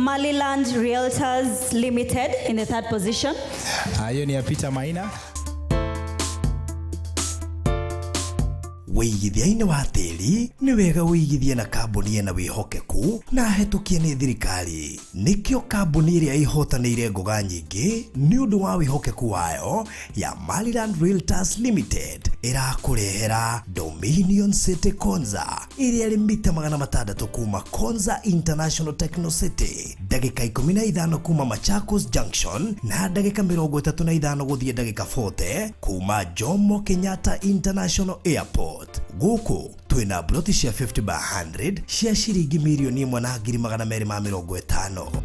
Maliland Realtors Limited in the third position. Hiyo ni ya Peter Maina. Wĩigithia-inĩ wa tĩri nĩ wega wĩigithie na kambuni ĩna wĩhokeku na hetũkie nĩ thirikari. Nĩkĩo kambuni ĩrĩa ĩhotanĩire ngoga nyingĩ nĩ ũndũ wa wĩhokeku wayo ya Maryland Realtors Limited ĩrakũrehera Dominion City Konza ĩrĩa ĩrĩ mita 600 kuma Konza International Techno City, ndagĩka 15 kuma Machakos Junction na ndagĩka 35 gũthiĩ ndagĩka 40 kuma Jomo Kenyatta International Airport. Gũkũ twĩna mburoti cia 50 by 100 cia ciringi 1,250,000.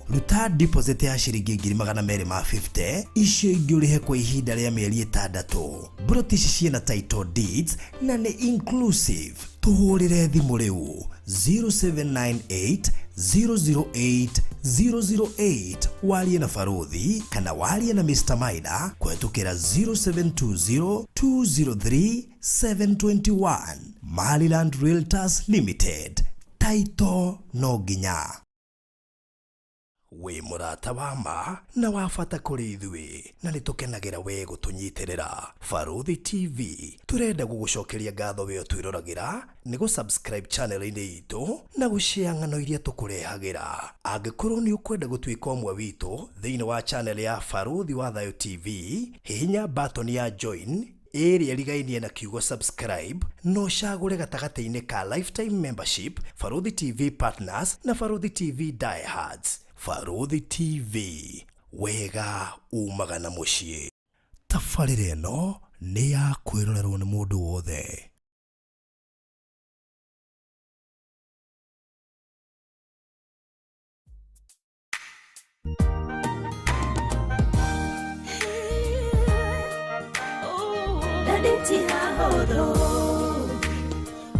Ruta deposit ya ciringi 250,000, icio ingĩ ũrĩhe kwa ihinda rĩa mĩeri 6. Mburoti ici ciĩna title deeds na nĩ inclusive. Tũhũrĩre thimũ rĩu 0798 008 008 warie na Baruthi kana warie na Mr. Maina kũhetũkĩra 0720 203 721. Maryland Realtors Limited, taito no nginya. Wĩ mũrata wa ma na wa bata kũrĩ ithuĩ na nĩ tũkenagĩra we gũtũnyitĩrĩra. Baruthi TV tũrenda gũgũcokeria ngatho we ũtwĩroragĩra nĩ gũ-subscribe channel-inĩ itũ na gũshare ng'ano iria tũkũrehagĩra. Angĩkorwo nĩ ũkwenda gũtuĩka ũmwe witũ thĩinĩ wa channel ya Baruthi wa Thayo TV, hihinya button ya join ĩrĩa ĩrigainie na kiugo subscribe no ũcagũre gatagatĩ-inĩ ka lifetime membership, Baruthi TV Partners na Baruthi TV Diehards. Baruthi TV, wega umaga na mũciĩ. Tabarĩra ĩno nĩ ya kwĩrorerwo nĩ mũndũ wothe. Ti hahũthũ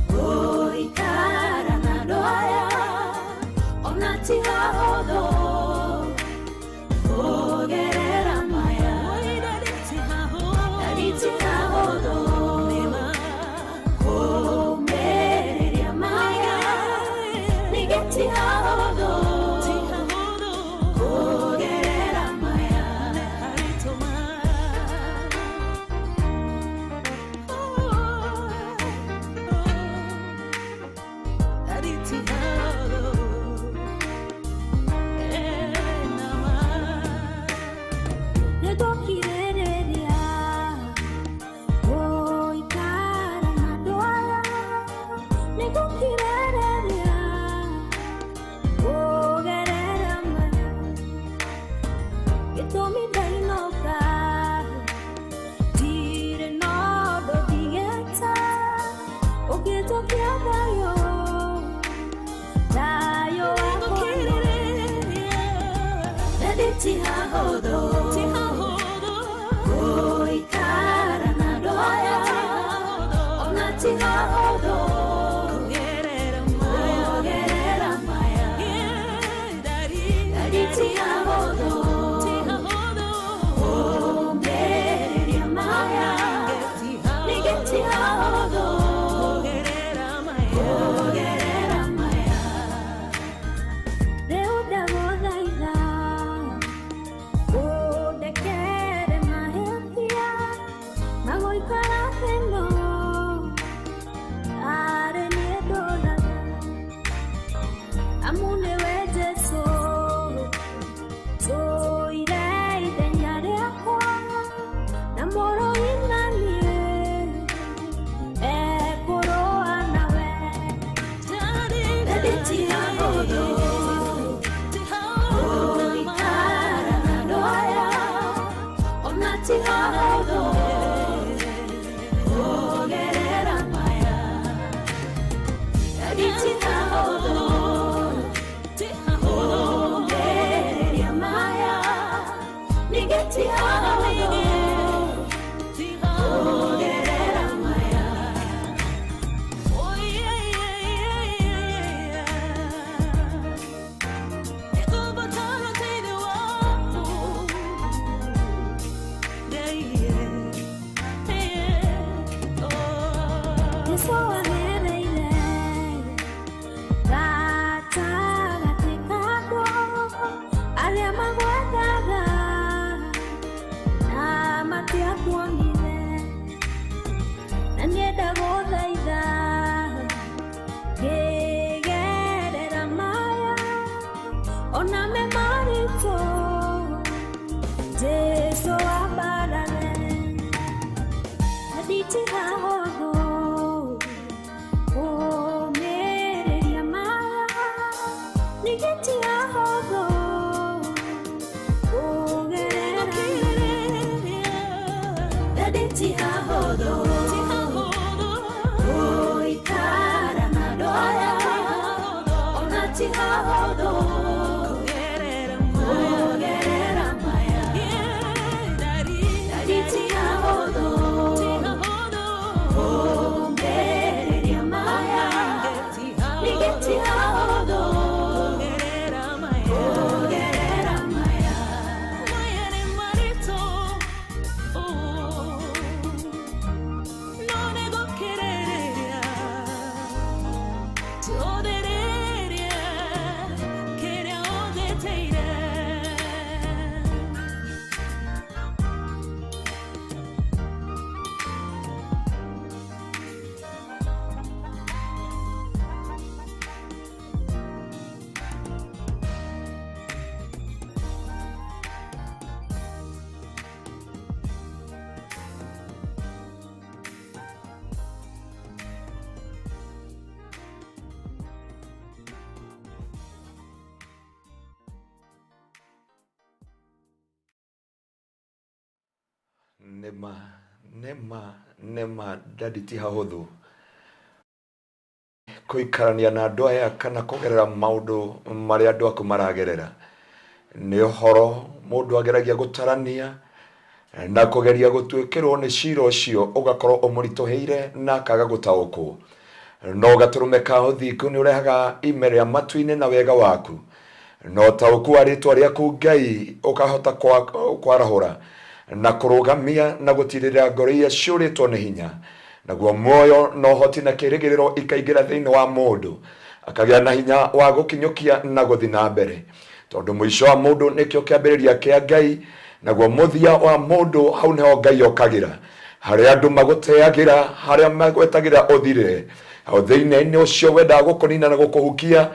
gũikara na andũ aya, ona ti hahũthũ kũgerera maya. Ti hahũthũ kũmĩrĩria maya, ningĩ ti hahũthũ kũgerera maya. Nĩngũkirĩrĩria gũikara na andũ aya, nĩngũkirĩrĩria kũgerera maya. Gĩtũmi ndainũka ndirĩ na ũndũ ndigĩte ũngĩnjokia thayũ, thayũ wakwa. Ti hahũthũ gũikara na andũ aya, ona ti hahũthũ kũgerera maya. Ti hahũthũ kũmĩrĩria maya, ningĩ ti hahũthũ kũgerera maya. Rĩu ndagũthaitha ũndekere mahĩtia ma gũikara thĩ ĩno arĩ niĩ ndũraga, amu nĩwe Jesũ tũire ithenya rĩakwa na mũrũi na niĩ ekũrũa nawe. Ti hahũthũ gũikara na andũ aya, ona ti hahũthũ kũgerera maya. Ti hahũthũ kũmĩrĩria maya, ningĩ ti hahũthũ kũgerera maya. Oh yeah. Nĩngũbatara ũteithio waku. Yeah. Oh. Jesũ. Nema, nema, nema dadi ti hahũthũ kũikarania na andũ aya kana kũgerera maũndũ marĩa andũ aku maragerera nĩ ũhoro mũndũ ageragia gũtarania na kũgeria gũtuĩkĩrwo nĩ cira ũcio ũgakorwo ũmũritũhĩire na akaga gũtaũkwo no gatũrũme ka ũthingu nĩ ũrehaga ime rĩa matu-inĩ na wega waku no taũku wa rĩtwa rĩaku Ngai ũkahota kwarahũra na kũrũgamia na gũtirĩrĩra ngoro iria ciũrĩtwo nĩ hinya naguo muoyo na ũhoti na kĩĩrĩgĩrĩro ikaingĩra thĩinĩ wa mũndũ akagĩa na hinya wa gũkinyũkia na gũthiĩ na mbere tondũ mũico wa mũndũ nĩkĩo kĩambĩrĩria kĩa Ngai naguo mũthia wa mũndũ hau nĩho Ngai okagĩra harĩa andũ magũteagĩra harĩa magwetagĩra ũthirĩre hau thĩinĩ-inĩ ũcio wendaga gũkũnina na gũkũhukia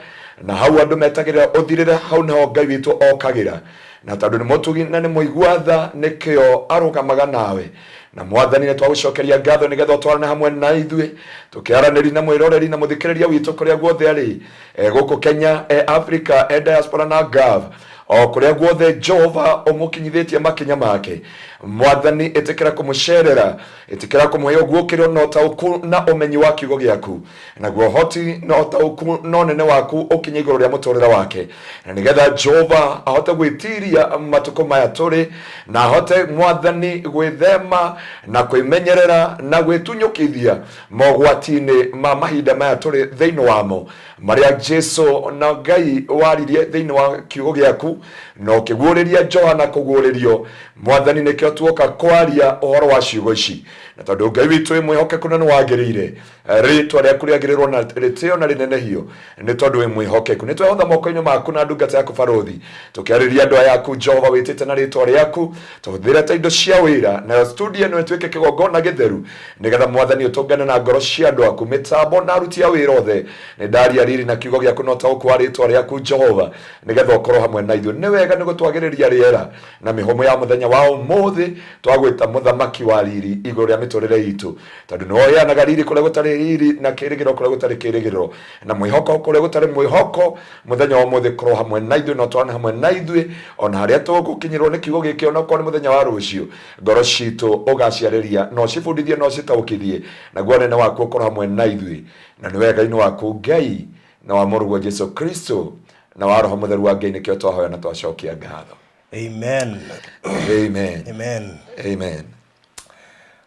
na hau andũ metagĩrĩra ũthirĩre hau nĩho Ngai witũ okagĩra na tondũ nĩ mũtugi na nĩ mũigua tha nĩkĩo arũgamaga nawe na mwathani nĩ twagũcokeria ngatho nĩgetha ũtwarane hamwe na ithuĩ tũkĩaranĩri na mwĩroreri na mũthikĩrĩria witũ kũrĩa guothe arĩ gũkũ Kenya Africa diaspora na Gulf o kũrĩa guothe Jehova ũmũkinyithĩtie makinya make mwathani ĩtĩkĩra kũmũcerera ĩtĩkĩra kũmũhe ũguũkĩrio na ũtaũku na ũmenyi wa kiugo gĩaku naguo ũhoti na ũtaũku na ũnene waku ũkinye igũrũ rĩa mũtũrĩre wake na nĩgetha Jehova ahote gwĩtiria matukũ maya tũrĩ na ahote mwathani gwĩthema na kwĩmenyerera na gwĩtunyũkithia mogwati-inĩ ma mahinda maya tũrĩ thĩinĩ wamo marĩa Jesu na Ngai waririe thĩinĩ wa kiugo gĩaku na ũkĩguũrĩria Johana kũguũrĩrio mwathani nĩkĩo tuoka kwaria ũhoro wa ciugo ici na tondũ Ngai witũ wĩ mwĩhokeku na nĩ wagĩrĩire rĩtwa rĩaku rĩagĩrĩrwo na rĩtĩo na rĩnenehio nĩ tondũ wĩ mwĩhokeku nĩ twehotha moko-inĩ maku na ndungata yaku barũthi tũkĩarĩria andũ aya aku Jehova wĩtĩte na rĩtwa rĩaku tũhũthĩre ta indo cia wĩra nayo studio ĩno ĩtuĩke kĩgongona gĩtheru nĩgetha mwathani ũtũngane na ngoro cia andũ aku mĩtambo na aruti a wĩra othe nĩ ndaria riri na kiugo gĩaku na ũtaũku wa rĩtwa rĩaku Jehova nĩgetha ũkorwo hamwe na ithuĩ nĩ wega nĩ gũtwagĩrĩria rĩera na mĩhũmũ ya mũthenya wa ũmũthĩ twagwĩta mũthamaki wa riri igũrũ rĩa mĩtũrĩre itũ tondũ nĩwe ũheanaga riri kũrĩa gũtarĩ riri na kĩĩrĩgĩrĩro kũrĩa gũtarĩ kĩĩrĩgĩrĩro na mwĩhoko kũrĩa gũtarĩ mwĩhoko mũthenya wa ũmũthĩ korwo hamwe na ithuĩ na ũtwarane hamwe na ithuĩ ona harĩa tũgũkinyĩrwo nĩ kiugo gĩkĩ ona okorwo nĩ mũthenya wa rũciũ ngoro citũ ũgaciarĩria na ũcibundithie na ũcitaũkithie naguo ũnene waku ũkorwo hamwe na ithuĩ na nĩ wega-inĩ waku Ngai na wa mũrũguo Jesu Kristo na wa Roho Mũtheru wa Ngai nĩkĩo twahoya na twacokia ngatho. Amen. Amen. Amen. Amen.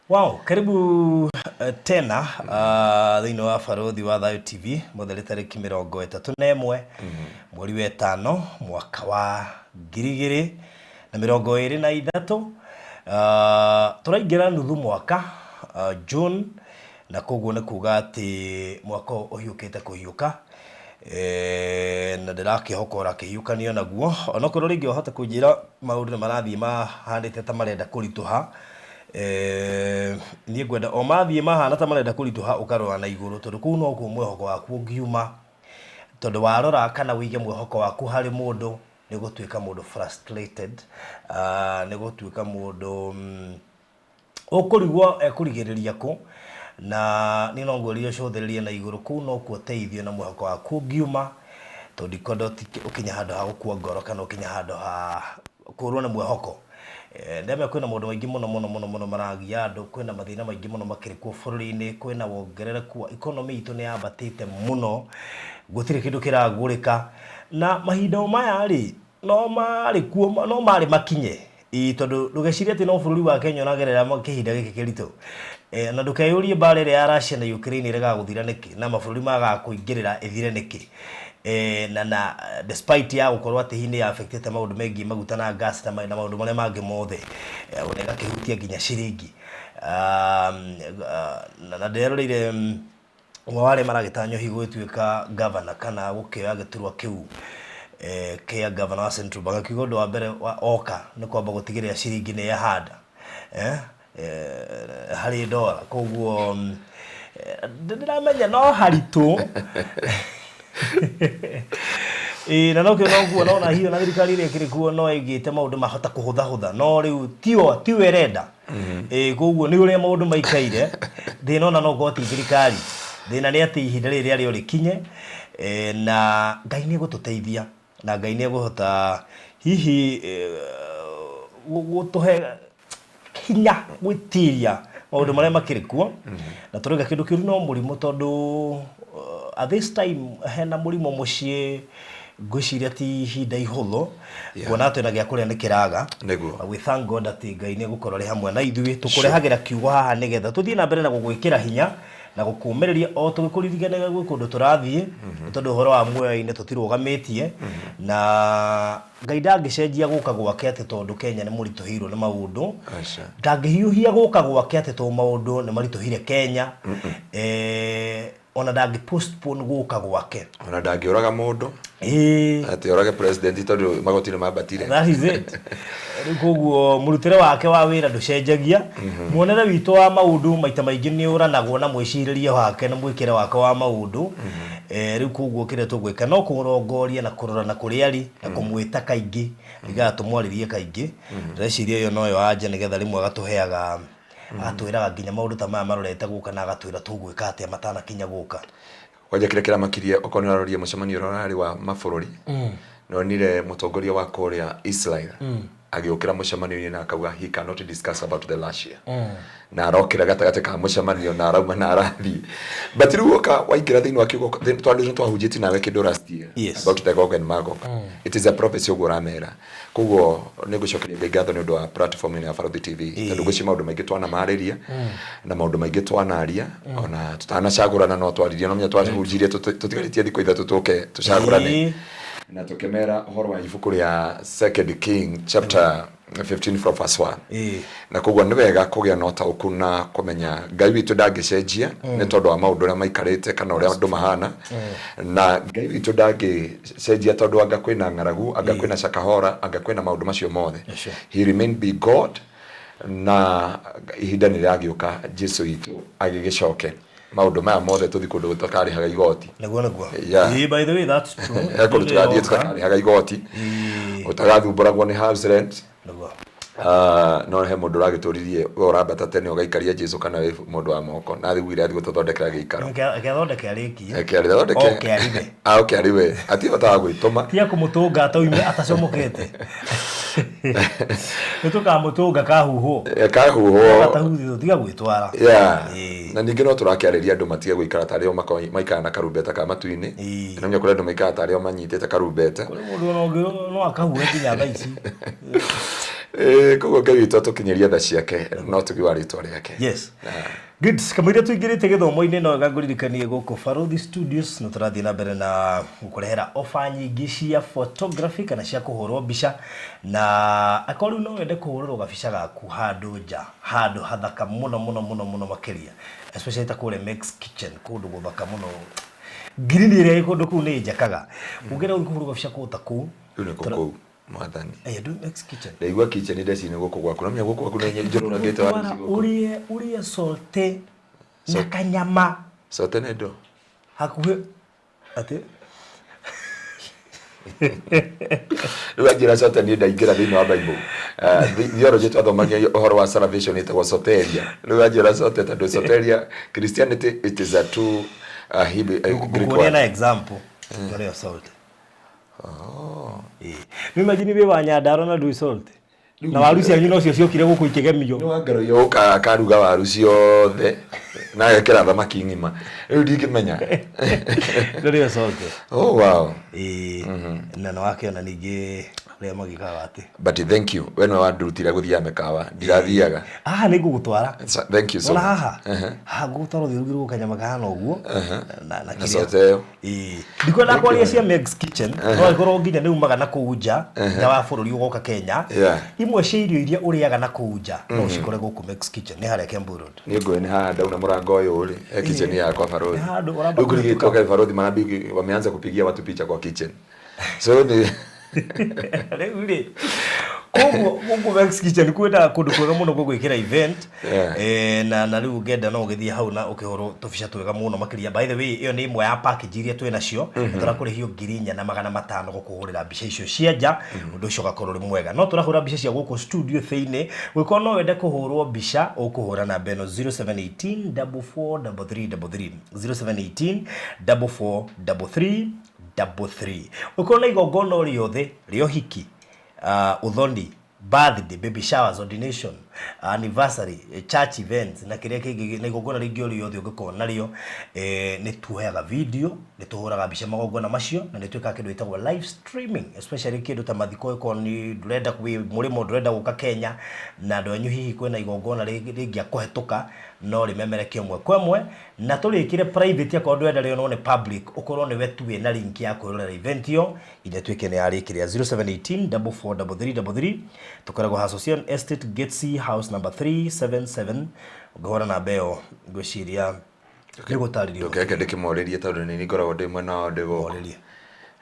Wow, karibu tena thĩinĩ wa Barũthi wa Thayũ TV mũtheri tarĩki 31 mweri wa 5 mwaka wa 2023 tũraingĩra nuthu mwaka June na koguo nĩ kuga atĩ mwaka ũhiũkĩte kũhiũka na ndĩrakĩhoka ũrakĩhiũkanio naguo onokorwo rĩngĩ wahota kũnjĩra maũndũ nĩ marathiĩ mahanĩte ta marenda kũritũha niĩ ngwenda o mathiĩ mahana ta marenda kũritũha ũkarora na igũrũ tondũ kũu nokuo mwĩhoko waku ũngiuma tondũ warora kana wĩige mwĩhoko waku harĩ mũndũ nĩ gũtuĩka mũndũ frustrated nĩ gũtuĩka mũndũ Ũkũrigwo ekũrigĩrĩria kũ na niĩ no ngwĩrire ũcũthĩrĩrie na igũrũ kũu nokuo ũteithio na mwĩhoko waku ũngiuma tondũ ndikwenda ũkinye handũ ha gũkua ngoro kana ũkinye handũ ha kũrwo nĩ mwĩhoko. Ndĩramenya kwĩna maũndũ maingĩ mũno mũno mũno mũno maragia andũ, kwĩna mathĩna maingĩ mũno makĩrĩ kuo bũrũri-inĩ, kwĩna wongerereku wa economy itũ nĩ yambatĩte mũno, gũtirĩ kĩndũ kĩragũrĩka na mahinda o maya rĩ no marĩ kuo no marĩ makinye. Ĩĩ tondũ ndũgecirie atĩ no bũrũri wa Kenya ũragerera kĩhinda gĩkĩ kĩritũ. Na ndũkeyũrie mbara ĩrĩa ya Russia na Ukraine ĩregaga gũthira nĩkĩ na mabũrũri magaga kũingĩrĩra ĩthire nĩkĩ. Na despite ya gũkorwo atĩ hihi nĩ affectĩte maũndũ megiĩ maguta na gas na maũndũ marĩa mangĩ mothe, ona ĩgakĩhutia nginya ciringi. Na ndĩreroreire ũmwe wa arĩa maragĩtanywo hihi gũgĩtuĩka governor kana gũkĩoya gĩturwa kĩu kĩa governor wa Central Bank akiuga ũndũ wa mbere oka nĩ kwamba gũtigĩrĩra ciringi nĩ yahanda harĩ dola. Koguo ndĩramenya no haritũ. Na nokĩo noguo nona hiyo na thirikari ĩrĩa ĩkĩrĩ kuo no ĩgĩte maũndũ mahota kũhũthahũtha no rĩu tiwe ĩrenda. Koguo nĩ ũrĩa maũndũ maikaire thĩna ona no ũkorwo ti thirikari, thĩna nĩ atĩ ihinda rĩrĩ rĩarĩo rĩkinye, na Ngai nĩ egũtũteithia na Ngai nĩ egũhota hihi gũtũhe hinya gwĩtiria maũndũ marĩa makĩrĩ kuo. Na tũrauga kĩndũ kĩũru no mũrimũ tondũ at this time hena mũrimũ mũciĩ, ngwĩciria ti ihinda ihũthũ kuona atĩ ona gĩa kũrĩa nĩ kĩraga. Nĩguo. We thank God atĩ Ngai nĩ egũkorwo arĩ hamwe na ithuĩ, tũkũrehagĩra kiugo haha nĩgetha tũthiĩ na mbere na gũgwĩkĩra hinya na gũkũmĩrĩria o tũgĩkũririkanagia gwĩ kũndũ tũrathiĩ, tondũ ũhoro wa muoyo-inĩ tũtirũgamĩtie na Ngai ndangĩcenjia gũka gwake atĩ tondũ Kenya nĩ mũritũhĩirwo nĩ maũndũ. Ndangĩhiũhia gũka gwake atĩ tondũ maũndũ nĩ maritũhire Kenya. Ona ndangĩ postpone gũka gwake. Ona ndangĩũraga mũndũ. Atĩ orage president tondũ magoti nĩ mambatire. That is it. Rĩu koguo mũrutĩre wake wa wĩra ndũcenjagia. Muonere witũ wa maũndũ maita maingĩ nĩ ũranagwo na mwĩcirĩrie wake na mwĩkĩre wake wa maũndũ. Rĩu koguo kĩrĩa tũgwĩka no kũrongoria na kũrora na kũrĩa arĩ na kũmwĩta kaingĩ nĩgetha tũmwarĩrie kaingĩ. Ndĩreciria ĩyo noyo anja nĩgetha rĩmwe agatũheaga agatwĩraga nginya maũndũ ta maya marorete gũka na agatwĩra tũgwĩka atĩa matanakinya gũka. Kwanja kĩrĩa kĩramakirie okorwo nĩ ũrarorie mũcemanio ũrĩa ũrarĩ wa mabũrũri, nonire mũtongoria wa kũrĩa Israel agĩũkĩra mũcemanio-inĩ na akauga he cannot discuss about the Russia. Na arokĩra gatagatĩ ka mũcemanio na arauma na arathiĩ. But rĩu woka waingĩra thĩinĩ wa kiugo tondũ nĩ twahunjĩtie nawe kĩndũ last year about the Gog and Magog. It is a prophecy ũguo ũramera. Koguo nĩ ngũcokeria Ngai ngatho nĩ ũndũ wa platform ĩno ya Barũthi TV tondũ ngwĩciria maũndũ maingĩ twanamarĩria na maũndũ maingĩ twanaria ona tũtanacagũrana no twaririe no menya twahunjirie tũtigarĩtie thikũ ithatũ tũke tũcagũrane. Na tũkĩmera ũhoro wa ibuku rĩa Second King chapter 15 from verse 1. Na koguo nĩ wega kũgĩa na ũtaũku na kũmenya Ngai witũ ndangĩcenjia nĩ tondũ wa maũndũ ũrĩa maikarĩte kana ũrĩa andũ mahana. Na Ngai witũ ndangĩcenjia tondũ anga kwĩna ng'aragu, anga kwĩna cakahora, anga kwĩna maũndũ macio mothe. He remain be God na ihinda nĩ rĩragĩũka Jesu witũ agĩgĩcoke. Maũndũ maya mothe tũthiĩ kũndũ tũtakarĩhaga igoti. Nĩguo nĩguo. By the way, that's true. He kũndũ tũgathiĩ tũtakarĩhaga igoti. Ũtagathumbũragwo nĩ house rent. Nĩguo. No he mũndũ ũragĩtũririe we ũrambata tene ũgaikaria Jesu kana wĩ mũndũ wa moko na thigwire athiĩ gũtũthondekera gĩikaro. Reke athondeke arĩkie. Reke athondeke. Oke ariwe. Oke ariwe. Atirĩ bata wa gwĩtũma. Tiga kũmũtũnga ataume atacomokete. Nĩ tũkamũtũnga kahuhwo. Kahuhwo. Gatahuthio tiga gwĩtwara. Na ningĩ no tũrakĩarĩria andũ matige gũikara tarĩ o maikara na karumbeta ka matu-inĩ. Na nĩ kũrĩ andũ maikara tarĩ o manyitĩte karumbeta. Kũrĩ mũndũ ona ũngĩ no akahuhe nginya thaa ici. Koguo Ngai witũ atũkinyĩrie tha ciake no tuge wa rĩtwa rĩake. Yes. Good. Kamũira tũingĩrĩte gĩthomo-inĩ no wega ngũririkanie gũkũ Barũthi Studios no tũrathiĩ na mbere na gũkũrehera ofa nyingĩ cia photography kana cia kũhũrwo mbica na akorwo rĩu no wende kũhũrĩrwo gabica gaku handũ nja handũ hathaka mũno mũno mũno mũno makĩria especially ta kũrĩa Mex Kitchen kũndũ gũthaka mũno ngirini ĩrĩa ĩ kũndũ kũu nĩ njakaga ũngĩenda gũthiĩ kũhũrwo gabica kũndũ ta kũu Rĩu nĩ kũu mwathani. Do Mex Kitchen. Ndaigua kitchen ndeci nĩ gũkũ gwaku. Namenya gũkũ gwaku nĩ njũrũ na ngĩte wa gũkũ. Ũrĩe sote na kanyama. Sote nĩ ndũ? Hakuhĩ atĩ? Rĩu anjĩra sote niĩ ndaingĩra thĩinĩ wa Bible. Theology twathomagia ũhoro wa salvation ĩtagwo soteria. Rĩu anjĩra sote tondũ soteria Christianity it is a two Hebrew, Greek Ngukuonia na word. example ndoreo salt. Oh. Nĩ imagine wĩ wa Nyandarua na ndũĩ salt. Na waru cianyu nocio ciokire gũkũ ikĩgemio. Nĩ wangaroia ũka akaruga waru ciothe na agekĩra thamaki ng'ima. Rĩu ndingĩmenya. Ndoreo salt. Oh wow. Ĩĩ. Na nĩ wakĩona ningĩ ũrĩa magĩkaga atĩ. But thank you. We nĩwe wandurutire gũthiaga mĩkawa. Ndirathiaga. Haha nĩ ngũgũtwara. Thank you so Wona much. haha? Haha ngũgũtwara ũthiĩ ũrugĩrwo kanyama kahana ũguo. Na Na sote ĩyo. Ĩĩ. Ndikwenda kwaria cia Meg's Kitchen, no ĩkorwo nginya nĩ umaga na kũu nja, nja wa bũrũri ũgoka Kenya. Yeah. Imwe cia irio iria ũrĩaga na kũu nja, no ũcikore gũkũ Meg's Kitchen, nĩ harĩa Kembu Road. Nĩ ngũĩ nĩ haha ndauna mũrango ũyũ rĩ, he kitchen yakwa barothi. Nĩ handũ ũramba Rĩu kũhĩtũka. kũrigĩtwo kaĩ barothi marambia wameanza kupigia watu picha kwa kitchen. So ni Rĩu rĩ, koguo gũkũ Meg's Kitchen kwĩna kũndũ kwega mũno gwa gwĩkĩra event. Yeah. Na rĩu ũngĩenda no ũgĩthiĩ hau na ũkĩhũrwo tũbica twega mũno makĩria. By the way, ĩyo nĩ ĩmwe ya package iria twĩ nacio. Tũrakũrĩhio 4,500 gũkũhũrĩra mbica icio cia nja. Ũndũ ũcio ũgakorwo ũrĩ mwega. No tũrahũra mbica cia gũkũ studio thĩinĩ. Gwĩkorwo no wende kũhũrwo mbica, ũkũhũra namba ĩno 0718 4433 33, 0718 4433 33. Ũkorwo na igongona o rĩothe rĩa ũhiki, ũthoni, birthday, baby showers, ordination, anniversary, church events na kĩrĩa kĩngĩ na igongona rĩngĩ o rĩothe ũngĩkorwo narĩo, nĩ tuoyaga video, nĩ tũhũraga mbica magongona macio na nĩ twĩkaga kĩndũ gĩtagwo live streaming, especially kĩndũ ta mathiko ĩkorwo nĩ ndũrenda wĩ mũrĩmo ndũrenda gũka Kenya na andũ anyu hihi kwĩna igongona rĩngĩa kũhetũka no rĩmemerekie ĩmwe kwa ĩmwe na tũrĩkĩre private akorwo ndũrenda rĩonwo nĩ public ũkorwo nĩwe tu wĩna link ya kwĩrorera event ĩyo nginya ĩtuĩke nĩ yarĩkĩrĩa 0718 443333. Tũkoragwo Association Estate Gate C house number 377. Ũngĩhũra namba ĩyo ngwĩciria nĩ gũtarĩrio. Ndũkeke ndĩkĩmorĩrie tondũ nĩ ngoragwo ndĩ mwena wao ndĩ gũkũ. Morĩrie.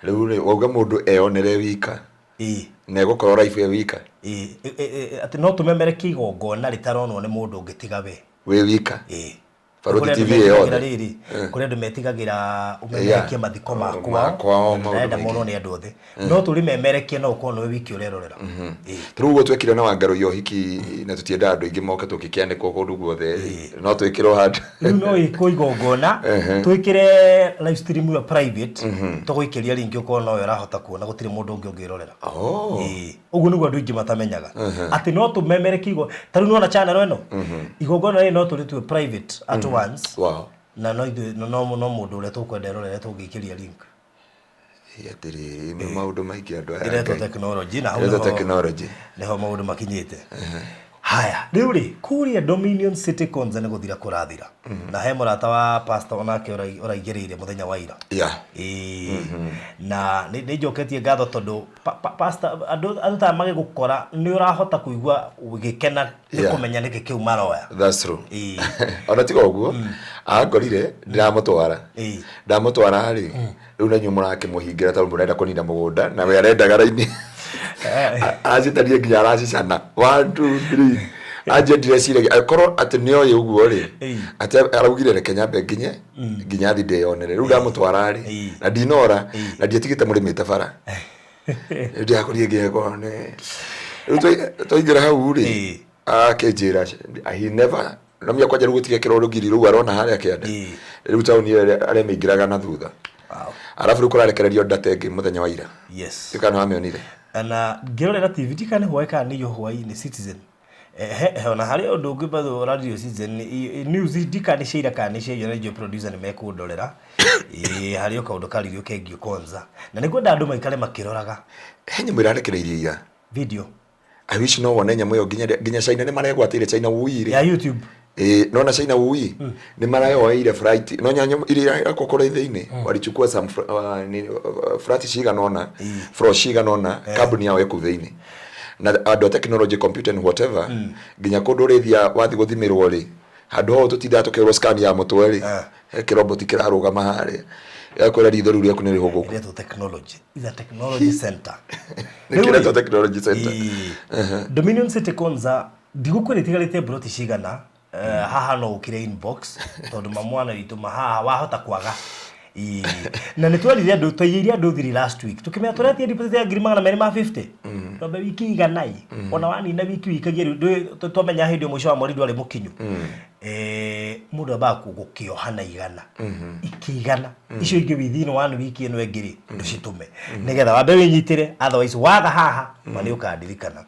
Rĩu rĩ, wauga mũndũ eyonere wika Ĩĩ. na egũkorwo live e wika. Ĩĩ, atĩ no tũmemerekie igongona rĩtaronwo nĩ mũndũ ũngĩ tiga we. Wĩ wika. Ĩĩ. Barothi Kũrĩ andũ TV metigagĩra yothe. rĩrĩ, kũrĩ andũ metigagĩra ũmemerekie mathiko Makwao, makwao maũndũ marenda maingĩ. monwo nĩ andũ othe no tũrĩmemerekie no ũkorwo nĩwe wiki ũrerorera. Ĩĩ. Rĩu ũguo twekire na Wangarũi ũhiki na tũtiendaga andũ aingĩ moke tũkĩkĩanĩkwo kũndũ guothe no twĩkĩrwo handũ. Rĩu no ĩkwo igongona twĩkĩre live stream ĩyo private tũgũikĩria link ũkorwo nowe ũrahota kuona gũtirĩ mũndũ ũngĩ ũngĩrorera. Oh. Ĩĩ. Ũguo nĩguo andũ aingĩ matamenyaga atĩ no tũmemerekie ta rĩu nĩwona channel ĩno igongona rĩrĩ no tũrĩtue private at once. Wow. Na no ithuĩ no mũndũ ũrĩa tũkwenda erorere tũngĩikĩria link. Atĩrĩrĩ, nĩ maũndũ maingĩ andũ aya. Ĩretwo technology na hau Ĩretwo nĩho- technology. nĩho maũndũ makinyĩte. Haya, rĩu rĩ, kũrĩa Dominion City Konza nĩ gũthira kũrathira. Na he mũrata wa pastor onake ũraigĩrĩire mũthenya wa ira. Yeah. Ĩĩ. Na nĩ njoketie ngatho tondũ pastor andũ ta magĩgũkora nĩ ũrahota kũigua ũgĩkena nĩ Yeah. kũmenya nĩkĩ kĩu maroya. That's true. Ĩĩ. Ona tiga ũguo, angorire ndiramũtwara. Ĩĩ. Ndamũtwara rĩ, rĩu na inyuĩ mũrakĩmũhingĩra tondũ mũrenda kũnina mũgũnda na we arendaga raini. Aracitarie nginya aracicana. 1 2 3. Anjendire ciragia akorwo atĩ nĩ oĩ ũguo rĩ, Ĩĩ. atĩ araugire reke nyambe nginye nginya thi ndĩyonere. Rĩu ndamũtwara rĩ, Ĩĩ. na ndinora na ndietigĩte mũrĩmĩte bara. Rĩu ndĩrakorire ngĩekwo nĩ rĩu twaingĩra hau rĩ, Ĩĩ. akĩnjĩra he never namia kwanja rĩu gũtigekĩrwo rũgiri rũu arona harĩa kĩanda. Ĩĩ. Rĩu taũni ĩyo aremĩingĩraga na thutha. Wow. Arabu rĩu kũrarekererio ndata ĩngĩ mũthenya wa ira. Yes. Ndiũĩ kana nĩwamĩonire. Na ngĩrorera TV ndikana nĩ hwaĩ kana nĩ iyo hwaĩ-inĩ Citizen. Ona harĩ ũndũ ũngĩ bado radio Citizen news ndikana nĩ cia ira kana nĩ cia iyo na njũĩ producer nĩ mekũndorera. Ĩĩ, harĩ o kaũndũ karirio kengiũ Konza. Na nĩ ngwenda andũ maikare makĩroraga He nyamũ ĩrarekereirio ira. video I wish no wone nyamũ ĩyo nginya China nĩ maregwatĩire China wui ya rĩ. YouTube. Ĩĩ, nona China wui nĩ marayoeire flight no nyamũ iria irakorwo thĩinĩ walichukua some flight cigana ũna floor cigana ũna kambuni yao ĩkũu thĩinĩ na andũ a technology computer and whatever nginya kũndũ ũrĩthia wathiĩ gũthimĩrwo rĩ handũ hau tũtindaga tũkĩrwo scan ya mũtwe rĩ he kĩroboti kĩrarũgama harĩa gĩgakwĩra ritho rĩu rĩaku nĩ rĩhũgũku. Ĩretwo technology. Is a technology center. Nĩ kĩretwo technology center. Ĩĩ. Dominion City Konza ndigũkwĩra ĩtigarĩte mburoti cigana. Haha no ũkire inbox tondũ mamwana witũ haha wahota kwaga. Ĩĩ. Na nĩ twerire andũ, twaigĩire andũ thiri last week, tũkĩmenya tũretie deposit ya 250,000. Twambe wiki igana ĩ, ona wanina wiki wikagie rĩu, twamenya hĩndĩ ĩyo mũico wa mweri ndwarĩ mũkinyu. Mũndũ ambaga gũkĩoha na igana, ikĩigana icio ingĩ within one week ĩno ĩngĩ rĩ, ndũcitũme nĩgetha wambe wĩnyitĩre, otherwise waga haha ma nĩ ũkandirikana.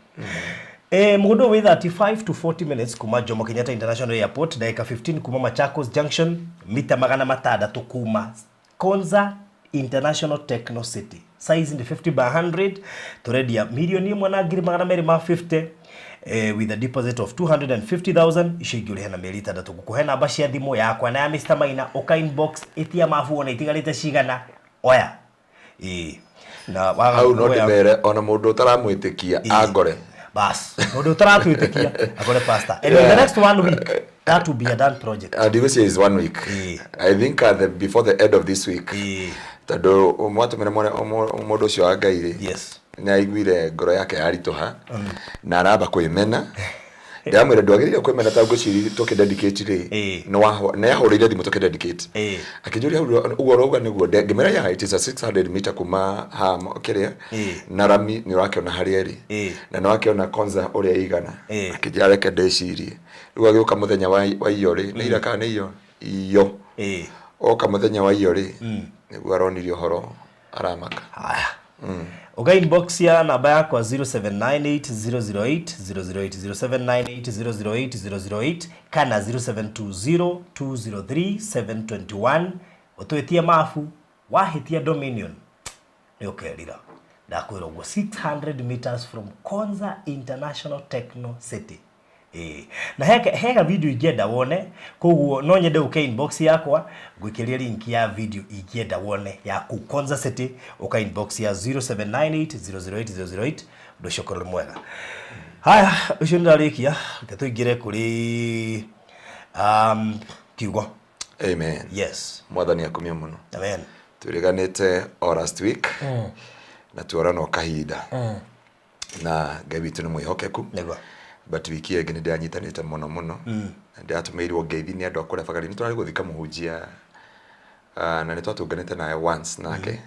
Mũgũnda ũyũ wĩ 35 to 40 minutes kuma Jomo Kenyatta International Airport, ndagĩka 15 kuma Machakos Junction, mita 600 kuma Konza International Techno City. Size ni 50 by 100. Turendia 1,250,000, with a deposit of 250,000. Icio ingĩ ũrĩhe na mĩeri 6. Ngũkũhe namba cia thimũ yakwa na ya Mr. Maina, ũka inbox, ĩtia mabu ona itigarĩte cigana, oya. Ĩĩ. Na waga Hau no kuoya- ndĩmere ona mũndũ ũtaramwĩtĩkia angore. Bas, mũndũ ũtaratwĩtĩkia akore pastor. And in the next one week, that will be a done project. And this is one week. I think before the end of this week. Tondũ mwatũmĩra mũndũ ũcio wa Ngai rĩ, nĩ aiguire ngoro yake yaritũha na aramba kwĩmena. Ndĩramwĩra ndwagĩrĩire kwĩmena, ta ngwĩciria tũkĩdedicate rĩ, nĩ ahũrĩire thimũ tũkĩdedicate, akĩnjũria hau ũguo ũrauga nĩguo. Ngĩmwĩra yeah, it is a 600 meter kuma ha kĩrĩa na rami nĩ ũrakĩona harĩa ĩrĩ na nĩ wakĩona Konza ũrĩa ĩigana. Akĩnjĩra reke ndĩcirie. Rĩu agĩũka mũthenya wa iyo rĩ, nĩ ira kana nĩ iyo iyo, oka mũthenya wa iyo rĩ, nĩguo aronirie ũhoro aramaka. Haya. Uga inbox ya namba yakwa 0798008008, 0798008008 kana 0720203721, ũtwĩtie mabu. Wahĩtia Dominion nĩ ũkerira, ndakwĩra ũguo. 600 meters from Konza International Techno City. Ĩĩ. Na hega video ingĩenda wone, koguo no nyende ũke inbox yakwa ngwĩkĩrie link ya video ingĩenda wone ya kũu Konza City. Ũka inbox ya 0798008008, ũndũ ũcio ũkorwo ũrĩ mwega. Haya, ũcio nĩndarĩkia, reke tũingĩre kũrĩ kiugo. Amen. Yes. Mwathani akumio mũno. Amen. Twĩrĩganĩte o last week na tuorana o kahinda na Ngai witũ nĩ mwĩhokeku. Nĩguo. But wiki ĩyo ĩngĩ nĩ ndĩranyitanĩte mũno mũno na ndĩratũmĩirwo ngeithi nĩ andũ a kũrĩa Bagari. Nĩ tũrarĩ gũthika mũhunjia, na nĩ twatũnganĩte naye once nake,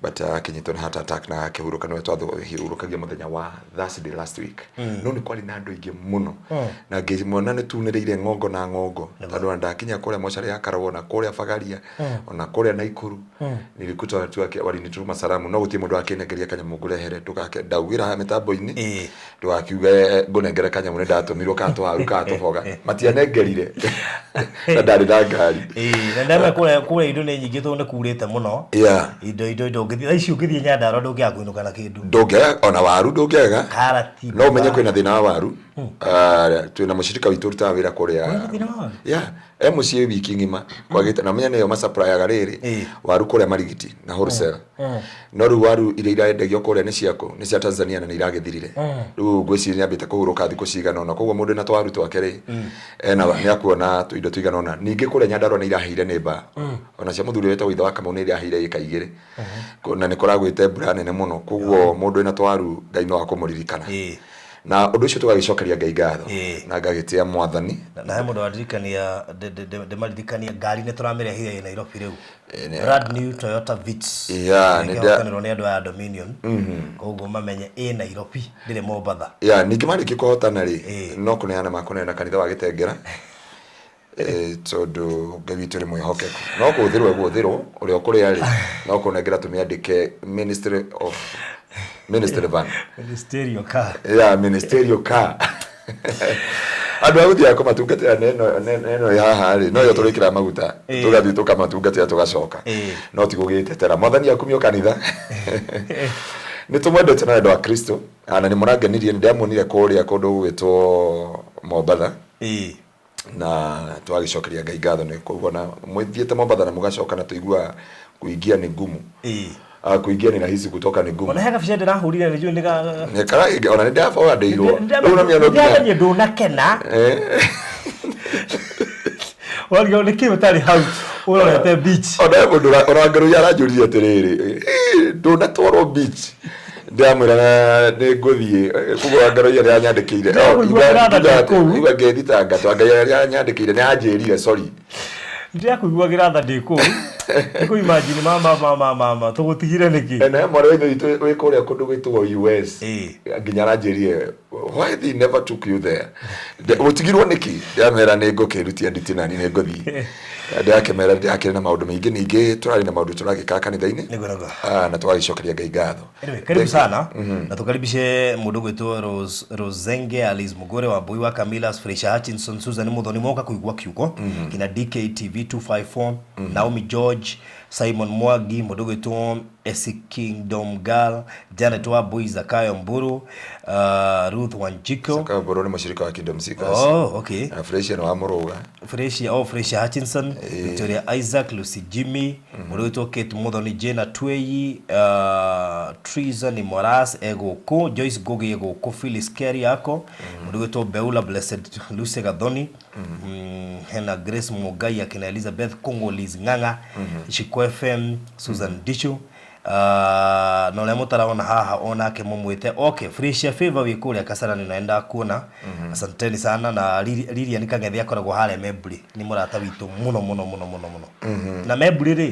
but akĩnyitwo nĩ heart attack na akĩhurũka. Nĩwe twahurũkagia mũthenya wa Thursday last week. No nĩ kwarĩ na andũ aingĩ mũno na ngĩmona nĩ tunĩrĩire ng'ongo na ng'ongo, tondũ ona ndakinya kũrĩa mocarĩ ya Karagwo na kũrĩa Bagaria ona kũrĩa Naikuru, nilikuta watu walinituma salamu, no gũtirĩ mũndũ akĩnengeria kanyamũ ngũrehere. Ndũgake ndaugĩra mĩtambo-inĩ, ndũgakiuge ngũnengere kanyamũ nĩ ndatũmirwo kana tũwaru kana tũboga, matianengerire na ndarĩ na ngari. Ĩĩ, na ndame kũrĩa indo nĩ nyingĩ tondũ nĩ kurĩte mũno. Indo ũngĩthiĩ thaa ici, ũngĩthiĩ Nyandarua ndũngĩaga kũinũka na kĩndũ. Ndũngĩaga ona waru, ndũngĩaga. Karati. No ũmenye kwĩna thĩna wa waru. Twĩna mũshirika witũ ũrutaga wĩra kũrĩa. Kwĩna thĩna wa waru? Yeah, e mũciĩ wiki ng'ima kwagĩte, na ũmenye nĩyo masupplyaga rĩrĩ waru kũrĩa Marigiti na wholesale. No rĩu waru iria irendagio kũrĩa nĩ ciakũ, nĩ cia Tanzania na nĩ iragĩthirire. Rĩu ngwĩciria nĩ ambĩte kũhurũka thikũ cigana ũna, koguo mũndũ na twaru twake rĩ, ena nĩ akuona indo tũigana ũna. Ningĩ kũrĩa Nyandarua nĩ iraheire nĩ mbaa, ona cia mũthuri wĩtagwo ithe wa Kamau nĩ iraheire ĩka 2. Na nĩ kũragwĩte mbura nene mũno, koguo mũndũ wĩna twaru Ngai no akũmũririkana. Na ũndũ ũcio tũgagĩcokeria Ngai ngatho na ngagĩtĩa Mwathani. Na he mũndũ wandirikania, ndĩmaririkania ngari nĩ tũramĩrehire ĩ Nairobi rĩu, brand new Toyota Vitz. Yeah, nĩ Nĩkĩhotanĩrwo nĩ andũ aya Dominion, koguo mamenye ĩ Nairobi, ndĩrĩ Mombatha. Ya ningĩ marĩkia kũhotana rĩ, no kũneana makũneana kanitha wa Gĩtengera, tondũ Ngai witũ nĩ mwĩhokeku. No kũhũthĩrwo ĩgũhũthĩrwo ũrĩa ũkũrĩa rĩ, no kũnengera tũmĩandĩke ministry of ministry van. Ministerial car. Ya ministerial car, andũ a gũthiaga kũmatungatĩra neno ĩ haha rĩ, no yo tũrĩkĩra maguta, tũgathiĩ tũkamatungatĩra tũgacoka, no ti gũgĩtetera. Mwathani akumio. Kanitha nĩ tũmwendete na wendo wa Kristo. Na nĩ mũrangenirie, nĩ ndĩramuonire kũrĩa kũndũ gũgwĩtwo Mombatha na twagĩcokeria Ngai ngatho nĩ koguo na mwĩthiĩte Mombatha na mũgacoka na tũigua kuingia ni ngumu. Kuingia ni rahisi, kutoka ni ngumu. Ona he gabica ndĩrahũrire, nĩ njũĩ nĩ ga Nĩ ona nĩ ndaforwardĩirwo rĩu na mĩono nginya Ndĩramenya ndũnakena, warigwo nĩ kĩ ũtarĩ hau ũrorete beach. Ona he mũndũ ona ngarũi aranjũririe atĩrĩrĩ, "Ndũnatwarwo beach?" Ndĩramwĩra nĩ ngũthiĩ. Koguo ngarũi arĩa anyandĩkĩire Ndĩrakũigua kĩratha ndĩ kũu. Igua ngethitanga to Ngai arĩa anyandĩkĩire nĩ anjĩrire sorry. Ndĩrakũiguagĩra tha ndĩ kũu. Nĩkũ imagine mama mama mama tũgũtigire nĩkĩ? Na he mwarĩ wa ithe witũ wĩ kũrĩa kũndũ gwĩtagwo US. Nginya aranjĩrie, "Why they never took you there?" Gũtigirwo nĩkĩ? Ndĩramera nĩ ngũkĩrutia nditi nani nĩ ngũthiĩ. Ndĩrakĩmera ndĩrakĩrĩ na maũndũ maingĩ, ningĩ tũrarĩ na maũndũ tũragĩka kanitha-inĩ. Nĩguo, nĩguo. Ah, na tũgagĩcokeria Ngai ngatho. Anyway, karibu sana na tukaribishe mundu gwitwo Rose, Rosenge Alice Mugore wa Mbui wa Camillus Fresha Hutchinson Susan Muthoni moka kuigua kiugo kina DKTV 254 Naomi George Simon Mwagi mundu gwitwo Esi Kingdom Girl Janet wa Mbui Zakayo Mburu Ruth Wanjiko. Kaya Mburu nĩ mũshirika wa Kingdom Seekers. Oh, okay. Na Fresha nĩ wa Mũrũga. Fresh, oh, Fresh Hutchinson, Victoria Isaac, Lucy Jimmy, mm -hmm. Kate Muthoni, Jane Atweyi, Triza ni Moras egũkũ, Joyce Ngugi egũkũ, Phyllis Kerry yako, mũndũ wĩtwo Beula Blessed Lucy Gathoni, hena Grace Mugai akina Elizabeth Kongoliz Ng'ang'a, Shiko FM, Susan Dichu, na ũrĩa mũtarona haha onake mũmwĩte okay. Fresh Favor wĩ kũrĩa Kasarani naenda kuona. Asanteni sana na Lilian Kang'ethe akoragwo harĩa Membri, nĩ mũrata witũ mũno mũno mũno mũno mũno. Na Membri rĩ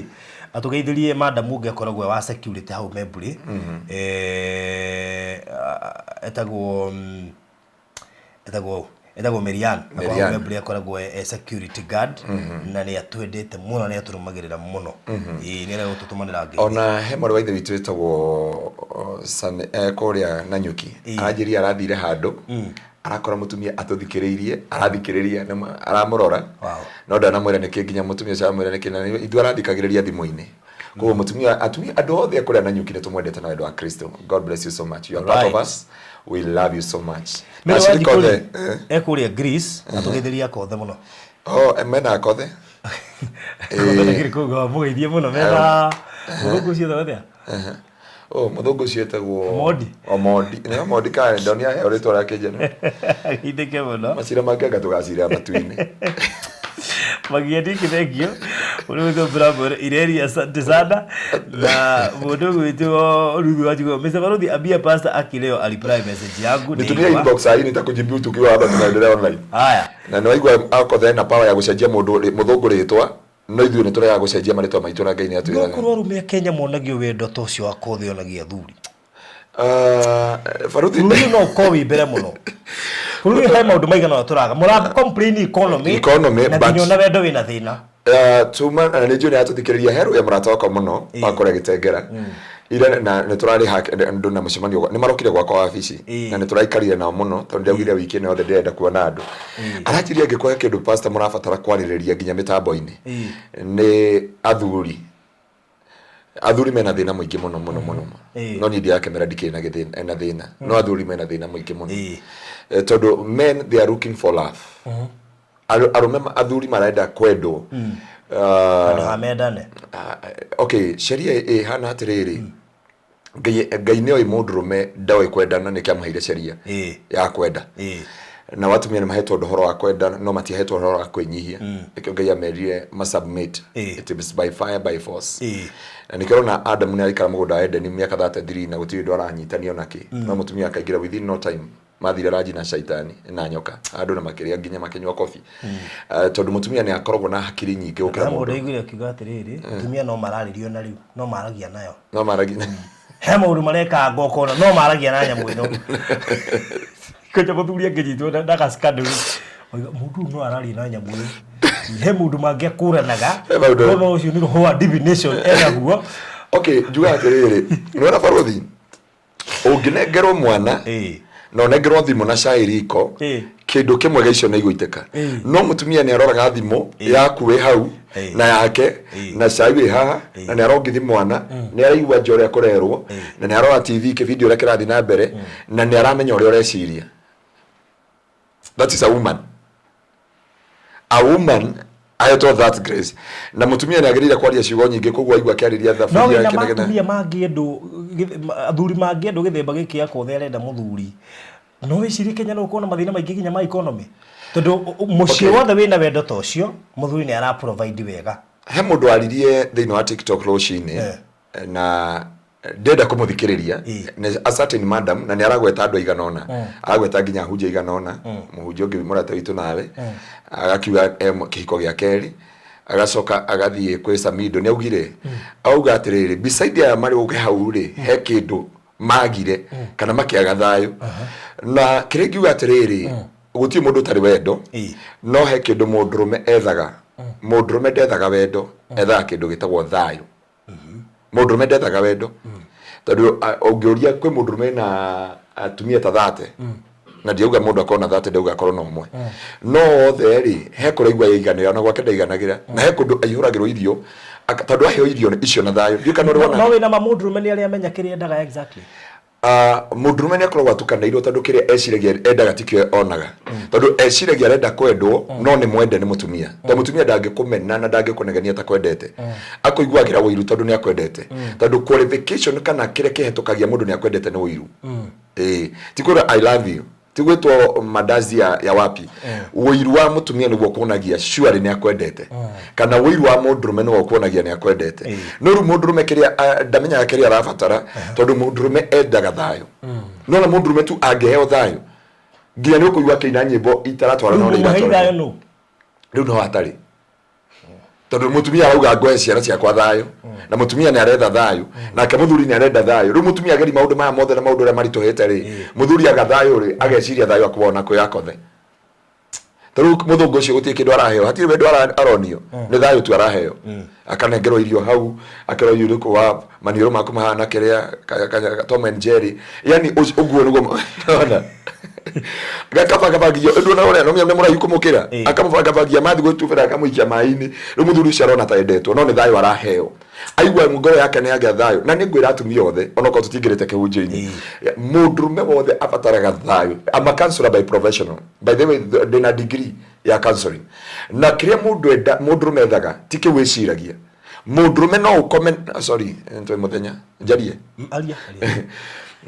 atũgeithirie madam ũngĩ akoragwo wa security hau Membri, etagwo etagwo Marian. Marian. Membri akoragwo e security guard na nĩ atwendete mũno, nĩ atũrũmagĩrĩra mũno. Ĩĩ, nĩ aragũtũtũmanĩra ngeithi. Ona he mwarĩ wa ithe witũ wĩtagwo kũrĩa Nanyuki. Aranjĩria arathire handũ arakora mũtumia atũthikĩrĩirie, arathikĩrĩria aramũrora. Wow. No ndanamwĩra nĩkĩ nginya mũtumia ũcio aramwĩra nĩkĩ, na ithuĩ arathikagĩrĩria thimũ-inĩ. Koguo mũtumia, atumia andũ othe a kũrĩa Nanyuki nĩ tũmwendete na wendo wa Kristo. God bless you so much, you are part of us, we love you so much. Na Mary ashirika Wanjikũ othe, rĩ, ekũrĩa Greece atũgeithirie akothe mũno. Oh, mena akothe. Akothe ndakĩrĩ kũu mũgeithie mũno mena mũthũngũ ũcio wetagwo atĩa? Oh, mũthũngũ ũcio etagwo Omondi. Omondi. Nĩ Omondi kana ndonia aheo rĩtwa rĩake njenu. Ageithĩke mũno. Macira mangĩ anga tũgacirĩra matu-inĩ. Magieni kithengio ũrĩ gwĩtwo Bravo Ireri, asante sana na mũndũ gwĩtwo Ruth Wanjikũ. Mr. Baruthi ambia pastor akileo aliply message yangu. Nitumie nĩigua. inbox sahi nitakujibu tukiwa hapa tunaendelea online. Haya. Na nĩwaigua akothe na power ya gũcenjia mũndũ mũthũngũ rĩtwa, no ithuĩ nĩ tũregaga gũcenjia marĩtwa maitũ na Ngai nĩ No atwĩraga. korwo arũme a Kenya monagio wendo ta ũcio wa kothe onagia athuri. Baruthi Bũrũri ũyũ no ũkorwo wĩ mbere mũno. Bũrũri ũyũ he maũndũ maigana ũna tũraga. Mũra complain economy, Economy, na but nginya ona wendo wĩna thĩna. Tuma na nĩ njũĩ nĩ atũthikĩrĩria he rũya mũrata wakwa mũno wa kũrĩa Gĩtengera ira, na nĩ tũrarĩ andũ na mũcemanio nĩ marokire gwakwa wabici na nĩ tũraikarire nao mũno tondũ ndĩraugire wiki ĩno yothe ndĩrenda kuona andũ. Aranjĩria angĩkorwo he kĩndũ pastor mũrabatara kwarĩrĩria nginya mĩtambo-inĩ nĩ athuri. Athuri mena thĩna mũingĩ mũno mũno mũno. No niĩ ndirakĩmera ndikĩrĩ na gĩthĩna na thĩna, no athuri mena thĩna mũingĩ mũno. Tondũ men, they are looking for love. Arũme athuri marenda kwendwo. Handũ ha mendane. Okay, sheria ĩhana atĩrĩrĩ, Ngai nĩoĩ mũndũrũme ndoĩ kwendana, nĩkĩo amũheire sheria ya kwenda. Na watumia nĩ mahetwo ũhoro wa kwenda no matiahetwo ũhoro wa kwĩnyihia, nĩkĩo Ngai amerire masubmit. It is by fire by force. Na nĩkĩo ũrona Adamu nĩ aikara mũgũnda wa Edeni mĩaka 33 na gũtirĩ ũndũ aranyitania onakĩ, no mũtumia akaingĩra within no time mathire ranji na shaitani na nyoka andũ na makĩrĩa nginya makĩnyua kobi. Tondũ mũtumia nĩ akoragwo na hakiri nyingĩ gũkĩra Na mũndũ mũndũ. aiguire akiuga atĩrĩrĩ, atumia no mararĩrio na rĩu no maragia nayo. No maragia. He maũndũ marekaga ngokona no maragia na nyamũ ĩno. Kwanja mũthuri angĩnyitwo na gaskandũ oiga mũndũ ũyũ no araria na nyamũ ĩno. He maũndũ mangĩ akũranaga He maũndũ- no ũcio nĩ roho wa divination enaguo. Okay, njugaga atĩrĩrĩ, nĩwona barothi ũngĩnengerwo mwana na ũnengerwo thimũ na cai riko, kĩndũ kĩmwe gĩa icio nĩ igũitĩka. No mũtumia nĩ aroraga thimũ yaku wĩ hau na yake na cai wĩ haha, na nĩ arongithi mwana, nĩ araigua nja ũrĩa kũrerwo, na nĩ arora TV kĩbindi ũrĩa kĩrathiĩ na mbere, na nĩ aramenya ũrĩa ũreciria. That is a woman. A woman ahetwo that grace. Na mũtumia nĩ agĩrĩire kwaria ciugo nyingĩ, koguo aigua akĩarĩria No thaburia wĩna kĩnegene. matumia mangĩendwo athuri mangĩendwo gĩthemba gĩkĩ akothe arenda mũthuri, no wĩcirie Kenya no ũkorwo na mathĩna maingĩ nginya ma economy, tondũ mũciĩ wothe wĩna wendo ta ũcio mũthuri nĩ ara provide wega. He mũndũ waririe thĩinĩ wa TikTok rũcinĩ na ndenda kũmũthikĩrĩria, nĩ a certain madam, na nĩ aragweta andũ aigana ũna, aragweta nginya ahunjia aigana ũna, mũhunjia ũngĩ mũrata witũ nawe, agakiuga kĩhiko gĩa kerĩ, Agacoka agathiĩ kwĩ Samido. Nĩ augire, auga atĩrĩrĩ, beside aya marĩ ũke hau rĩ, he kĩndũ magire kana makĩaga thayũ. Na kĩrĩa ingiuga atĩrĩrĩ, gũtirĩ mũndũ ũtarĩ wendo. No he kĩndũ mũndũrũme ethaga. Mũndũrũme ndethaga wendo, ethaga kĩndũ gĩtagwo thayũ. Mũndũrũme ndethaga wendo, tondũ ũngĩũria kwĩ mũndũrũme na atumia ta 30, na ndiauga mũndũ akorwo na 30, ndauga akorwo na ũmwe, no othe rĩ, he kũrĩa yaiganĩra, ona gwake ndaiganagĩra, na he kũndũ aihũragĩrwo irio, tondũ aheo irio icio na thayũ. Ndiũĩ kana ũrĩ wona. No wĩna ma mũndũrũme nĩ arĩa amenya kĩrĩa endaga exactly? Mũndũrũme nĩ akoragwo atukanĩirwo, tondũ kĩrĩa eciragia endaga tikĩo onaga, tondũ eciragia arenda kwendwo, no nĩ mwende nĩ mũtumia, tondũ mũtumia ndangĩkũmena na ndangĩkũnegenia takwendete. Akũiguagĩra ũiru tondũ nĩ akwendete, tondũ qualification kana kĩrĩa kĩhetũkagia mũndũ nĩ akwendete nĩ ũiru. Ĩĩ, ti kwĩra "I love you", ti gwĩtwo mandazi ya wapi. Ũiru wa mũtumia nĩguo kuonagia surely nĩ akwendete, kana ũiru wa mũndũrũme nĩguo kuonagia nĩ akwendete. No rĩu mũndũrũme kĩrĩa ndamenyaga kĩrĩa arabatara, tondũ mũndũrũme endaga thayũ. No na mũndũrũme tu angĩheo thayũ, nginya nĩ ũkũigua akĩina nyĩmbo itaratwarana ũrĩa Rĩu mũhei iratwarana. Thayũ nũ? Rĩu no hatarĩ, tondũ mũtumia arauga, "Ngũhe ciana ciakwa thayũ," na mũtumia nĩ aretha thayũ, nake mũthuri nĩ arenda thayũ. Rĩu mũtumia ageri maũndũ maya mothe na maũndũ ũrĩa maritũhĩte rĩ, mũthuri aga thayũ rĩ, ageciria thayũ akuona kwĩ akothe. Ta rĩu mũthũngũ ũcio gũtirĩ kĩndũ araheo, hatirĩ wendo aronio, nĩ thayũ tu araheo. Akanengerwo irio hau, akerwo, "You look up, maniũrũ maku mahana kĩrĩa Tom and Jerry." Yani ũguo nĩguo ona gakabangabangio ndona ũrĩa no nĩ mũraihu kũmũkĩra. Akamũbangabangia mathi gwĩtubĩra, akamũikia maĩ-inĩ. Rĩu mũthuri ũcio arona ta endetwo, no nĩ thayũ araheo. Aigua ngoro yake nĩ yagĩa thayũ. Na nĩ ngwĩra atumia othe, onokorwo tũtingĩrĩte kĩhunjio-inĩ, mũndũrũme wothe abataraga thayũ. I'm a counselor by professional, by the way. Ndĩna degree ya counseling, na kĩrĩa mũndũ enda, mũndũrũme ethaga ti kĩu wĩciragia. Mũndũrũme no ũkome, sorry, twĩ mũthenya njarie. Aria, aria.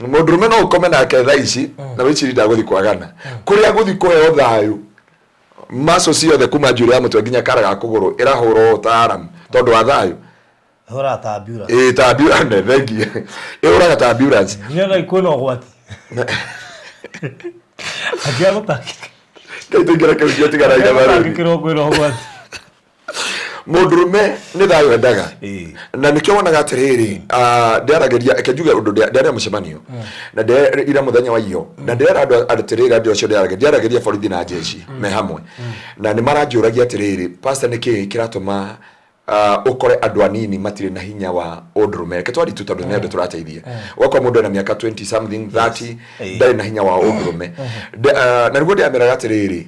Mũndũrũme no ũkome nake thaa ici na wĩciri ndagũthi kwagana kũrĩa gũthi kũheo thayũ, maco ciothe kuma njuĩrĩ ya mũtwe nginya kara ga kũgũrũ ĩrahũrwo ta alarm tondũ wa thayũ. Hũra ta ambulance. Ĩĩ, ta ambulance, thank you, ĩhũraga ta ambulance. Nĩona kwĩna ũgwati akĩaga gũtangĩka. Ngai, tũingĩra kĩhunjio tigana ina marũri. Gũtangĩkĩrwo kwĩna ũgwati. Mũndũrũme nĩ thayũ endaga, na nĩkĩo wonaga atĩrĩrĩ, ndĩaragĩria, reke njuge ũndũ, ndĩarĩ na mũcemanio na ira mũthenya wa iyo, na ndĩrera andũ atĩrĩrĩ, andũ acio ndĩaragĩria, ndĩaragĩria borithi na jeshi me hamwe, na nĩ maranjũragia atĩrĩrĩ, "Pastor, nĩkĩ kĩratũma ũkore andũ anini matirĩ na hinya wa ũndũrũme?" Reke twari tu, tondũ nĩ andũ tũrateithia. Ũgakora mũndũ ena mĩaka 20 something, 30, ndarĩ na hinya wa ũndũrũme. Na nĩguo ndĩrameraga atĩrĩrĩ,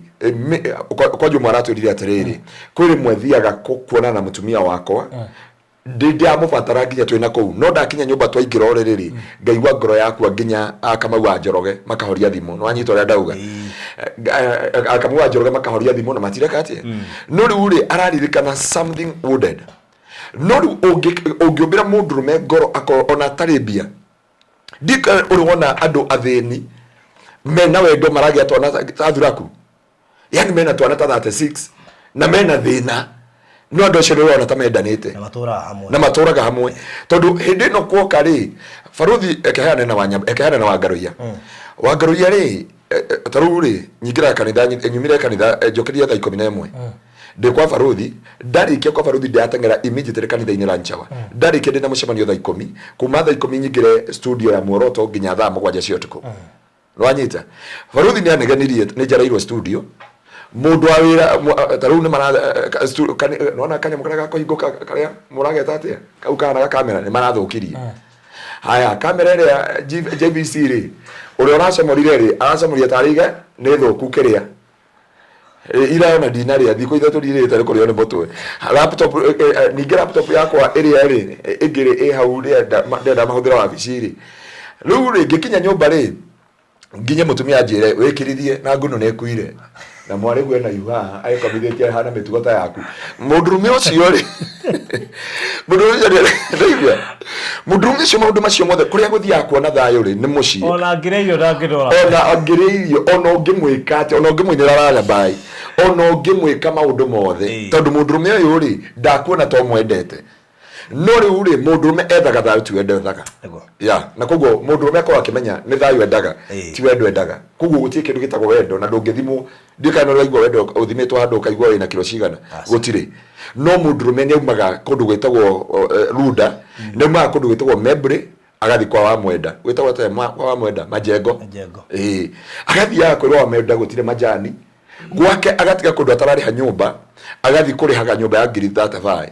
kwanja ũmwe aratwĩrire atĩrĩrĩ, "Kwĩ rĩmwe thiaga kuonana na mũtumia wakwa, ndĩ ndamũbatara nginya twĩna kũu, no ndakinya nyũmba twaingĩra ũrĩrĩ rĩ, ngaigua ngoro yakwa nginya Kamau wa Njoroge makahoria thimũ." Nĩ wanyita ũrĩa ndauga? Kamau wa Njoroge makahoria thimũ na matireka atĩa. No rĩu rĩ, araririkana something wounded. No rĩu ũngĩũmbĩra mũndũrũme ngoro akorwo ona atarĩ mbia, ndika ũrĩ wona andũ athĩni mena wendo maragĩa twana ta thuraku, yani mena twana ta 36 na mena thĩna, no andũ acio nĩ ũrona ta mendanĩte. Na matũraga hamwe. Na matũraga hamwe, tondũ hĩndĩ ĩno kuoka rĩ, baruthi ekeheane na wanya, ekeheane na Wangaruia. Wangaruia rĩ, ta rĩu rĩ, nyingĩraga kanitha, nyumire kanitha, njũkĩrire thaa 11, ndĩ kwa baruthi. Ndarĩkia kwa baruthi, ndĩrateng'era immediately kanitha-inĩ lunch hour. Ndarĩkia, ndĩna mũcemanio thaa 10. Kuma thaa 10 nyingĩre studio ya Muoroto nginya thaa 7 cia ũtukũ. Nĩwanyita? Baruthi nĩ anegenirie nĩ njereirwo studio. Mũndũ wa wĩra ta rĩu nĩ mara nĩwona kanyamũ karĩa gakũhingũka karĩa mũrageta atĩa kau kahana kamera, nĩ marathũkirie. Haya, kamera ĩrĩa JVC rĩ, ũrĩa ũracomorire rĩ, aracomorire tarĩ ige nĩ thũku kĩrĩa. Ira ona ndinarĩa, thikũ 3 ndirĩte nĩ kũrĩo nĩ mũtwe. Laptop, ningĩ laptop yakwa ĩrĩa rĩ ĩngĩ rĩ ĩ hau, ndĩrenda mahũthĩra wabici rĩ. Rĩu rĩ, ngĩkinya nyũmba rĩ, nginye mũtumia anjĩre, "Wĩkirithie na ngũnũ nĩ ĩkuire na mwarĩ guo ena ihu haha agĩkomithĩtie hana mĩtugo ta yaku." Mũndũrũme ũcio rĩ, mũndũrũme ũcio ndaigua mũndũrũme ũcio maũndũ macio mothe, kũrĩa gũthiaga kuona thayũ rĩ, nĩ mũciĩ. Ona ngĩrĩa irio ndangĩrora. Ona angĩrĩa irio, ona ũngĩmwĩka atĩa, ona ũngĩmũinĩra rarabai, ona ũngĩmwĩka maũndũ mothe, tondũ mũndũrũme ũyũ rĩ, ndakuona to mwendete. No rĩu rĩ, mũndũrũme ethaga thayũ, ti wendo ethaga. Ya, na koguo mũndũrũme akorwo akĩmenya nĩ thayũ endaga, ti wendo endaga. Koguo gũtirĩ kĩndũ gĩtagwo wendo, na ndũngĩthimwo. Ndiũĩ kana nĩ ũraigua wendo ũthimĩtwo handũ ũkaigua wĩna kiro cigana. Gũtirĩ. No mũndũrũme nĩ aumaga kũndũ gwĩtagwo Runda, nĩ aumaga kũndũ gwĩtagwo Membley, agathiĩ kwa Wamwenda. Gwĩtagwo atĩa kwa Wamwenda? Majengo. Majengo. Ĩĩ, agathiaga kwĩrwo Wamwenda gũtirĩ majani. Gwake agatiga kũndũ atararĩha nyũmba, agathiĩ kũrĩhaga nyũmba ya ngiri 35.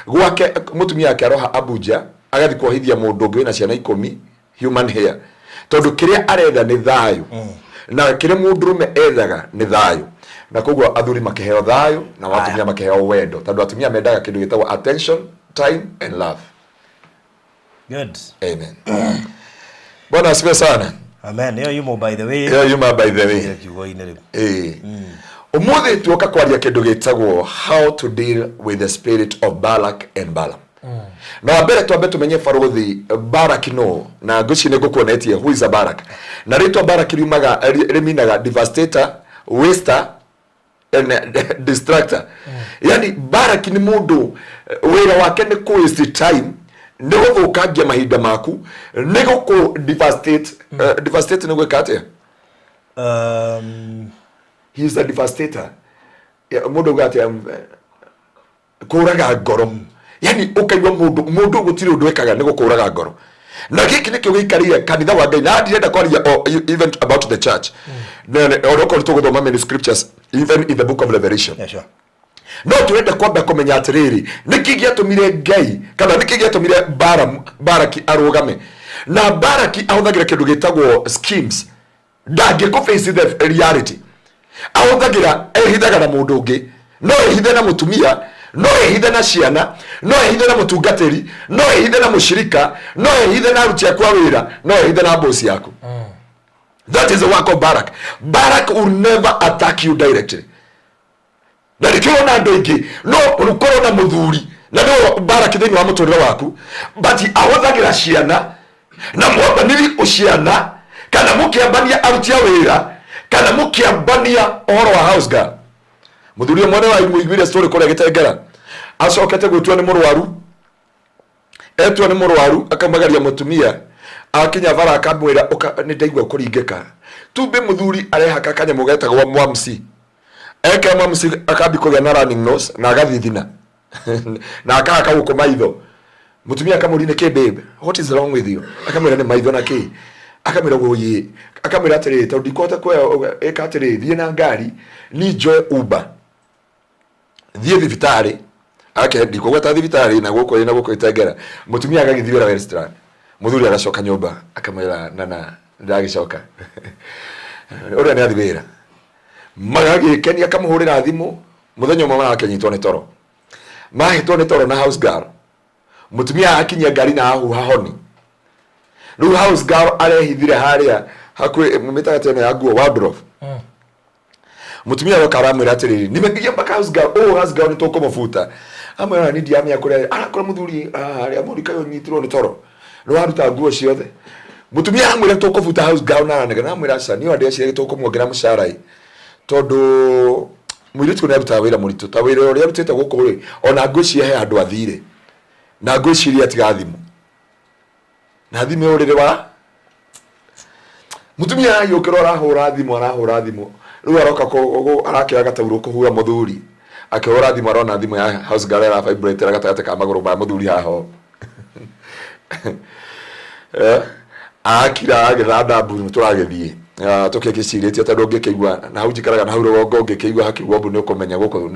Gwake mũtumia wake aroha Abuja, agathiĩ kuohithia mũndũ ũngĩ wĩna ciana 10 human hair, tondũ kĩrĩa aretha nĩ thayũ, na kĩrĩa mũndũrũme ethaga nĩ thayũ. Na koguo athuri makĩheo thayũ na atumia makĩheo wendo, tondũ atumia mendaga kĩndũ gĩtagwo attention, time and love. Good. Amen. Bwana asifiwe sana. Amen. Ĩyo yumo by the way. Ĩyo yuma by the way. Ĩyo kiugo-inĩ rĩu. Ĩĩ, ũmũthĩ tuoka kwaria kĩndũ gĩtagwo how to deal with the spirit of Balak and Balaam. Na wa mbere twambe tũmenye barũthi Balak no, na ngwĩciria nĩ ngũkuonetie who is a Balak. Na rĩtwa Balak riumaga rĩminaga devastator, waster and distractor. Yani Balak nĩ mũndũ wĩra wake nĩ kũ waste time, nĩ gũthũkangia mahinda maku, nĩ gũkũ devastate. Devastate nĩ gwĩka atĩa? He is a devastator. Ya, mũndũ auga atĩa, kũraga ngoro. Yani ũkaigua mũndũ gũtirĩ ũndũ ekaga nĩ gũkũraga ngoro. Na gĩkĩ nĩkĩo gĩikarĩire kanitha wa Ngai. Na ndirenda kwaria even about the church. Ona okorwo tũgũthoma many scriptures even in the book of Revelation. Yeah, sure. No turenda kwamba kũmenya atĩrĩrĩ, nĩkĩ gĩatũmire Ngai kana nĩkĩ gĩatũmire Baraki arũgame. Na Baraki ahũthagĩra kĩndũ gĩtagwo schemes. Ndangĩkũ face the reality. Ahũthagĩra, ehithaga na mũndũ ũngĩ, no ehithe na mũtumia, no ehithe na ciana, no ehithe na mũtungatĩri, no ehithe na mũcirika, no ehithe na aruti aku a wĩra, no ehithe na boss yaku. That is the work of Barak. Barak will never attack you directly. Na nĩkĩo ũrona andũ aingĩ no ũkorwo na mũthuri na no Barak thĩinĩ wa mũtũrĩre waku, but ahũthagĩra ciana na mwambanĩri ũciana, kana mũkĩambania aruti a wĩra, kana mũkĩambania ũhoro wa house girl. Mũthuri ũmwe nĩ waiguire story kũrĩa Gĩtengera, acokete gwĩtua nĩ mũrwaru, etua nĩ mũrwaru, akamagaria mũtumia, akinya bara akamwĩra ũka nĩ ndaigua kũringĩka. Tumbe mũthuri arehaka kanyamũ getagwo mwamsi, eke mwamsi akambi kũgĩa na running nose na agathithina na akahaka gũkũ maitho. Mũtumia akamũria nĩ kĩ babe, what is wrong with you? Akamwĩra nĩ maitho na kĩ. Akamwĩra gũyĩ, akamwĩra atĩrĩrĩ, tondũ ndikũhota kuoya, ĩka atĩrĩrĩ, thiĩ na ngari ni njoe Uber thiĩ thibitarĩ. Ake ndikũgweta thibitarĩ na gũkũ na gũkũ Itengera. Mũtumia agagĩthiĩ wĩra Westland, mũthuri agacoka nyũmba akamwĩra nana ndagĩcoka ũrĩa nĩ athiĩ wĩra. Magagĩkenia, akamũhũrĩra thimũ. Mũthenya ũmwe marakĩnyitwo nĩ toro, mahĩtwo nĩ toro na house girl. Mũtumia akinyia ngari na ahuha honi. Rĩu house girl arehithire harĩa hakuhĩ mĩtagatĩ ĩno ya nguo, wardrobe. Mũtumia aroka aramwĩra atĩrĩrĩ, nimepigia mpaka house girl, ũũ house girl nĩ tũkũmũbuta. Amwĩra ni ndiamenya kũrĩa arakora mũthuri harĩa mũrika ũnyitirwo nĩ toro, nĩ waruta nguo ciothe. Mũtumia aramwĩra tũkũbuta house girl, na aranegena. Amwĩra aca, niĩ ndĩreciria tũkũmuongerera mũcara ĩ, tondũ mũirĩtu nĩ arutaga wĩra mũritũ ta wĩra ũrĩa arutĩte gũkũ rĩ, ona ngwĩciria he handũ athire, na ngwĩciria atiga thimũ na thimũ ũrĩrĩ wa mũtumia arariũkĩra, arahũra thimũ, arahũra thimũ. Rĩu aroka arakĩoya gataurũ kũhura mũthuri, akĩhũra thimũ arona thimũ ya house girl ĩra vibrate gatagatĩ ka magũrũ ma mũthuri haha ũũ. Akira agĩthanda mbu tũragĩthiĩ tũkĩgĩcirĩtie, tondũ ũngĩkĩigua na hau njikaraga na hau rũgongo, ũngĩkĩigua hakiugwo mbu nĩ ũkũmenya gũkũ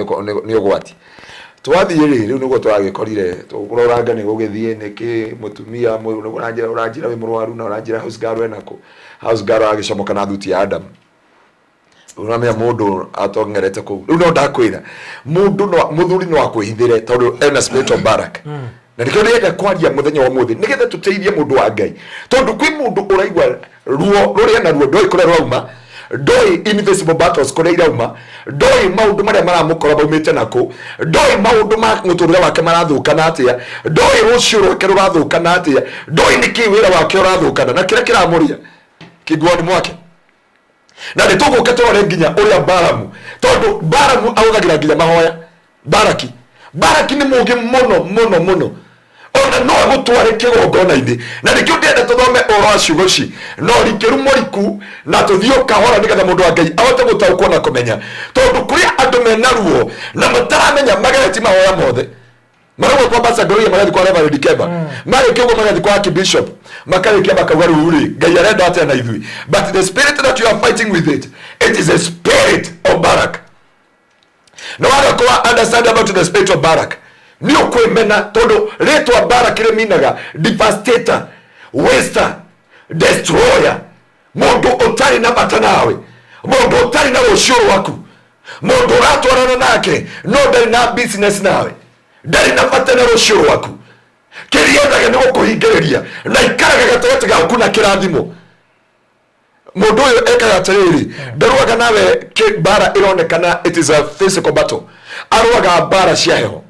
nĩ ũgwati. Twathiĩ rĩ, rĩu nĩguo tũragĩkorire tũkũroranga nĩ gũgĩthiĩ nĩkĩ mũtumia ũranjĩra ũranjĩra wĩ mũrwaru na ũranjĩra house girl enakũ. House girl agĩcomoka na thuti ya Adam. Ũramenya mũndũ atongerete kũu. Rĩu no ndakwĩra mũndũ no mũthuri no akwĩhithĩre tondũ ena spirit of Barak. Na nĩkĩo ndĩrenda kwaria mũthenya wa ũmũthĩ nĩgetha tũteithie mũndũ wa Ngai, tondũ kwĩ mũndũ ũraigua ruo rũrĩa naruo ndoĩ kũrĩa rwauma, ndoĩ invisible battles kũrĩa irauma, ndoĩ maũndũ marĩa maramũkora maumĩte nakũ, ndoĩ maũndũ ma mũtũrĩre wake marathũkana atĩa, ndoĩ rũciũ rwake rũrathũkana atĩa, ndoĩ nĩkĩ wĩra wake ũrathũkana na kĩrĩa kĩramũrĩa kĩnguoni mwake. Na nĩ tũgũka tũrore nginya ũrĩa Balamu, tondũ Balamu ahũthagĩra nginya mahoya. Baraki nĩ mũũgĩ mũno mũno mũno. Ona no agũtware kĩgongona-inĩ. Na nĩkĩo ndĩrenda tũthome ũhoro wa ciugo ici no rikĩru mũriku na tũthiĩ o kahora nĩgetha mũndũ wa Ngai ahote gũtaũkwo na kũmenya, tondũ kũrĩ andũ mena ruo na mataramenya magereti mahoya mothe. Marauga kwa Pastor Gloria, magathiĩ kwa Reverend Kemba, marĩkia ũguo magathiĩ kwa Archbishop, makarĩkia makauga rĩu rĩ Ngai arenda atĩa na ithuĩ. But the spirit that you are fighting with, it is a spirit of Barak. Na waga kwa understand about the spirit of Barak, nĩ ũkwĩmena, tondũ rĩtwa Barak rĩminaga devastator, waster, destroyer, mũndũ ũtarĩ na bata nawe, mũndũ ũtarĩ na rũciũ rwaku, mũndũ ũratwarana nake no ndarĩ na business nawe, ndarĩ na bata na rũciũ rwaku. Kĩrĩa endaga nĩ gũkũhingĩrĩria na ikaraga gatagatĩ gaku na kĩrathimo. Mũndũ ũyũ ekaga atĩrĩrĩ, ndarũaga nawe mbara ĩronekana, it is a physical battle. Arũaga mbara cia heho.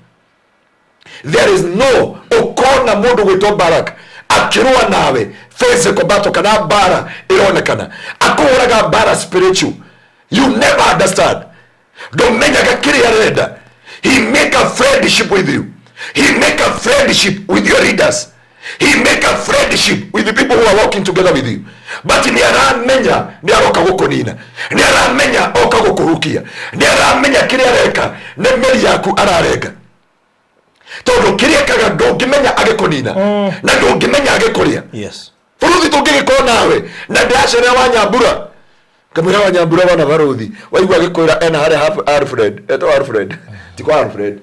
There is no ũkona mũndũ gwĩtwo Barak akĩrũa nawe physical battle kana mbara ĩronekana. Akũhũraga mbara spiritual. You never understand, ndũmenyaga kĩrĩa arenda. He make a friendship with you, he make a friendship with your leaders, he make a friendship with the people who are working together with you, but nĩ aramenya nĩ aroka gũkũnina, nĩ aramenya oka gũkũhukia, nĩ aramenya kĩrĩa areka nĩ mĩri yaku ararenga, tondũ kĩrĩa ekaga ndũngĩmenya agĩkũnina na ndũngĩmenya agĩkũrĩa. Bũrũthi tũngĩgĩkorwo nawe na ndĩracerera wa Nyambura, kamwĩra wa Nyambura wana barũthi waigua agĩkwĩra ena harĩa Alfred, etwo Alfred, ti kwa Alfred,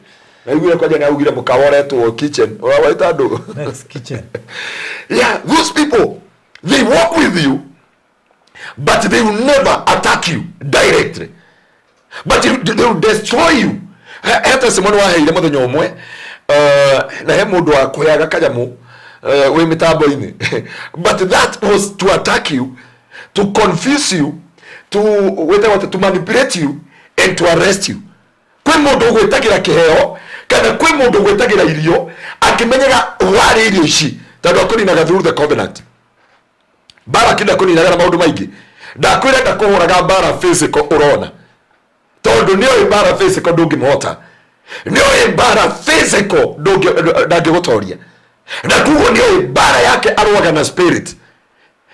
naiguire kwanja nĩ augire mũkawa ũretwo kitchen waita andũ. Next kitchen. Yeah, those people, they walk with you, but they will never attack you directly, but they will destroy you. He testimony waheire mũthenya ũmwe, na he mũndũ wakũheaga kanyamũ wĩ mĩtambo-inĩ, but that was to attack you, to confuse you, to wĩtagwo atĩa, to manipulate you and to arrest you. Kwĩ mũndũ ũgwĩtagĩra kĩheo kana kwĩ mũndũ ũgwĩtagĩra irio akĩmenyaga warĩ irio ici, tondũ akũninaga through the covenant. Mbara ndakũninaga na maũndũ maingĩ. Ndakwĩra ndakũhũraga mbara physical ũrona, tondũ nĩoĩ mbara physical ndũngĩmũhota, nĩoĩ mbara physical ndangĩgũtoria, na koguo nĩoĩ mbara yake arũaga na spirit,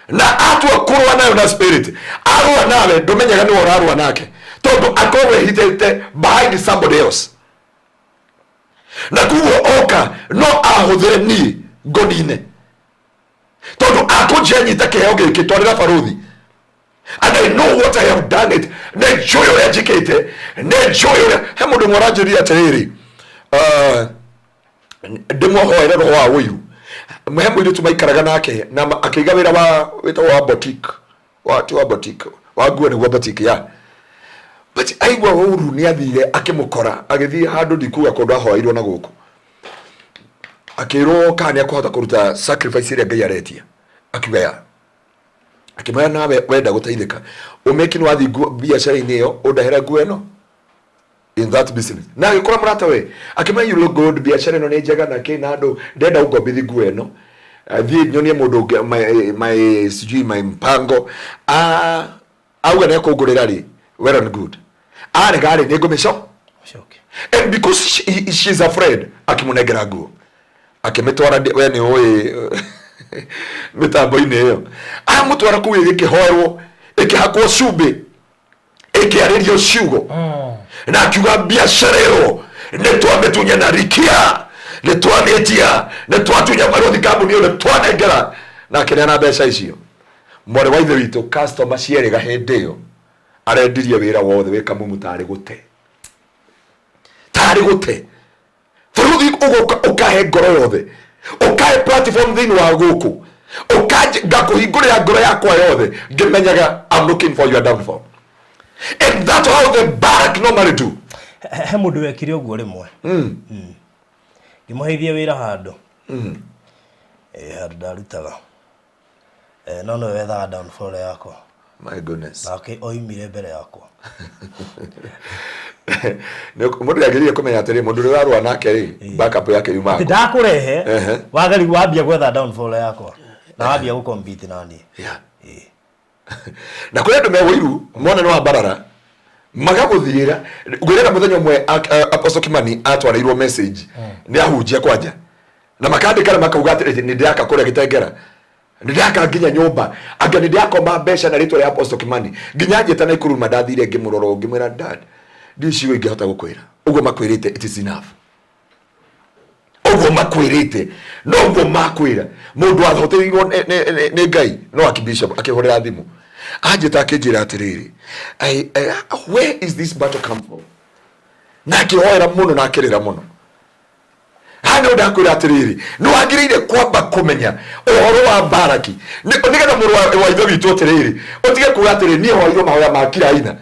na atua kũrũa nayo na spirit, arũa nawe ndũmenyaga nĩwe ũrarũa nake, tondũ akorwo ehithĩte behind somebody else, na koguo oka no ahũthĩre niĩ ngũnine, tondũ akũnjia nyita kĩheo gĩkĩ twarĩra barũthi, and I know what I have done it, nĩ njũĩ ũrĩa njĩkĩte, nĩ njũĩ ũrĩa. He mũndũ ũmwe ũranjĩrire atĩrĩrĩ, ndĩmũhoere roho wa ũiru. He mũirĩtu maikaraga nake na akĩiga wĩra wa wĩtagwo wa boutique, wa ti wa boutique, wa nguo nĩguo boutique ya, but aigua ũru nĩ athire akĩmũkora agĩthiĩ handũ, ndikuga kũndũ ahoeirwo na gũkũ, akĩrwo kana nĩ akũhota kũruta sacrifice ĩrĩa Ngai aretia. Akiuga ya, akĩmwĩra nawe wenda gũteithĩka ũmĩki nĩ wathiĩ biacara-inĩ ĩyo ũndehera nguo ĩno in that business. Na agĩkora mũrata we, akĩmwĩra, "You look good, biacara ĩno nĩ njega na kĩ na andũ, ndenda ũngombithie nguo ĩno." Thiĩ nyonie mũndũ ũngĩ my sijui my mpango. Ah, auga nĩ akũngũrĩra rĩ, well and good, arega rĩ, nĩ ngũmĩco. Coke. And because she's afraid, akĩmũnengera nguo akĩmĩtwara. We nĩ ũĩ mĩtambo-inĩ ĩyo, amũtwara kũu ĩgĩkĩhoerwo, ĩkĩhakwo cumbĩ, ĩkĩarĩrio ciugo, na akiuga biacara ĩyo nĩ twamĩtunya na rikia, nĩ twamĩtia, nĩ twatunya barũthi kambuni ĩyo, nĩ twanengera, na akĩneana mbeca icio. Mwarĩ wa ithe witũ, customer cierĩga hĩndĩ ĩyo arendirie wĩra wothe wĩ kamumu tarĩ gũte, tarĩ gũte. Bũrũri ũgoka ũkahe ngoro yothe, ũkahe platform thĩinĩ wa gũkũ, ngakũhingũrĩra ngoro yakwa yothe ngĩmenyaga I'm looking for your downfall. And that's how the Barak normally do. He mũndũ wekire ũguo rĩmwe. Ngĩmũheithia wĩra handũ. Handũ ndarutaga. No nĩwe wethaga downfall yakwa. My goodness. Nake oimire mbere yakwa. Mũndũ nĩagĩrĩire kũmenya atĩrĩ, mũndũ ũrĩa ũrarũa nake rĩ, backup yake yumaga kũ? Ndakũrehe. Wageri wambia gwetha downfall yakwa na wambia gũcompete na niĩ. Na kũrĩ andũ me ũiru mona nĩ wambarara magagũthiĩra. Ngwĩraga mũthenya ũmwe Apostle Kimani atwarĩirwo message nĩ ahunjia kwanja. Na makandĩka na makauga atĩrĩ, nĩ ndĩraka kũrĩa Gĩtengera, nĩ ndĩraka nginya nyũmba, anga nĩ ndĩrakoma mbeca na rĩtwa rĩa Apostle Kimani. Nginya njĩta na ikuru mandathire ngĩmũrora, ngĩmwĩra, "Dad, ndiũ ciugo ingĩhota gũkwĩra ũguo makwĩrĩte. It is enough ũguo makwĩrĩte, noguo makwĩra." Mũndũ ahotĩirwo nĩ Ngai no akibishop akĩhũrĩra thimũ, anjĩta akĩnjĩra atĩrĩrĩ, "Where is this battle come from?" Na akĩhoera mũno na akĩrĩra mũno. Haha nĩ ndakwĩra atĩrĩrĩ, nĩ wagĩrĩire kwamba kũmenya ũhoro wa Baraki nĩgetha mũrũ wa ithe witũ atĩrĩrĩ, ũtige kuga atĩrĩ, "Niĩ hoirwo mahoya ma kira aina,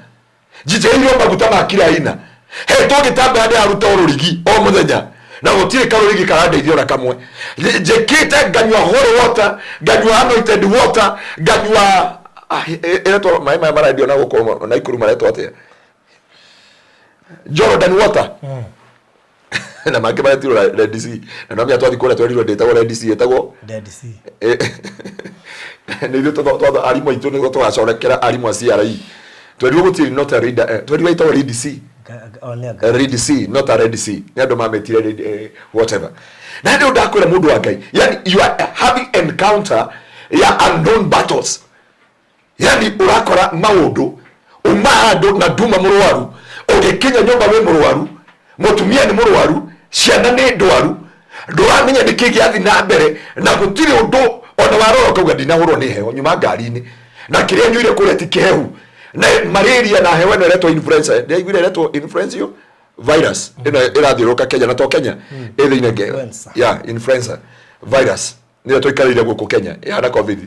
njitĩrĩirwo maguta ma kira aina, hetwo gĩtambaya ndĩraruta rũrigi o mũthenya na gũtirĩ karũrigi karandeithia ona kamwe. Njĩkĩte nganyua holy water, nganyua anointed water, nganyua ĩretwo maĩ maya marendio na gũkũ Naikuru maretwo atĩa, Jordan water na mangĩ maretirwo Red Sea." Na no menya twathi kũrĩa twerirwo ndĩtagwo Red Sea, ĩtagwo Dead Sea. Nĩ ithuĩ arimũ aitũ nĩguo tũgacorekera arimũ a CRE. Twerirwo gũtirĩ, not a reader, twerirwo ĩtagwo Red Sea. O nĩ anga. Red Sea, not a Red Sea. Nĩ andũ mamĩtire Red, whatever. Na nĩ ndakwĩra, mũndũ wa Ngai, yani you are having encounter ya unknown battles, yani ũrakora maũndũ uma handũ na nduma mũrwaru, ũgĩkinya nyũmba wĩ mũrwaru, mũtumia nĩ mũrwaru, ciana nĩ ndwaru, ndũramenya nĩ kĩ gĩathi na mbere, na gũtirĩ ũndũ ona warora ũkauga, "Ndinahũrwo nĩ heho, nyuma ngari-inĩ na kĩrĩa nyuire kũrĩa ti kĩhehu." Na malaria na heho ĩno ĩretwo influenza, ndĩraiguire ĩretwo influenza virus ĩno ĩrathiũrũrũka Kenya, na to Kenya, ĩ thĩinĩ Influenza. Ya influenza virus nĩyo tũikarĩire gũkũ Kenya, ĩhana COVID.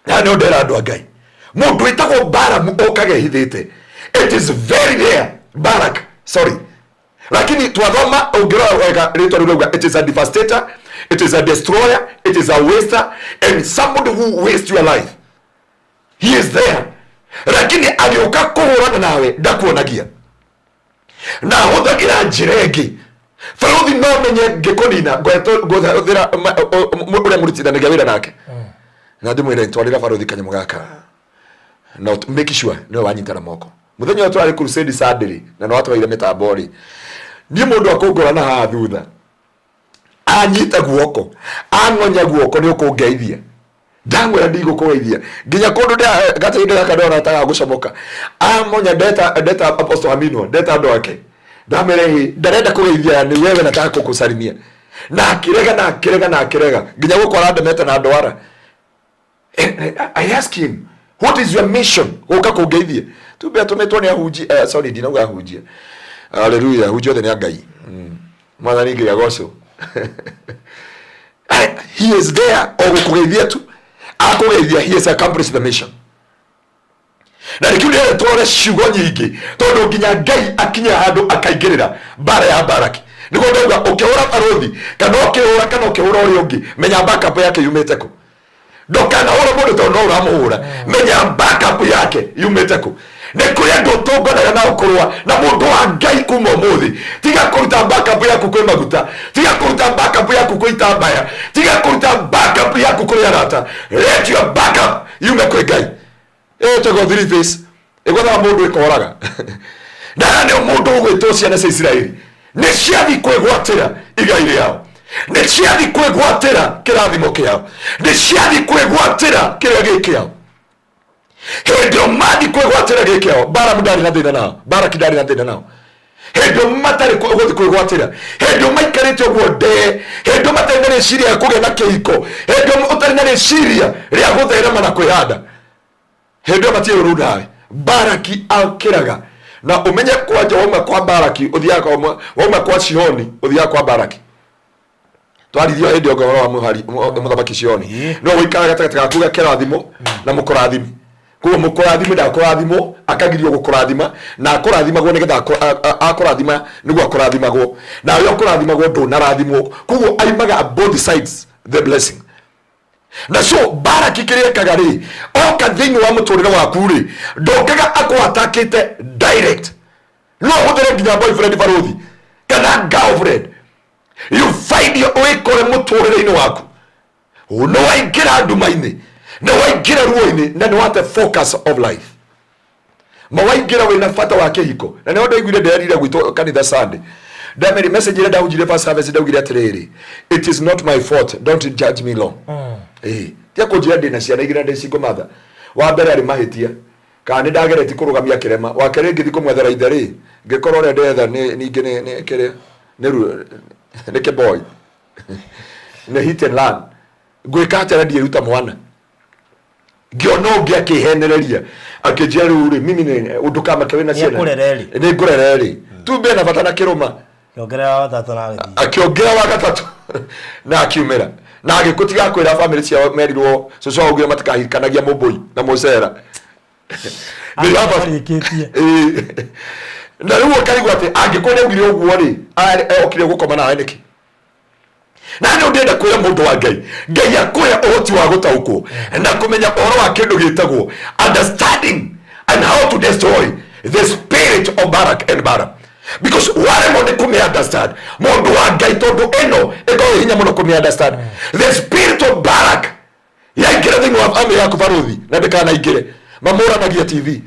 Na nĩ ndera andũ a Ngai, mũndũ wĩtagwo Baramu okaga ehithĩte. It is very rare, Barak, sorry, lakini twathoma, ũngĩrora wega rĩtwa rĩu rĩauga it is a devastator, it is a destroyer, it is a waster and somebody who waste your life. He is there, lakini agĩũka kũhũrana nawe ndakuonagia na hũthagĩra njĩra ĩngĩ. Barũthi, no menye ngĩkũnina ngũhũthĩra ũrĩa mũrutithanagia wĩra nake na ndĩmwĩre, "Twarĩra barũthi kanyamũ gaka na make sure nĩwe wanyita na moko." Mũthenya ũyũ twarĩ crusade Sunday na nĩ watwaire mĩtambo rĩ, niĩ mũndũ akũngora na haha thutha, anyita guoko, ang'onya guoko, "Nĩ ũkũngeithia?" Ndamwĩra, "Ndigũkũgeithia nginya kũndũ gatainĩ gaka ndona taga gũcomoka." Amonya, ndeta ndeta Apostle Amino, ndeta andũ ake, ndamwĩra, "Ĩ ndarenda kũgeithia, ni wewe nataka kukusalimia." Na akĩrega na akĩrega na akĩrega nginya gũkũ arandemete na ndwara. I ask him, "What is your mission gũka kũngeithia?" Tumbe atũmĩtwo nĩ ahunji, sorry, ndinauga ahunjia. Haleluya, ahunjia othe nĩ a Ngai. Mwathani Ngai agocwo. He is there o gũkũgeithia tu, akũgeithia, he has accomplished the mission. Na nĩkĩo ndĩrenda tũrore ciugo nyingĩ, tondũ nginya Ngai akinya handũ akaingĩrĩra mbara ya Baraki. Nĩguo ndauga, ũkĩhũra barũthi kana ũkĩhũra kana ũkĩhũra ũrĩa ũngĩ, menya backup yake yumĩte kũ. Ndũkanahũre mũndũ tondũ no ũramũhũra, menya backup yake yumĩte kũ. Nĩ kũrĩ andũ ũtũnganaga nao kũrũa na mũndũ wa Ngai. Kuma ũmũthĩ, tiga kũruta backup yaku kwĩ maguta, tiga kũruta backup yaku kwĩ itambaya, tiga kũruta backup yaku kũrĩ arata. Let your backup yume kwĩ Ngai. Ĩtagwo three face, ĩgwethaga mũndũ ĩkoraga. Na aya nĩo mũndũ ũgwĩtwo ciana cia Isiraeli nĩ ciathi kwĩgwatĩra igai rĩao, nĩ ciathi kwĩgwatĩra kĩrathimo kĩao, nĩ ciathi kwĩgwatĩra kĩrĩa gĩ kĩao. Hĩndĩ ĩyo mathi kwĩgwatĩra gĩ kĩao, Baramu ndarĩ na thĩna nao, Baraki ndarĩ na thĩna nao. Hĩndĩ ĩyo matarĩ gũthiĩ kwĩgwatĩra, hĩndĩ ĩyo maikarĩte ũguo ndee, hĩndĩ ĩyo matarĩ na rĩciria rĩa kũgĩa na kĩhiko, hĩndĩ ĩyo ũtarĩ na rĩciria rĩa gũtherema na kwĩhanda, hĩndĩ ĩyo matirĩ ũru nawe. Baraki akĩraga na ũmenye kwanja wauma kwa Baraki ũthiaga kwa wauma kwa Shihoni ũthiaga kwa Baraki. Twarithio hĩndĩ ĩyo ũhoro wa mũthamaki Shihoni. No gũikara gatagatĩ gaku ga kĩrathimo na mũkũrathimi. Koguo mũkũrathimi ndakũrathimwo, akagirio gũkũrathima, na akũrathimagwo nĩgetha akũrathima nĩguo akũrathimagwo, na ũrĩa ũkũrathimagwo ndũnarathimwo. Koguo aimaga both sides the blessing. Na so Baraki kĩrĩa ekaga rĩ, oka thĩinĩ wa mũtũrĩre waku rĩ, ndokaga akũatakĩte direct. No ũhũthĩre nginya boyfriend, barũthi, kana girlfriend. You find your wĩkore mũtũrĩre-inĩ waku nĩ waingĩra nduma-inĩ, nĩ waingĩra ruo-inĩ, na nĩ wate focus of life. Ma waingĩra wĩna bata wa kĩhiko, na nĩho ndaiguire ndĩrerire gwitũ kanitha Sunday. Ndameri message ĩrĩa ndahunjirie first service ndaugire atĩrĩrĩ, it is not my fault, don't judge me long. Ĩĩ, tia kũnjĩra ndĩna ciana igĩrĩ na ndĩ single mother. Wa mbere arĩ mahĩtia kana nĩ ndageretie kũrũgamia kĩrema. Wa kerĩ ngĩthiĩ kũmwethera ithe rĩ, ngĩkorwo ũrĩa ndetha nĩ ningĩ nĩ nĩ kĩrĩa nĩ nĩ kĩboy nĩ hit and run. Ngwĩka atĩa na ndiĩruta mwana? Ngĩona ũngĩ akĩhenereria akĩnjĩra rĩu rĩ, mimi nĩ ndũkamake wĩna ciana. Nĩekũrera ĩrĩ. Nĩ ngũrera ĩrĩ tumbe na bata na kĩrũma. Kĩongerera wa gatatũ na agĩthiĩ. Akĩongera wa gatatũ na akiumĩra na agĩkũtiga kwĩra famĩlĩ ciao merirwo cũcũ augire matikahikanagia mũmbũi na mũcera. Arĩkĩtie. Ĩĩ. Na rĩu ũkaigua atĩ angĩkorwo nĩaugire ũguo rĩ, okire gũkoma nawe nĩkĩ? Na nĩ ndĩrenda kwĩra mũndũ wa Ngai, Ngai akũhe ũhoti wa gũtaũkwo na kũmenya ũhoro wa kĩndũ gĩtagwo understanding and how to destroy the spirit of Barak and Balaam, because waremwo nĩ kũmĩ understand, mũndũ wa Ngai, tondũ ĩno ĩkoragwo ĩ hinya mũno kũmĩ understand. The spirit of Barak yaingĩra thĩinĩ wa famĩlĩ yaku, barũthi, na ndĩkanaingĩre mamũranagia TV.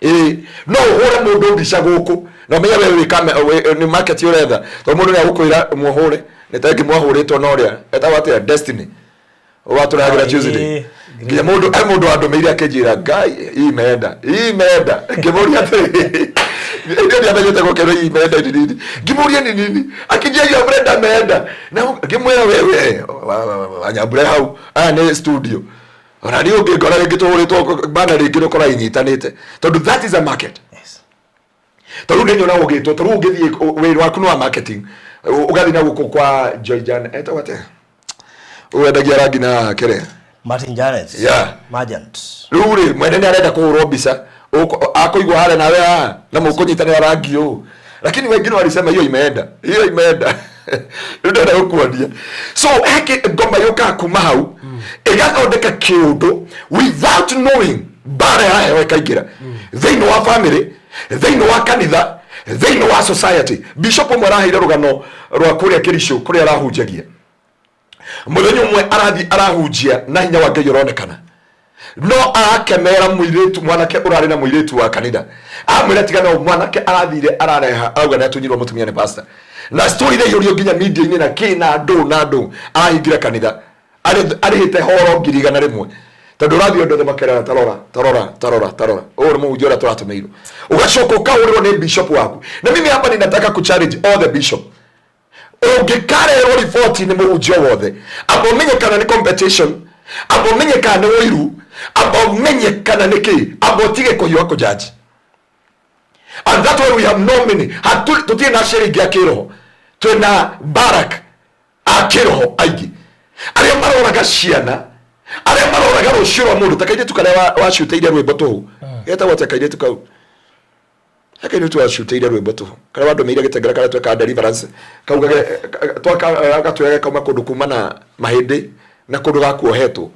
Ĩĩ, no ũhũre mũndũ mbica gũkũ na ũmenye we wĩ nĩ market ũretha, tondũ mũndũ nĩ agũkwĩra mũhũre nĩ ta ĩngĩ mwahũrĩtwo na ũrĩa etagwo atĩa, Destiny watũrehagĩra Tuesday. Nginya mũndũ he mũndũ wandũmĩire akĩnjĩra, "Ngai, hii imeenda, hii imeenda." Ngĩmũria atĩrĩ, ndio ndiamenyete gũkerwo hii imeenda ni nini. Ngĩmũria ni nini, akĩnjĩra Brenda ameenda, na ngĩmwĩra wewe wanyambure hau aya nĩ studio ona niĩ ũngĩngora rĩngĩ tũhũrĩtwo bana rĩngĩ nĩ ũkora inyitanĩte, tondũ that is a market. Tondũ nĩ nyonaga ũgĩtwo, tondũ ũngĩthiĩ wĩra waku nĩ wa marketing, ũgathiĩ na gũkũ kwa Joy Jan etagwo atĩa, wendagia rangi na kĩrĩa. Martin Janet. Yeah. Margent. Rĩu rĩ, mwene nĩ arenda kũhũrwo mbica. Akũigua harĩa nawe haha na mũkũnyitanĩra rangi ũũ, lakini wengine walisema hiyo imeenda, hiyo imeenda. Rĩu ndĩrenda gũkuonia, so heki ngoma yũkaga kuma hau ĩgathondeka kĩũndũ without knowing, mbara ya heho ĩkaingĩra thĩinĩ wa family, thĩinĩ wa kanitha, thĩinĩ wa society. Bishop ũmwe araheire rũgano rwa kũrĩa Kĩricũ kũrĩa arahunjagia. Mũthenya ũmwe arathiĩ arahunjia na hinya wa Ngai ũronekana, no arakemera mũirĩtu, mwanake ũrarĩ na mũirĩtu wa kanitha, amwĩra tigana. Mwanake arathire arareha arauga nĩ atunyirwo mũtumia nĩ pastor, na story iraiyũrio nginya media-inĩ na kĩ na ndũ na ndũ. Arahingĩra kanitha arĩhĩte horo 100,000, tondũ ũrathiĩ andũ othe makerana, "Tarora, tarora, tarora, tarora, ũyũ nĩ mũhunjia ũrĩa tũratũmĩirwo." Ũgacoka ũkahũrĩrwo nĩ bishop waku. Na mimi hapa ninataka kuchallenge all the bishop, ũngĩkarerwo riboti nĩ mũhunjia wothe, amba ũmenye kana nĩ competition, amba ũmenye kana nĩ ũiru, amba ũmenye kana nĩ kĩ, amba ũtige kũhiũha kũjaji. And that why we have no many tũtirĩ na aciari aingĩ a kĩroho, twĩna Barak a kĩroho aingĩ arĩa maroraga ciana, arĩa maroraga rũciũ rwa mũndũ, ta kairĩtu karĩa wacutĩire rwĩmbo tũhũ, getagwo atĩa kairĩtu kau? He kairĩtu wacutĩire rwĩmbo tũhũ karĩa wandũmĩire gĩtengera karĩa twekaga deliverance, kaugage twaka kauma kũndũ kuma na mahĩndĩ na kũndũ gakuohetwo,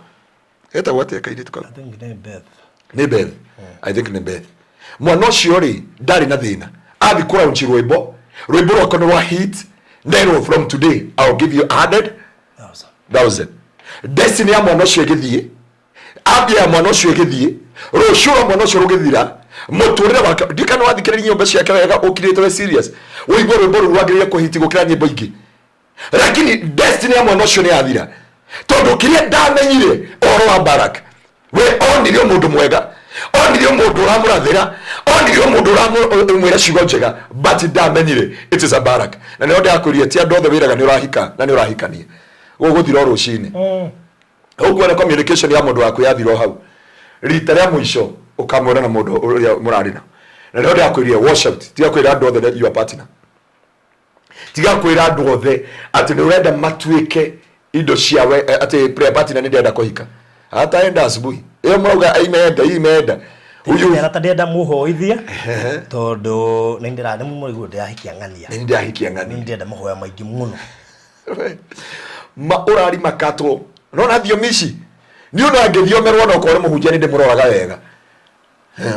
getagwo atĩa kairĩtu kau? I think nĩ Beth. Nĩ Beth, I think nĩ Beth. Mwana ũcio rĩ, ndarĩ na thĩna, athi kũraunchi rwĩmbo, rwĩmbo rwakwa nĩ rwa hit, nerwo from today I'll give you 100 Thousand. thousand. Destiny ya mwana ũcio ĩgĩthiĩ, ambia ya mwana ũcio ĩgĩthiĩ, rũciũ rwa mwana ũcio rũgĩthira, mũtũrĩre wake. Ndikana wathikĩrĩria nyĩmbo ciake wega, ũkirĩte we serious, ũigue rwĩmbo rũu rwagĩrĩire kũhiti gũkĩra nyĩmbo ingĩ, lakini destiny ya mwana ũcio nĩ yathira, tondũ kĩrĩa ndamenyire ũhoro wa Barak, we onirio mũndũ mwega, onirio mũndũ ũramũrathĩra, onirio mũndũ ũramwĩra ciugo njega, but ndamenyire it is a Barak. Na nĩho ndĩrakwĩrire ti andũ othe wĩraga nĩ ũrahika na nĩ ũrahikania, gũgũthira o rũcinĩ ũguo na communication ya mũndũ waku yathira o hau rita rĩa mũico ũkamwona na mũndũ ũrĩa mũrarĩ na. Na nĩho ndĩrakwĩrire wash out, tiga kwĩra andũ othe your partner, tiga kwĩra andũ othe atĩ nĩ ũrenda matuĩke indo cia we, atĩ prayer partner nĩ ndĩrenda kũhika, ataenda asubuhi ĩyo mũrauga imeenda imeenda huyu. Ndĩra ta ndĩrenda mũhoithie tondũ nĩ ndĩra nĩ mũrĩguo ndĩrahikia ng'ania. Nĩ ndĩrahikia Nĩ ng'ania. ndĩrenda mahoya maingĩ mũno. Ma ũrari makatwo nona thiomi ici niĩ ona ngĩthiomerwo no korwo mũhunjia nĩ ndĩmũroraga wega.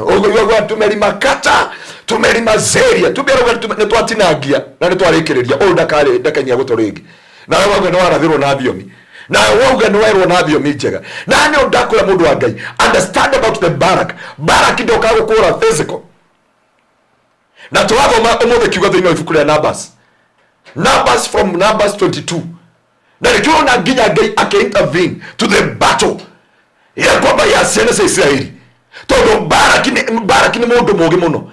Ũguo tumelimakata, tumelimazeria, tumerauga nĩ twatinangia na nĩ twarĩkĩrĩria ũyũ ndakarĩ ndakanyia gũtũ rĩngĩ. Nawe wauga nĩ warathĩrwo na thiomi, nawe wauga nĩ werwo na thiomi njega, na nĩ ndakwĩra mũndũ wa Ngai, understand about the Barak. Barak ndokaga gũkũra physical. Na tũrathoma ũmũthĩ kiugo thĩinĩ wa ibuku rĩa Numbers. Numbers from Numbers 22. Na nĩkĩo ũrona nginya Ngai akĩ-intervene to the battle ya kwamba ya ciana cia Isiraeli. Tondũ Baraki nĩ mũndũ mũũgĩ mũno.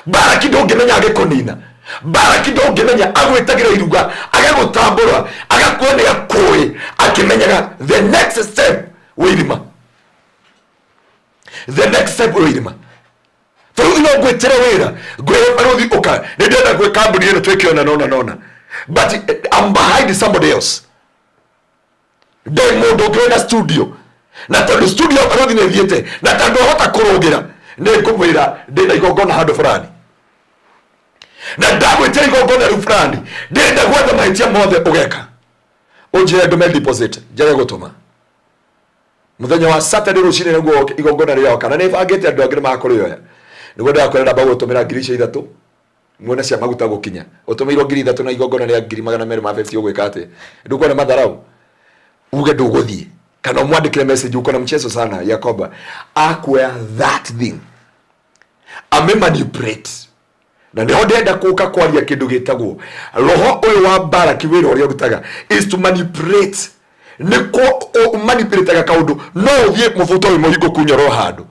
Baraki ndũngĩmenya agĩkũnina. Baraki ndũngĩmenya agwĩtagĩra iruga, agagũtambũra, agakuona nĩ akũĩ, akĩmenyaga the next step wĩ irima. The next step wĩ irima. Baruthi no ngwĩtĩre wĩra, ngwĩre baruthi ũka, nĩ ndĩrenda gwĩ kambuni ĩno twĩke ũna na ũna na ũna. But I'm behind somebody else. Ndĩ mũndũ ũngĩ wĩna studio. Na tondũ studio baruthi nĩ ĩthiĩte, na tondũ ahota kũrũgĩra, nĩ ngũmwĩra ndĩna igongona handũ fulani. Na ndagwĩtĩra igongona rĩu fulani, ndĩrenda gwetha mahĩtia mothe ũgeka. Ũnjĩre ndũme deposit, njage gũtũma. Mũthenya wa Saturday rũcinĩ nĩguo igongona rĩoka, na nĩbangĩte andũ angĩ nĩmakũrĩoya. Nĩguo ndĩrakwĩra ndamba gũtũmĩra ngiri icio ithatũ, muone cia maguta gũkinya. Ũtũmĩirwo ngiri ithatũ na igongona rĩa ngiri magana merĩ ma 50 ũgwĩka atĩa? Ndũkuona matharau? Uge ndũgũthiĩ. Kana ũmwandĩkĩre message uko na mchezo sana ya kwamba akuoya that thing. Ame manipulate. Na nĩho ndĩrenda kũka kwaria kĩndũ gĩtagwo roho ũyũ wa Baraki wĩra ũrĩa ũrutaga is to manipulate. Nĩkwo manipulataga kaũndũ no ũthiĩ mũbuto ũyũ mũhingũku nyororo handũ.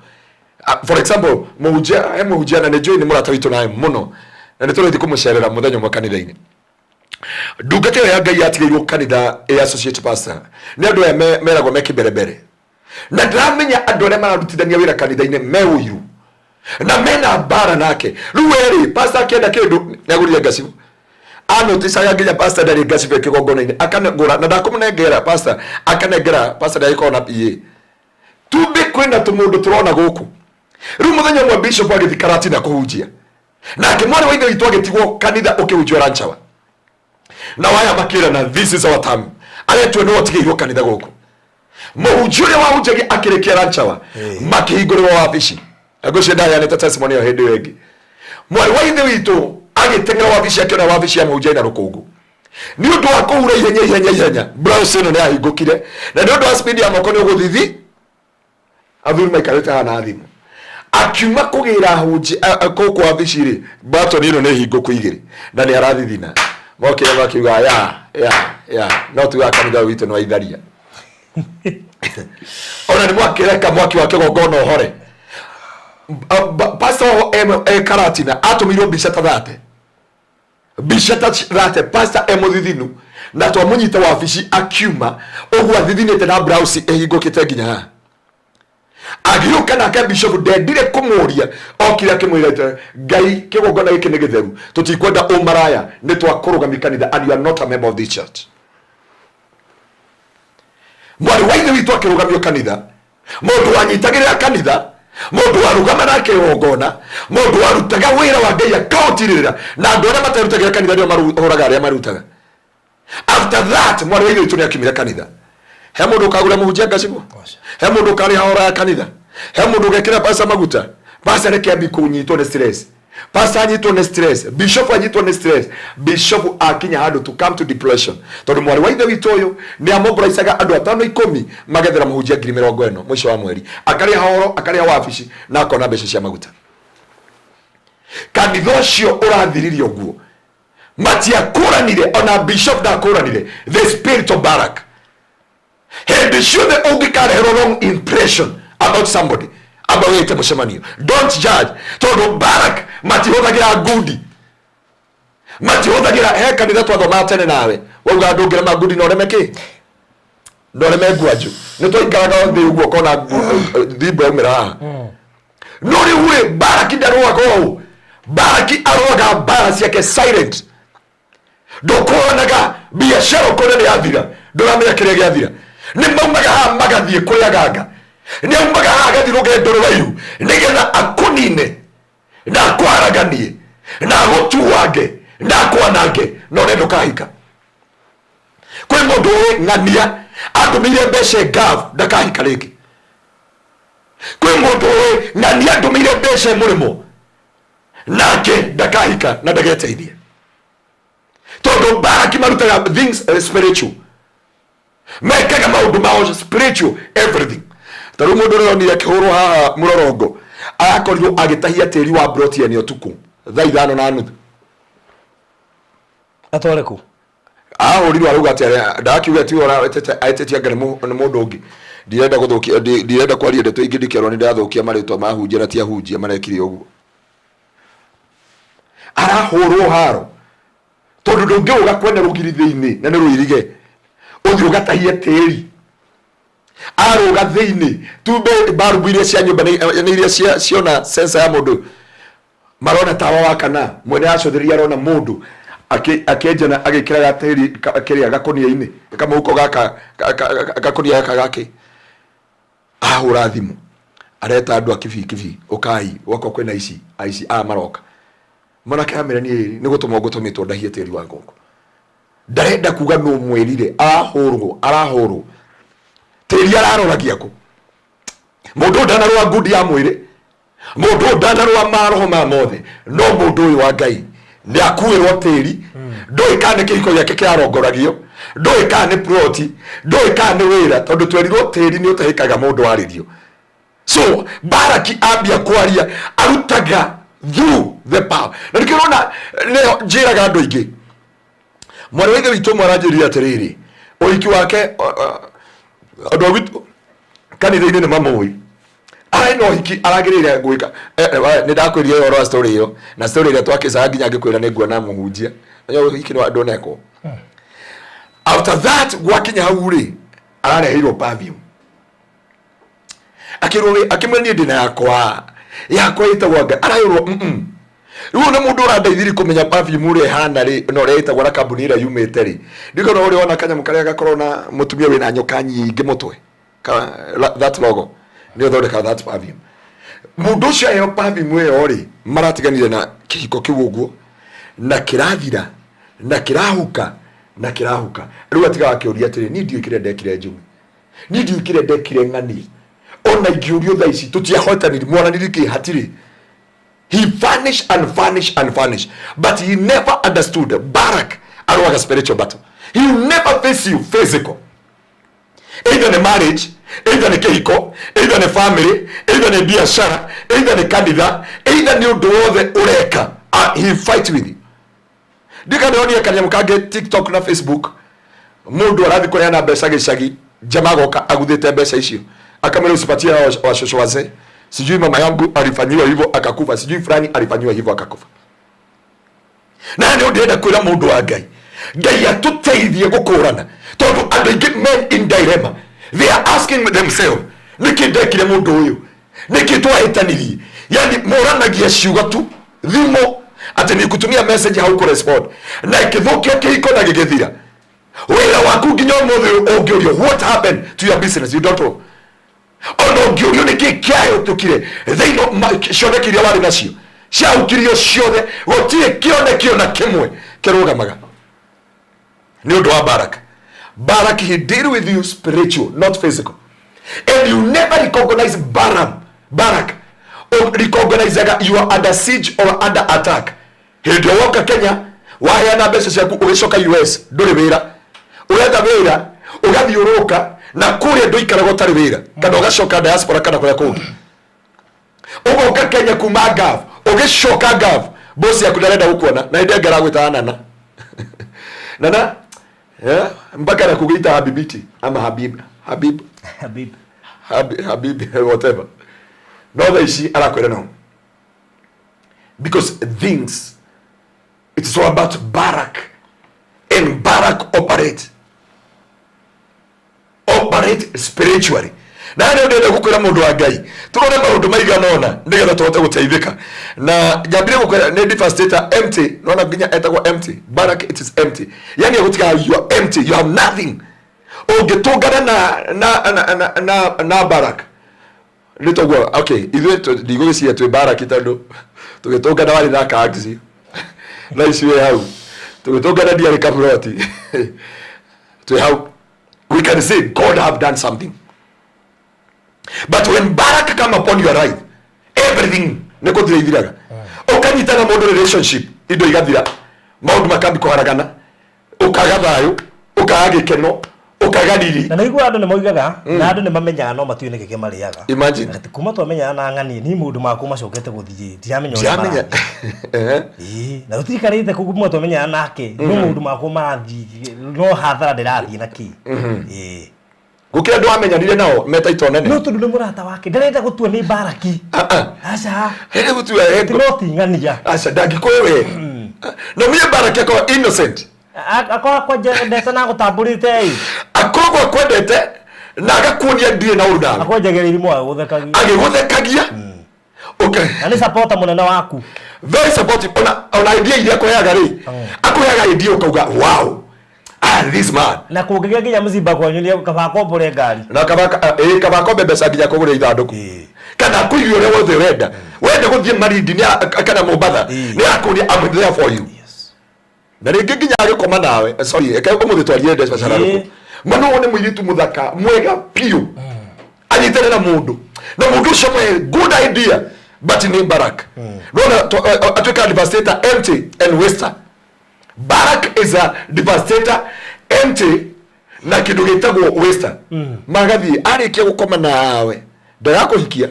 For example, mũhunjia, he mũhunjia na nĩ njũĩ nĩ mũrata witũ nawe mũno, na nĩ tũrathiĩ kũmũcerera mũthenya ũmwe kanitha-inĩ. Ndungata ĩyo ya Ngai yatigĩirwo kanitha ĩ associate pastor nĩ andũ aya meragwo me kĩmberembere. Na ndĩramenya andũ arĩa mararutithania wĩra kanitha-inĩ me ũiru na mena mbara nake. Rĩu werĩ pastor akĩenda kĩndũ nĩagũrire ngacibũ, anoticaga nginya pastor ndarĩ ngacibũ kĩgongona-inĩ, akanegũra na ndakũmũnengera pastor, akanengera pastor ndagĩkorwo na PA. Tumbe kwĩna tũmũndũ tũrona gũkũ. Rĩu mũthenya ũmwe bishop agĩthiĩ Karatina kũhunjia, nake mwarĩ wa ithe witũ agĩtigwo kanitha ũkĩhunjio Ranchawa. Na waya makĩrana this is our time, aretwo nĩwe ũtigĩirwo kanitha gũkũ. Mũhunjia ũrĩa wahunjagia akĩrĩkia Ranchawa, makĩhingũrĩrwo wabici. Na ngwĩciria ndaheanĩte testimony ĩyo hĩndĩ ĩyo ĩngĩ. Mwarĩ wa ithe witũ agĩteng'era wabici, akĩona wabici ya mũhunjia ĩna rũkũngũ. Nĩ ũndũ wa kũhura ihenya ihenya ihenya, blouse ĩno nĩ yahingũkire, na nĩ ũndũ wa speed ya moko nĩ ũgũthithi, athuri maikarĩte haha na thimũ. Akiuma kũgĩra ahunjia gũkũ wabici rĩ, button ĩno nĩ hingũku igĩrĩ, na nĩ arathithina. Mokire makiuga ya ya ya, no tugaga kanitha witũ nĩ waitharia. Ona nĩ mwakĩreka mwaki wa kĩgongona ũhore. Pastor e Karatina atũmĩirwo mbica ta thate. Mbica ta thate pastor e mũthithinu, na twamũnyita wabici akiuma ũguo athithinĩte na blouse ĩhingũkĩte nginya haha. Agĩũka nake bishop ndendire kũmũria, okire akĩmwĩra atĩ Ngai kĩgongona gĩkĩ nĩ gĩtheru, tũtikwenda ũmaraya, nĩ twakũrũgamia kanitha and you are not a member of this church. Mwarĩ wa ithe witũ akĩrũgamio kanitha, mũndũ wanyitagĩrĩra kanitha, mũndũ warũgama na kĩgongona, mũndũ warutaga wĩra wa Ngai akaũtirĩrĩra, na andũ arĩa matarutagĩra kanitha nĩo marũraga arĩa marutaga. After that mwarĩ wa ithe witũ nĩakiumire kanitha. He mũndũ ũkagũra mũhunjia ngacibũ, he mũndũ ũkarĩha hora ya kanitha, he mũndũ ũgekĩra pastor maguta. Pastor reke ambi kũnyitwo nĩ stress, pastor anyitwo nĩ stress, bishop anyitwo nĩ stress. Bishop akinya handũ to come to depression, tondũ mwarĩ wa ithe witũ ũyũ nĩ amobilizaga andũ atano ikũmi magethera mũhunjia ngiri mĩrongo ĩno mũico wa mweri, akarĩha horo, akarĩha wabici na akona mbeca cia maguta. Kanitha ũcio ũrathiririe ũguo, matiakũranire, ona bishop ndakũranire the spirit of Barak. Hĩndĩ ciothe ũngĩkareherwo wrong impression about somebody, amba wĩte mũcemanio, don't judge, tondũ Barak matihũthagĩra ngundi, matihũthagĩra. He kanitha twathomaga tene nawe wauga ndũngĩrema ngundi na ũreme kĩ, na ũreme ngwanju, nĩ twaikaraga thĩ ũguo ũkona thimbo yaumĩra haha. No rĩu rĩ, Baraki ndarũaga ũũ, Baraki arũaga mbara ciake silent. Ndũkuonaga biacara ũkona nĩ yathira, ndũramenya kĩrĩa gĩathira. Nĩ maumaga haha magathiĩ kũrĩ aganga, nĩ aumaga haha agathiĩ rũgendo rũraihu nĩgetha akũnine na akwaraganie na agũtuange na akwanange, na ũrenda ũkahika. Kwĩ mũndũ ũĩ ng'ania andũmĩire mbeca ngavu ndakahika rĩngĩ. Kwĩ mũndũ ũĩ ng'ania andũmĩire mbeca mũrĩmo nake ndakahika na ndageteithie, tondũ Baraki marutaga things spiritual, mekaga maũndũ mao spiritual everything. Ta rĩu mũndũ ũrĩa onire akĩhũrwo haha mũrorongo, arakorirwo agĩtahia tĩri wa broti ene ũtukũ Thaa 5:30. Atware kũ? Ahũrirwo arauga atĩ ndakiuga tiwe aĩtĩtie anga nĩ mũndũ ũngĩ. Ndirenda gũthũkia, ndirenda kwaria ndeto ingĩ ndikĩrwo nĩ ndathũkia marĩtwa ma ahunjia na ti ahunjia marekire ũguo. Arahũrwo haro tondũ ndũngĩũga kwene rũgiri thĩinĩ na nĩ rũirige ũthiĩ ũgatahie tĩri. Arũga thĩinĩ tumbe mbarubu iria cia nyũmba nĩ iria ciona sensor ya mũndũ marona tawa wa kana mwene acũthĩrĩria arona mũndũ akĩenja na agĩkĩraga tĩri kĩrĩa gakũnia-inĩ kamũhuko gaka gakũnia gaka gake. Ahũra thimũ areta andũ a kibii kibii, ũkai gwakwa kwĩna ici aici aya maroka. Mwanake amĩra niĩ nĩ gũtũmwo ngũtũmĩtwo ndahie tĩri wa gũkũ. Ndarenda kuga nũ mwĩrire, arahũrwo arahũrwo tĩri araroragia kũ. Mũndũ ũyũ ndanarũa ngundi ya mwĩrĩ, mũndũ ũyũ ndanarũa maroho maya mothe, no mũndũ ũyũ wa Ngai nĩ akuĩrwo tĩri. Ndũĩ kana nĩ kĩhiko gĩake kĩrarongoragio, ndũĩ kana nĩ ploti, ndũĩ kana nĩ wĩra, tondũ twerirwo tĩri nĩ ũtahĩkaga mũndũ warĩrio. So Baraki ambia kwaria arutaga through the power. Na nĩkĩo ũrona nĩyo njĩraga andũ aingĩ. Mwarĩ wa ithe witũ ũmwe aranjĩrire atĩrĩrĩ, ũhiki wake andũ a gwitũ kanitha-inĩ nĩ mamũĩ, arĩ na ũhiki aragĩrĩire gwĩka. Nĩ ndakwĩrire ũhoro wa story ĩyo, na story ĩrĩa twakĩcaga nginya ngĩkwĩra nĩ nguona mũhunjia. Ũyũ ũhiki nĩ ndũnekwo. After that gwakinya hau rĩ, arareheirwo perfume. Akĩrwo wĩ, akĩmwĩra niĩ ndĩna yakwa, yakwa ĩtagwo anga. Arayũrwo, Rĩu nĩ mũndũ ũrandeithirie kũmenya perfume ũrĩa ĩhana rĩ, na ũrĩa ĩtagwo na kambuni ĩrĩa yumĩte rĩ. Ndiũĩ kana ũrĩ wona kanyamũ karĩa gakoragwo na mũtumia wĩna nyoka nyingĩ mũtwe. That logo. Nĩyo ĩthondekaga that perfume. Mũndũ ũcio aheo perfume ĩyo rĩ, maratiganire na kĩhiko kĩu ũguo, na kĩrathira, na kĩrahuka, na kĩrahuka. Rĩu atigaga akĩũria atĩrĩ, niĩ ndiũĩ kĩrĩa ndekire Njũgĩ. Niĩ ndiũĩ kĩrĩa ndekire ng'ani. Ona ingĩũrio thaa ici, tũtiahotanire, mwaranĩrie kĩ hatirĩ. He vanished and vanished and vanished. But he never understood. Barak arũaga spiritual battle. He will never face you physical. Either nĩ marriage, either nĩ kĩhiko, either nĩ family, either nĩ biashara, either nĩ kanitha, either nĩ ũndũ wothe ũreka. He fight with you. Ndika ndĩronire kanyamũ kangĩ TikTok na Facebook. Mũndũ arathiĩ kũheana mbeca gĩcagi, jamaa agoka aguthĩte mbeca icio. Akamwĩra usipatie hao washosho wazee. Sijui mama yangu alifanyiwa hivyo akakufa, sijui fulani alifanyiwa hivyo akakufa. Na nĩ ndĩrenda kwĩra mũndũ wa Ngai, Ngai atũteithie gũkũrana, tondũ andũ aingĩ men in dilemma, they are asking themselves, nĩkĩ ndekire mũndũ ũyũ, nĩkĩ twahĩtanirie? Yani moranagia ciugo tu, thimũ atĩ nĩngũtumia message haukurespond, na ĩkĩthũkia kĩhiko na gĩgĩthira. Wĩra waku nginya ũmũthĩ ũngĩũrio what happened to your business, you don't know. Ona ũngĩũrio nĩkĩ kĩahĩtũkire thĩinĩ cioneki iria warĩ nacio ciahukirio ciothe, gũtirĩ kĩoneki ona kĩmwe kĩrũgamaga nĩ ũndũ wa Barak. Barak, he deal with you spiritual, not physical. And you never recognize Baram, Barak. O recognize you are under siege or under attack. Hĩndĩ ĩyo woka Kenya, waheana mbeca ciaku ũgĩcoka US, ndũrĩ wĩra. Ũretha wĩra, ũgathiũrũrũka, na kũrĩa ndũikaraga ũtarĩ wĩra, kana ũgacoka diaspora kana kũrĩa kũngĩ. Ũgoka Kenya kuma Gulf, ũgĩcoka Gulf, boss yaku ndarenda gũkuona, na hĩndĩ ĩngĩ aragwĩtaga Nana. Nana, yeah, mpaka anakuita Habibiti ama Habib, Habib, Habib. Habib, Habib, whatever. No thaa ici arakwĩra no. Because things, it's all about Barak. And Barak operate. Operate spiritually. Na nĩ ndĩrenda gũkwĩra mũndũ wa Ngai, tũrore maũndũ maigana ũna nĩgetha tũhote gũteithĩka. Na nyambire gũkwĩra nĩ devastator empty, nona nginya etagwo empty. Barak, it is empty. Yani egũtiga you are empty, you have nothing. Ũngĩtũngana na Barak, nĩ toguo, okay, ithuĩ ndigũgĩciria twĩ Barak tondũ tũgĩtũngana warĩ na kaxi. Na ici wĩ hau. Tũgĩtũngana ndiarĩ kaburoti. Twĩ hau. We can say God have done something. But when Barak come upon your life, everything nĩ gũthira ithiraga. Ũkanyita na mũndũ relationship, indo igathira. Maũndũ makambi kũharagana. Ũkaga thayũ, ũkaga gĩkeno, Ũkaga riri. Na nĩguo andũ nĩ moigaga na andũ nĩ mamenyaga no matiũĩ nĩkĩ kĩmarĩaga. Imagine. Atĩ kuma twamenyana na ng'ani ni maũndũ maku macokete gũthiĩ ndiramenya ũrĩa Ndiramenya. marathiĩ. Ehe. Ĩĩ, na tũtikarĩte kũu kuma twamenyana nake no maũndũ makwa marathiĩ no hathara ndĩrathiĩ na kĩ. Ĩĩ. Gũkĩra andũ wamenyanire nao meta ito nene. No tondũ nĩ mũrata wake ndarenda gũtua nĩ mbaraki. Ah, ah. Aca. Hĩndĩ gũtua Ti no ti ng'ania. Aca ndangĩkũĩ we. Na mie Baraki akorwo innocent. Akorwo akwenjendete na agũtambũrĩte ĩ. Akoragwo akwendete na agakuonia ndirĩ na ũru nawe. Akwenjagĩra irimũ agĩgũthekagia. Agĩgũthekagia. Okay. Na nĩ supporter mũnene waku. Very supportive. Ona idea iria akũheaga rĩ. Akũheaga idea ũkauga wow. Ah, this man. Na kũngĩgĩa nginya mũcimba kwanyu nĩ kaba akombore ngari. Na kaba kaba akombe mbeca nginya kũgũra ithandũkũ. Kana akũigue ũrĩa wothe ũrenda. Wenda gũthiĩ Malindi kana Mombatha nĩ akũria I'm there for you. Na rĩngĩ nginya agĩkoma nawe, sorry, reke ũmũthĩ twarie mbeca cararũkũ. Mwana wone mũirĩtu mũthaka mwega biũ anyitane na mũndũ na mũndũ ũcio mwe good idea but nĩ Barak. Nona atuĩka devastator, empty and waster. Barak is a devastator, empty na kĩndũ gĩtagwo waster. Magathiĩ arĩkia gũkoma nawe ndagakũhikia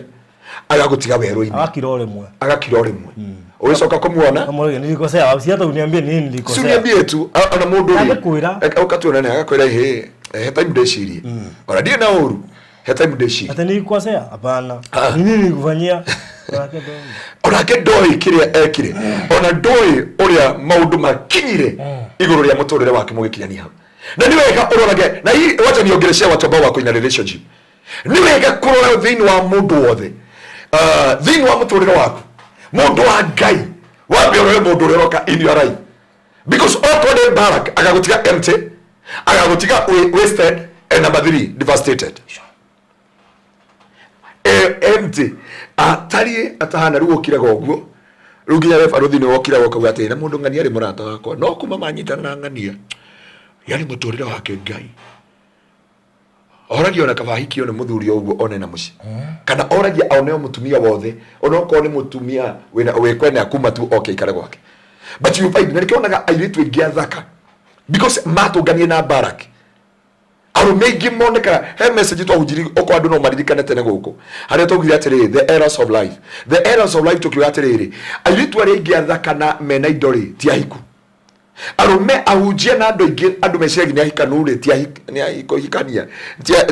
agagũtiga werũ-inĩ. Agakira o rĩmwe. Agakira o rĩmwe. Ũgĩcoka kũmuona Kamũrũge nilikosea si hata uniambie nini nilikosea. Si uniambie tu ona mũndũ rĩ Agĩkwĩra. Ũkatuona agakwĩra hĩ he time ndĩcirie ona ndirĩ na ũru he time ndĩcirie. Ati nilikosea? Hapana. Ah. Ni nini nilikufanyia? Onake ndoĩ. Onake ndoĩ kĩrĩa ekire ona ndoĩ ũrĩa maũndũ makinyire igũrũ rĩa mũtũrĩre wake mũgĩkinyania hau. Na nĩ wega ũrorage na hii wacha niongeleshe watu ambao wako in a relationship. Nĩ wega kũrora thĩinĩ wa mũndũ wothe. Thĩinĩ wa mũtũrĩre waku mũndũ wa Ngai wambe ũrore mũndũ ũrĩa ũroka in your life because okorwo nĩ Barak agagũtiga empty agagũtiga wasted and number 3 devastated. Empty atariĩ atahana rĩu ũkiraga ũguo rĩu nginya we barũthi nĩ wokiraga ũkauga atĩrĩ na mũndũ ng'ania arĩ mũrata wakwa no kuma manyitana na ng'ania yani mũtũrĩre wake Ngai oragia ona kaba ahikio nĩ mũthuri o ũguo one na mũciĩ kana oragia one o mũtumia wothe onokorwo nĩ mũtumia wĩna wĩ kwene akuma tu oke aikare gwake but you find na nĩkĩo wonaga airĩtu aingĩ athaka because matũnganie na Barak arũme aingĩ monekaga he message twahunjirie okorwo andũ no maririkane tene gũkũ harĩa twaugire atĩrĩrĩ the errors of life the errors of life tũkiuga atĩrĩrĩ airĩtu arĩa aingĩ athaka na mena indo rĩ ti ahiku arũme ahunjia na andũ aingĩ andũ meciragia nĩ ahikanu rĩ ti nĩ ahikania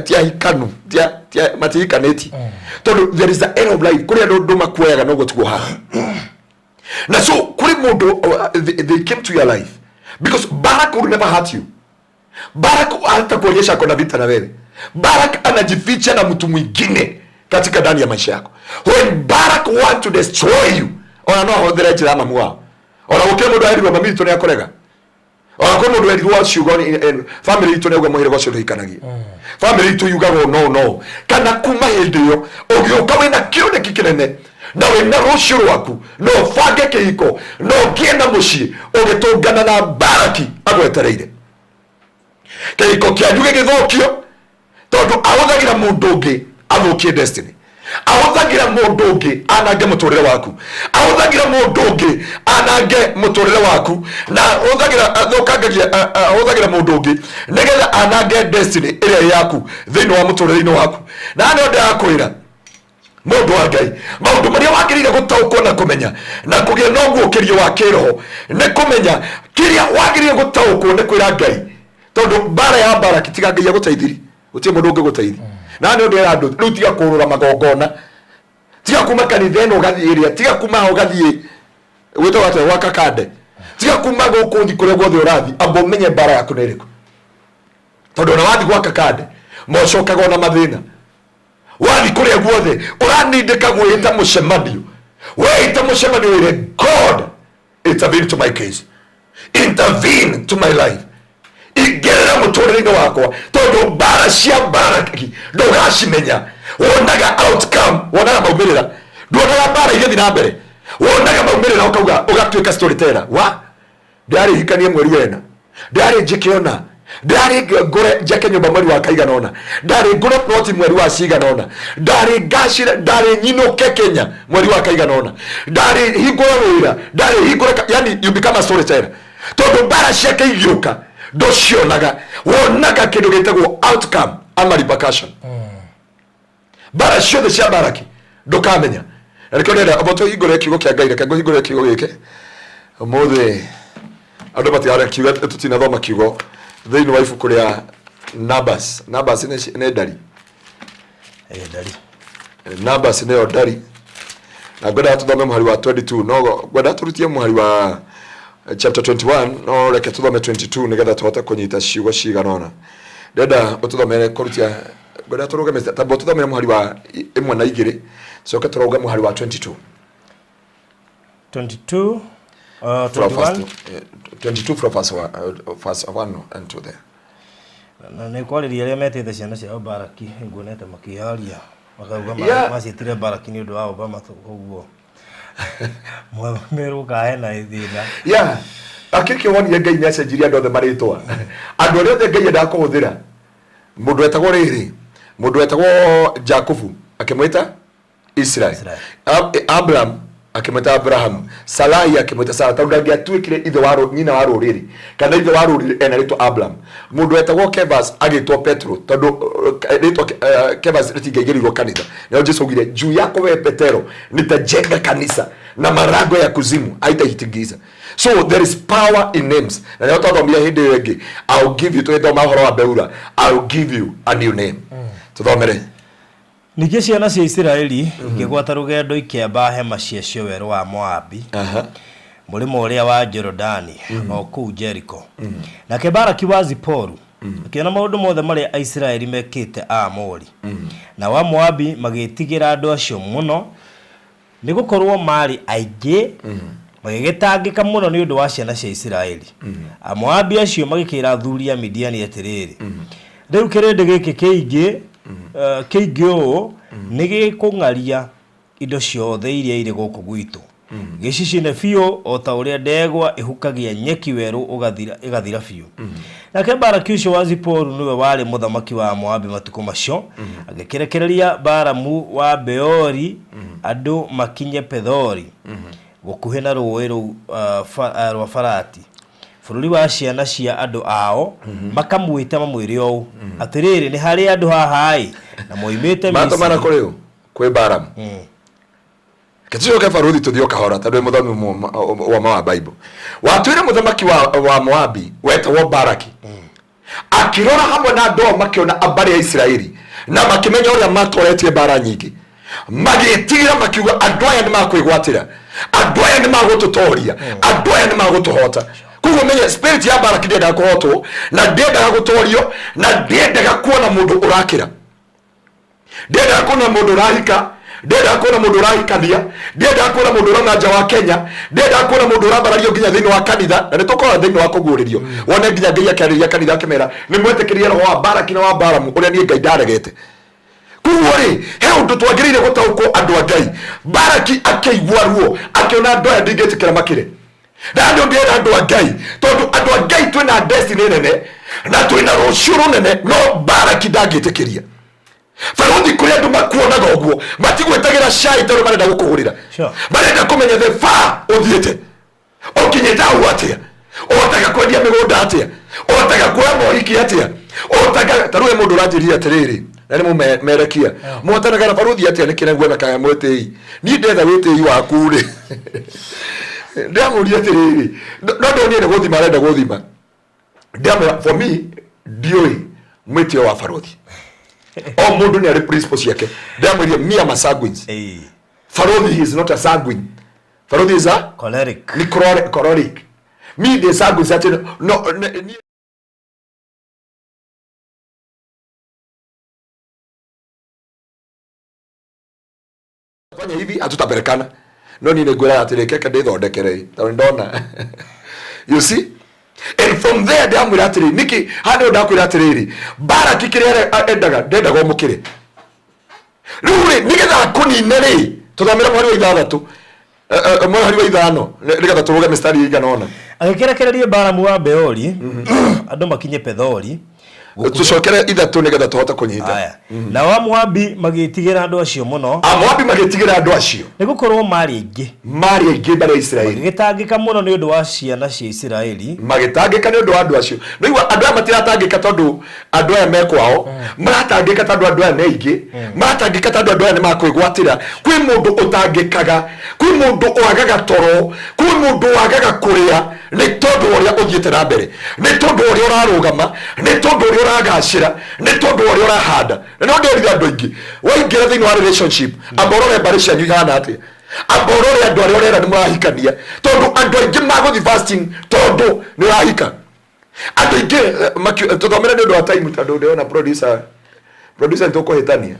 ti ahikanu ti matihikanĩtie tondũ there is a error of life kũrĩ andũ andũ makuoyaga noguo tiguo haha na so kũrĩ mũndũ they came to your life because Barak will never hurt you. Barak hatakuonyesha ako na vita na wewe. Barak anajificha na mtu mwingine katika ndani ya maisha yako. When Barak want to destroy you, ona no ahũthĩre njĩra ya mamu wao. Ona gũkĩrĩ mũndũ aherirwo mami witũ nĩakũrega. Ona kwĩ mũndũ erirwo ciugo family itũ nĩauga mũhĩrĩga ũcio ndũhikanagia. Family itũ yugaga no no. Kana kuma hĩndĩ ĩyo ũgĩũka wĩna kĩoneki kĩnene na wĩna rũciũ rwaku no ũbange kĩhiko no ũgĩe na mũciĩ ũgĩtũngana na Baraki agwetereire. Kĩhiko kĩanyu gĩgĩthũkio tondũ ahũthagĩra mũndũ ũngĩ athũkie destiny. Ahũthagĩra mũndũ ũngĩ anange mũtũrĩre waku. Ahũthagĩra mũndũ ũngĩ anange mũtũrĩre waku na ahũthagĩra athũkangagia ahũthagĩra mũndũ ũngĩ nĩgetha anange destiny ĩrĩa ĩ yaku thĩinĩ wa mũtũrĩre-inĩ waku. Na nĩ ndĩrakwĩra mũndũ wa Ngai maũndũ marĩa wagĩrĩire gũtaũkwo na kũmenya na kũgĩa na ũguũkĩrio wa kĩroho nĩ kũmenya kĩrĩa wagĩrĩire gũtaũkwo nĩ kwĩra Ngai tondũ mbara ya Baraki tiga Ngai agũteithirie gũtirĩ mũndũ ũngĩgũteithia. Na nĩ ũndũ andũ rĩu tiga kũrũra magongona tiga kuma kanitha ĩno ũgathiĩ ĩrĩa tiga kuma haha ũgathiĩ gwĩtagwo atĩa gwa Kakande tiga kuma gũkũ ũthiĩ kũrĩa guothe ũrathiĩ amba ũmenye mbara yaku nĩ ĩrĩkũ tondũ ona wathiĩ gwa Kakande mocokaga ona mathĩna wathiĩ kũrĩa guothe ũranindĩka gwĩta mũcemanio weita mũcemanio wĩre God intervene to my case intervene to my life ingerera mũtũrĩre-inĩ wakwa tondũ mbara cia Baraki ndũgacimenya wonaga outcome wonaga maumĩrĩra nduonaga mbara igĩthiĩ na mbere wonaga maumĩrĩra ũkauga ũgatuĩka storyteller wa ndarĩ hikanie mweri wena ndarĩ njĩke ona ndarĩ ngũre njake nyũmba mweri wa kaigana ũna ndarĩ ngũre ploti mweri wa cigana ũna ndarĩ ngacĩre ndarĩ nyinũke Kenya mweri wa kaigana ũna ndarĩ hingũre wĩra ndarĩ hingũre yani you become a storyteller tondũ mbara ciake igĩũka Ndũcionaga, wonaga kĩndũ gĩtagwo outcome ama repercussion. Mbara ciothe cia Baraki ndũkamenya. Na nĩkĩo ndĩrenda amba tũhingũre kiugo kĩa Ngai. Reke ngũhingũre kiugo gĩkĩ ũmũthĩ, andũ matigare kiuga tũtinathoma kiugo thĩinĩ wa ibuku rĩa Numbers. Numbers nĩ ndari. Eh, ndari. Numbers nĩyo ndari, na ngwendaga tũthome mũhari wa 22, no ngwendaga tũrutie mũhari wa chapter 21, no reke tũthome 22 nĩgetha tũhote kũnyita ciugo cigana ũna. Ndĩrenda ũtũthomere kũrutia, ngwendaga tũrũgame tamba ũtũthomere mũhari wa 1 na 2, coke tũrauge mũhari wa 22. 22, From 21. Verse, 22 from verse 1, verse 1 and 2 there. Na nĩ kwarĩria arĩa metĩte ciana ciao Baraki, nguonete makĩaria makauga maciĩtire Baraki nĩ ũndũ wa Obama, koguo merwo kahena thĩna. Yeah, akĩkĩ wonire Ngai nĩ acenjirie andũ othe marĩtwa, andũ arĩa othe Ngai endaga kũhũthĩra. Mũndũ wetagwo rĩrĩ, mũndũ wetagwo Jakubu akĩmwĩta Israel. Israel. Abraham akĩmwĩta Abraham, Sarai akĩmwĩta Sara, tondũ ndangĩatuĩkire ithe wa nyina wa rũrĩrĩ kana ithe wa rũrĩrĩ ena rĩtwa Abraham. Mũndũ wetagwo Kevas agĩtwo Petro, tondũ rĩtwa Kevas rĩtingĩaigĩrĩirwo kanitha. Nĩo Jesu augire, "Juu yako wewe Petero nitajenga kanisa na marango ya kuzimu haitaitingiza." So there is power in names. Na nĩo twathomire hĩndĩ ĩyo ĩngĩ, "I'll give you," tũgĩthoma ũhoro wa Beura, "I'll give you a new name." Tũthomere. Ningĩ ciana cia Isiraeli ikĩgwata rũgendo, ikĩamba hema ciacio werũ wa Moabi, mũrĩmo ũrĩa wa Jorodani, o kũu Jeriko. Nake Baraki wa Ziporu akĩona maũndũ mothe marĩa Aisiraeli mekĩte Aamori. Nao Amoabi magĩĩtigĩra andũ acio mũno, nĩ gũkorwo maarĩ aingĩ, magĩgĩtangĩka mũno nĩ ũndũ wa ciana cia Isiraeli. Amoabi acio magĩkĩra athuri a Midiani atĩrĩrĩ, "Rĩu kĩrĩndĩ gĩkĩ kĩingĩ ũũ nĩ gĩkũng'aria indo ciothe iria irĩ gũkũ gwitũ, gĩcicine biũ o ta ũrĩa ndegwa ĩhukagia nyeki werũ ĩgathira biũ." Nake Baraki ũcio wa Ziporu nĩwe warĩ mũthamaki wa Moabi matukũ macio. Agĩkĩrekereria Baramu wa Beori andũ makinye Pethori, gũkuhĩ na rũũĩ rũu rwa Farati, bũrũri wa ciana cia andũ ao, makamwĩte mamwĩre ũũ, "Atĩrĩrĩ, nĩ harĩ andũ haha ĩ na moimĩte Matũmana Misiri." kũrĩ ũ? Kwĩ Baramu. Ketucoke baruthi, tũthiĩ o kahora, tondũ wĩ mũthomi wa ma wa Bible. Watwĩre mũthamaki wa Moabi wetagwo Baraki akĩrora hamwe na andũ ao, makĩona mbarĩ ya Isiraeli na makĩmenya ũrĩa matoretie mbara nyingĩ, magĩtigĩra, makiuga, "Andũ aya nĩ makwĩgwatĩra, andũ aya nĩ magũtũtoria, andũ aya nĩ magũtũhota." Koguo menye spirit ya Baraki ndĩendaga kũhotwo na ndĩendaga gũtorio na ndĩendaga kuona mũndũ ũrakĩra, ndiendaga kuona mũndũ ũrahika, ndiendaga kuona mũndũ ũrahikania, ndiendaga kuona mũndũ ũrauna nja wa Kenya, ndiendaga kuona mũndũ ũrambarario nginya thĩinĩ wa kanitha. Na nĩ tũkorwo thĩinĩ wa kũguũrĩrio wone nginya Ngai akĩarĩria kanitha akĩmera nĩ mwetĩkĩrie roho wa Baraki na wa Baramu ũrĩa niĩ Ngai ndaregete. Koguo rĩ, he ũndũ twagĩrĩire gũtaũkwo, andũ a Ngai. Baraki akĩigua ruo, akĩona andũ aya ndingĩtĩkĩra makĩre. Na andũ ndĩrenda andũ a Ngai, tondũ andũ a Ngai twĩna destiny nene na twĩna rũciũ rũnene, no Baraki ndangĩtĩkĩria. Barothi, kũrĩ andũ makuonaga ũguo, matigwĩtagĩra cai tondũ marenda gũkũhũrĩra. Marenda kũmenya the far ũthiĩte, ũkinyĩte hau atĩa, ũhotaga kwendia mĩgũnda atĩa, ũhotaga kuoya mohiki atĩa, ũhotaga. Ta rĩu he mũndũ ũranjĩrire atĩrĩrĩ, na nĩ mũmerekia, "Mũhotanaga na barothi atĩa? Nĩkĩ naguona kaya mwĩtĩi? Niĩ ndetha wĩtĩi waku rĩ." Ndĩramũria atĩrĩrĩ, no ndonire nĩ gũthima arenda gũthima. Ndĩramwĩra, for me ndiũĩ mwĩtĩo wa barothi, o mũndũ nĩ arĩ principle ciake. Ndĩramwĩria, me am a sanguine. Barothi, he is not a sanguine. Barothi is a Choleric. Ni choleric. Me the sanguine atĩ no niĩ fanya hivi hatutapelekana. No niĩ nĩngwĩraga atĩrĩ, keke ndĩthondekere, tondũ ndona, you see, and from there ndamwĩra atĩrĩ, nĩkĩ haha nĩho ndakwĩra atĩrĩrĩ, Baraki kĩrĩa endaga, ndendaga ũmũkĩre. Rĩu rĩ, nĩgetha akũnine rĩ, tũthomere mweri wa 6, mweri wa 5, nĩgetha tũrũge mĩstari ĩigana ũna. Agĩkĩrekereria Baramu wa Beori andũ makinye Pethori. Tũcokere ithatũ nĩgetha tũhote kũnyita. Aya. Nao Amoabi magĩĩtigĩra andũ acio mũno, Amoabi magĩtigĩra andũ acio, nĩ gũkorwo maarĩ aingĩ, marĩ aingĩ mbarĩ ya Isiraeli, magĩgĩtangĩka mũno nĩ ũndũ wa ciana cia Isiraeli. Magĩtangĩka nĩ ũndũ wa andũ acio. Nĩigua andũ aya matiratangĩka tondũ andũ aya me kwao, maratangĩka tondũ andũ aya nĩ aingĩ, maratangĩka tondũ andũ aya nĩ makwĩgwatĩra. Kwĩ mũndũ ũtangĩkaga, kwĩ mũndũ wagaga toro, kwĩ mũndũ wagaga kũrĩa nĩ tondũ wa ũrĩa ũthiĩte na mbere, nĩ tondũ wa ũrĩa ũrarũgama, nĩ tondũ wa ũrĩa ũragacĩra, nĩ tondũ wa ũrĩa ũrahanda. Na no ndĩrire andũ aingĩ, waingĩra thĩinĩ wa relationship, amba ũrore mbarĩ cianyu ihana atĩa, amba ũrore andũ arĩa ũrera nĩ mũrahikania, tondũ andũ aingĩ magũthiĩ fasting tondũ nĩ ũrahika. Andũ aingĩ tũthomere nĩ ũndũ wa time, tondũ ndĩrona producer nĩ tũkũhĩtania,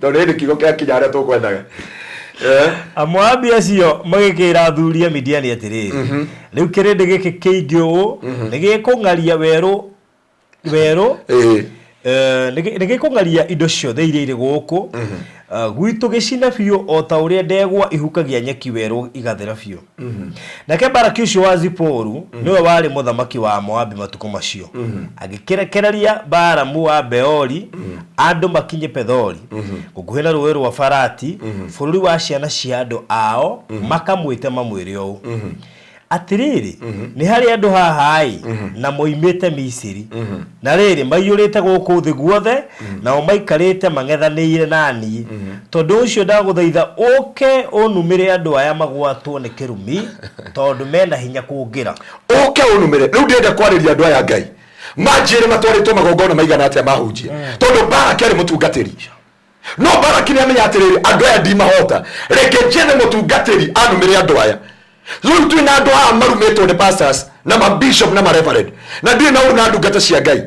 tondũ hĩndĩ kiugo kĩakinya harĩa tũkwendaga. Amoabi acio magĩkĩra athuri a Midiani atĩrĩrĩ, rĩu kĩrĩndĩ gĩkĩ kĩingĩ ũũ nĩ gĩkũng'aria werũ, nĩ gĩkũng'aria indo ciothe iria irĩ gũkũ gwitũ, gĩcine biũ o ta ũrĩa ndegwa ihukagia nyeki werũ igathira biũ. Nake Baraki ũcio wa Ziporu nĩwe warĩ mũthamaki wa Moabi matukũ macio. Agĩkĩrekereria Balamu wa Beori andũ makinye Pethori, gũkuhĩ na rũũĩ rwa Farati, bũrũri wa ciana cia andũ ao, makamwĩte mamwĩre ũũ: atĩrĩrĩ, nĩ harĩ andũ haha-ĩ na moimĩte Misiri, na rĩrĩ, maiyũrĩte gũkũ thĩ guothe, nao maikarĩte mang'ethanĩire na niĩ. Tondũ ũcio ndagũthaitha ũke ũnumĩre andũ aya magwatwo nĩ kĩrumi, tondũ mena hinya kũngĩra. Ũke ũnumĩre. Rĩu ndĩrenda kwarĩria andũ aya Ngai manjĩre matwarĩtwo magongona maigana atĩa mahunjia, tondũ Baraki arĩ mũtungatĩri, no Baraki nĩ amenya atĩrĩrĩ, andũ aya ndimahota, reke njethe mũtungatĩri anumĩre andũ aya. Rĩu twĩna andũ haha marumĩtwo nĩ pastors na mabishop na mareverend, na ndirĩ na ũru na ndungata cia Ngai,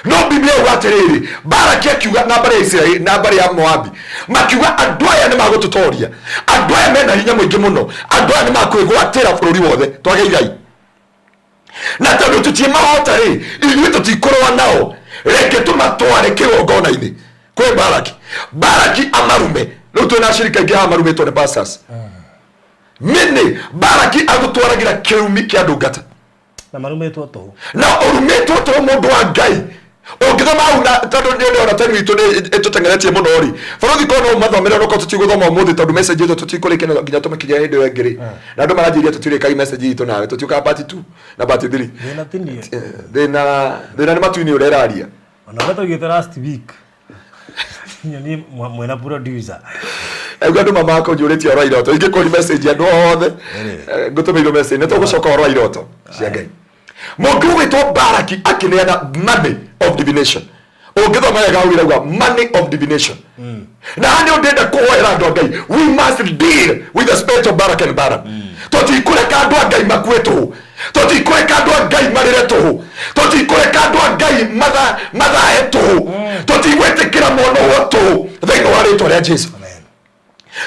no Biblia yuga atĩrĩrĩ, Baraki akiuga na mbarĩ ya Isiraeli na mbarĩ ya Moabi makiuga, andũ aya nĩ magũtũtoria, andũ aya mena hinya mũingĩ mũno, andũ aya nĩ makwĩgwatĩra bũrũri wothe twage igai, na tondũ tũtiĩmahota rĩ, ithuĩ tũtikũrũa nao, reke tũmatware kĩgongona-inĩ kwĩ Baraki, Baraki amarume. Rĩu twĩna acirika aingĩ haha marumĩtwo nĩ pastors mĩnĩ. Baraki agũtwaragĩra kĩrumi kĩa ndungata na marumĩtwo tũhũ. Na ũrumĩtwo tũ mũndũ wa Ngai ũngĩthoma hau, na tondũ nĩ ndĩrona time itũ nĩ ĩtũteng'eretie mũno rĩ, bũrũri korwo no ũmathomere, onokorwo tũtigũthoma ũmũthĩ, tondũ message ĩyo tũtikũrĩkia no nginya tũmĩkinyie hĩndĩ ĩyo ĩngĩ rĩ, na andũ maranjĩria tũtirĩkagia message itũ nawe, tũtiũkaga part 2 na part 3. Thĩna ti niĩ. Thĩna nĩ matu-inĩ ũrĩa ĩraria. Ona ũrĩa twaugĩte last week, niĩ mwena producer. Aigua andũ mamakũnjũrĩtie ũhoro wa iroto, ingĩkũri message andũ othe ngũtũmĩirwo message, nĩ tũgũcoka ũhoro wa iroto cia Ngai. Mũndũ ũgwĩtwo Baraki akĩneana money of divination. Ũngĩthoma wega hau ĩrauga money of divination, na haha nĩ ndĩrenda kũhoera andũ a Ngai. We must deal with the spirit of Barak and Balaam. Tũtikũreka andũ a Ngai makue tũhũ, tũtikũreka andũ a Ngai marĩre tũhũ, tũtikũreka andũ a Ngai mathae tũhũ, tũtigwĩtĩkĩra monohwo tũhũ thĩinĩ wa rĩtwa rĩa Jesu,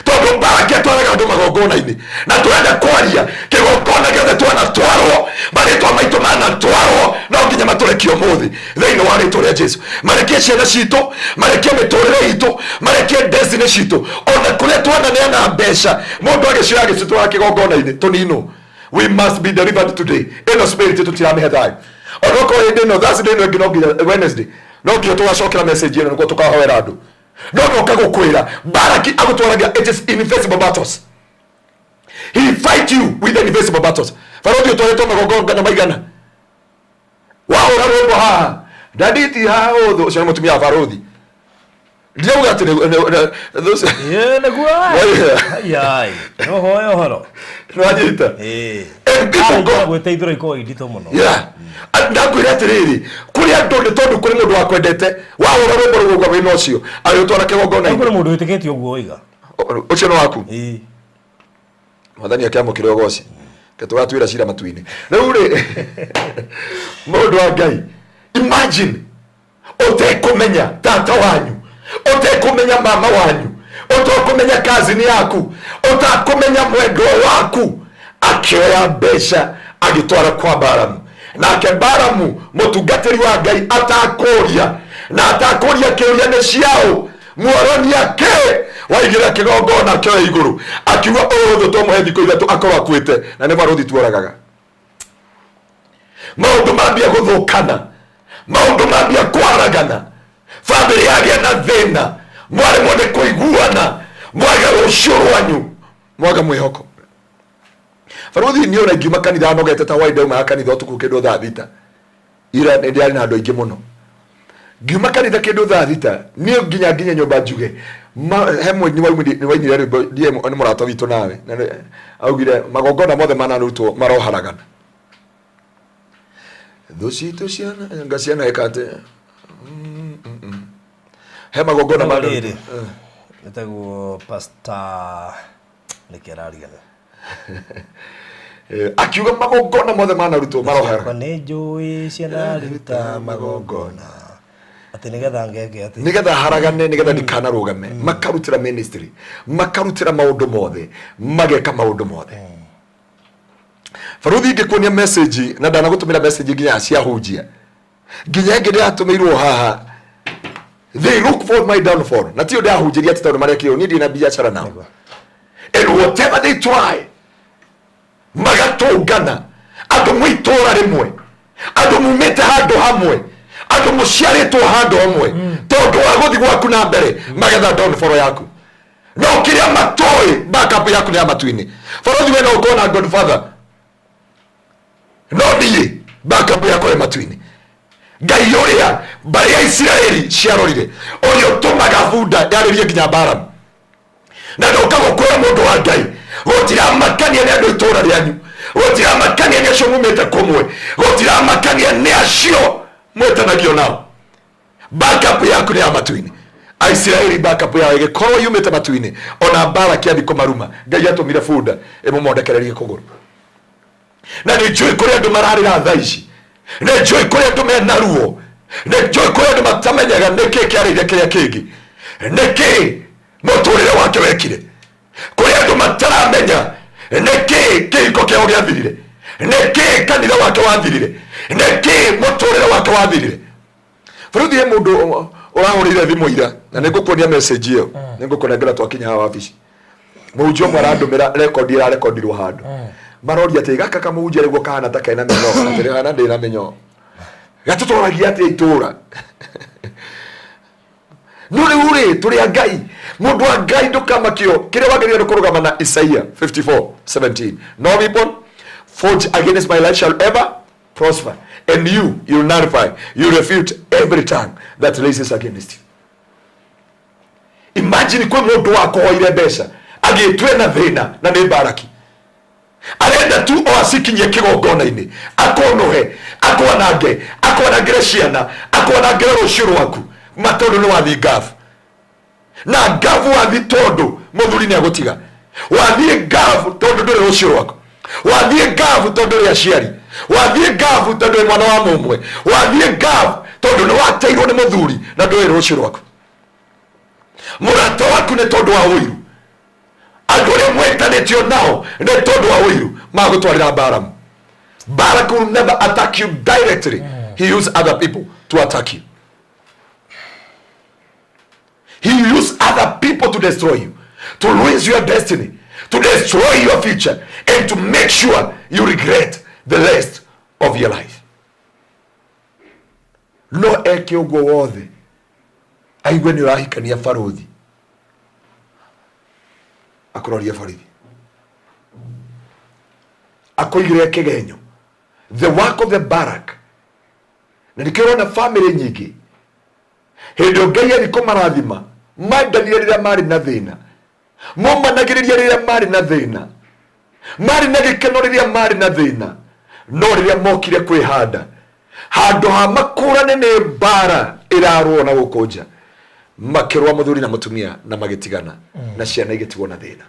tondũ Baraki atwaraga andũ magongona-inĩ, na tũrenda kwaria kĩgongona gĩothe twanatwarwo, marĩtwa maitũ manatwarwo, no nginya matũrekie ũmũthĩ thĩinĩ wa rĩtwa rĩa Jesu. Marekie ciana citũ, marekie mĩtũrĩre itũ, marekie destiny citũ, ona kũrĩa twananeana mbeca mũndũ agĩcioya agĩcitwara kĩgongona-inĩ tũninwo. We must be delivered today. Ĩno spirit tũtiramĩhe thayũ. Onokorwo hĩndĩ ĩno Thursday ĩno ĩngĩ, no nginya Wednesday, no nginya tũgacokera message ĩno nĩguo tũkahoera andũ. No ndoka gũkwĩra, Baraki agũtwaragia, it is invisible battles. He fight you with the invisible battles. Barũthi ũtwarĩtwo magongona maigana, wahũra rwĩmbo haha ndanditi haha ũthũ, ũcio nĩ mũtumia wa barũthi. Ndirauga atĩ Ĩĩ, nĩguo. Ai no hoya ũhoro. Nĩwanyita? Ĩĩ. And people go Gwĩteithũra ikoragwo inditũ mũno. Yeah. Ndakwĩra atĩrĩrĩ, kũrĩ andũ nĩ tondũ kũrĩ mũndũ wakwendete, wahũra rwĩmbo rũu ũguo wĩna ũcio agĩgũtwara kĩgongona-inĩ. Kũrĩ mũndũ wĩtĩkĩtie ũguo oiga. Ũcio nĩ waku. Ĩĩ. Mwathani akĩamũkĩra ũgoci, ke tũgatuĩra cira matu-inĩ. Rĩu rĩ, mũndũ wa Ngai, imagine ũtekũmenya tata wanyu, ũtekũmenya mama wanyu, ũtekũmenya kazini yaku, ũtakũmenya mwendwa waku, akĩoya mbeca agĩtwara kwa Baramu, nake Baramu mũtungatĩri wa Ngai atakũria na atakũria kĩũria nĩ ciaũ, muoronia kĩ waigĩrĩra kĩgongona kĩoya igũrũ, akiuga ũyũ thũ twamũhe thikũ 3 akorwo akuĩte, na nĩ barũthi tuoragaga. Maũndũ mambia gũthũkana. Maũndũ mambia kwaragana, bamĩrĩ yagĩa na thĩna, mwaremwo nĩ kũiguana, mwaga rũciũ rwanyu, mwaga mwĩhoko. Barothi niĩ ona ingiuma kanitha nogete ta hwaĩ ndaumaga kanitha ũtukũ kĩndũ thaa thita, ira nĩ ndĩarĩ na andũ aingĩ mũno. Ngiuma kanitha kĩndũ thaa thita, niĩ nginya nginye nyũmba njuge he mũini wainire rwĩmbo, ndiĩ nĩ mũrata witũ nawe, na augire magongona mothe manarutwo maroharagana. Thũ citũ ciana nga ciana ĩka atĩ, He magongona No manarutwo. rĩrĩ, ĩtagwo Pastor nĩkĩ ararigana? Akiuga magongona mothe manarutwo maroharagana. Nĩ njũĩ cianaruta magongona. Atĩ nĩgetha ngeke atĩ. Nĩgetha haragane, nĩgetha ndikanarũgame. Makarutĩra ministry, makarutĩra maũndũ mothe, mageka maũndũ mothe. Baruthi ingĩkuonia message, na ndanagũtũmĩra message nginya cia hunjia, nginya ĩngĩ ndĩratũmĩirwo haha, they look for my downfall, na tiyo ndĩrahunjĩria atĩ tondũ marekĩrwo niĩ ndirĩ na biacara nao. And whatever they try, magatũngana andũ mwĩ itũũra rĩmwe, andũ mumĩte handũ hamwe, andũ mũciarĩtwo handũ hamwe, tondũ wa gũthiĩ gwaku na mbere, magetha downfall yaku. No kĩrĩa matoĩ, backup yaku nĩ ya matu-inĩ. Barothi we no ũkorwo na godfather, no niĩ backup yakwa ĩ matu-inĩ. Ngai ũrĩa mbarĩ ya Isiraeli ciarorire, ũrĩa ũtũmaga bunda yarĩrie nginya Balamu. Na ndoka gũkwĩra mũndũ wa Ngai, gũtiramakania nĩ andũ itũũra rĩanyu, gũtiramakania nĩ acio mumĩte kũmwe, gũtiramakania nĩ acio mwĩtanagio nao. Backup yaku nĩ ya matu-inĩ. Aisiraeli backup yao ĩgĩkorwo yumĩte matu-inĩ, ona Balaki athiĩ kũmaruma, Ngai atũmire bunda ĩmũmondekererie kũgũrũ. Na nĩ njũĩ kũrĩa andũ mararĩra thaa ici, nĩ njũĩ kũrĩa andũ mena ruo, nĩ njũĩ kũrĩa andũ matamenyaga nĩkĩ kĩarĩire kĩrĩa kĩngĩ, nĩkĩ mũtũrĩre wake wekire, kũrĩa andũ mataramenya nĩkĩ kĩhiko kĩao gĩathirire, nĩkĩ kanitha wake wathirire, nĩkĩ mũtũrĩre wake wathirire. Baruthi he mũndũ ũrahũrĩire thimũ ira, na nĩngũkuonia message ĩyo, nĩngũkũnengera twakinya haha wabici. Mũhunjia ũmwe arandũmĩra rekondi ĩrarekondirwo handũ, maroria atĩ gaka kamũhunjia nĩguo kahana ta kena mĩnyoo, atĩ hana ndĩ na mĩnyoo, gatũtwaragia atĩ itũũra. No rĩu rĩ, tũrĩ a Ngai. Mũndũ wa Ngai ndũkamakio, kĩrĩa wagĩrĩire nĩ kũrũgama na Isaiah 54:17. No weapon forged against my life shall ever prosper, and you will nullify, you refute every tongue that raises against you. Imagine kwĩ mũndũ wakũhoire mbeca agĩtue na thĩna na nĩ Baraki, arenda tu o acikinyie kĩgongona-inĩ, akonohe, akwanange, akwanangĩre ciana, akwanangĩre rũciũ rwaku, ma tondũ nĩ wathiĩ ngabu. Na ngabu wathiĩ tondũ mũthuri nĩ agũtiga, wathiĩ ngabu tondũ ndũrĩ rũciũ rwaku, wathiĩ ngabu tondũ ũrĩ aciari, wathiĩ ngabu tondũ wĩ mwana wa mũmwe, wathiĩ ngabu tondũ nĩ wateirwo nĩ mũthuri na ndũrĩ rũciũ rwaku. Mũrata waku nĩ tondũ wa ũiru, andũ arĩa mwetanĩtio nao nĩ tondũ wa ũiru magũtwarĩra Balamu. Balak will never attack you directly. He use other people to attack you. He use other people to destroy you, to ruin your destiny, to destroy your future, and to make sure you regret the rest of your life. No eke ũguo wothe, aigue nĩ ũrahikania barothi, akũrorie borithi, akũigĩrĩre kĩgenyo. The work of the Balak. Na nĩkĩo ũrona family nyingĩ hĩndĩ ĩyo Ngai arĩ kũmarathima, mendanire rĩrĩa marĩ na thĩna, momanagĩrĩria rĩrĩa marĩ na thĩna, marĩ na gĩkeno rĩrĩa marĩ na thĩna, no rĩrĩa mokire kwĩhanda handũ ha makũrane nĩ mbara ĩrarũo na gũkũ nja, makĩrũa mũthuri na mũtumia na magĩtigana, na ciana igĩtigwo na thĩna.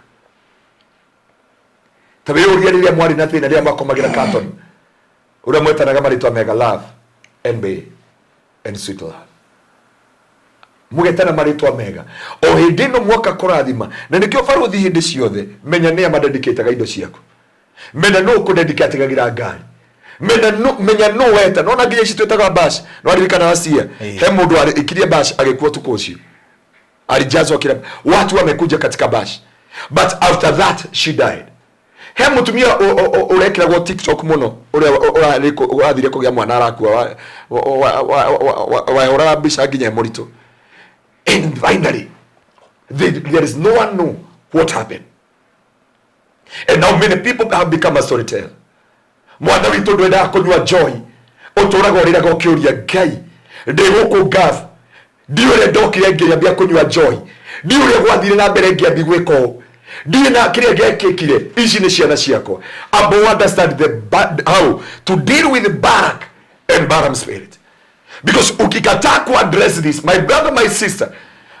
Ta wĩyũrie rĩrĩa mwarĩ na thĩna, rĩrĩa mwakomagĩra carton, ũrĩa mwetanaga marĩtwa mega, love and babe and sweet love, mũgetana marĩtwa mega, o hĩndĩ ĩno mwoka kũrathima. Na nĩkĩo barothi hĩndĩ ciothe menya nĩa madedicataga indo ciaku, menya nũ ũkũdedicatagĩra ngari, menya nũ weta. Nona nginya ici twĩtaga bash, no aririkana last year he mũndũ arĩkirie bash agĩkua ũtukũ ũcio, alijazwa kila watu wamekuja katika bash, but after that she died. He mutumia urekiragwo TikTok muno uria urathire kugia mwana arakua wahũraga mbica nginya mũritũ. And finally there is no one know what happened. And now many people have become a storyteller. Mwana witũ ndwendaga kũnyua joy, ũtũraga ũrĩraga ũkĩũria Ngai, ndĩ gũkũ ngabu, ndiũ ũrĩa ndokire ngĩambia kũnyua joy, ndiũ ũrĩa gwathire na mbere ngĩambia gwĩka ũũ, ndiũ na kĩrĩa gĩekĩkire, ici nĩ ciana ciakwa. Abo understand the how to deal with Barak and Balaam spirit. Because ukikataa ku address this, my brother, my sister,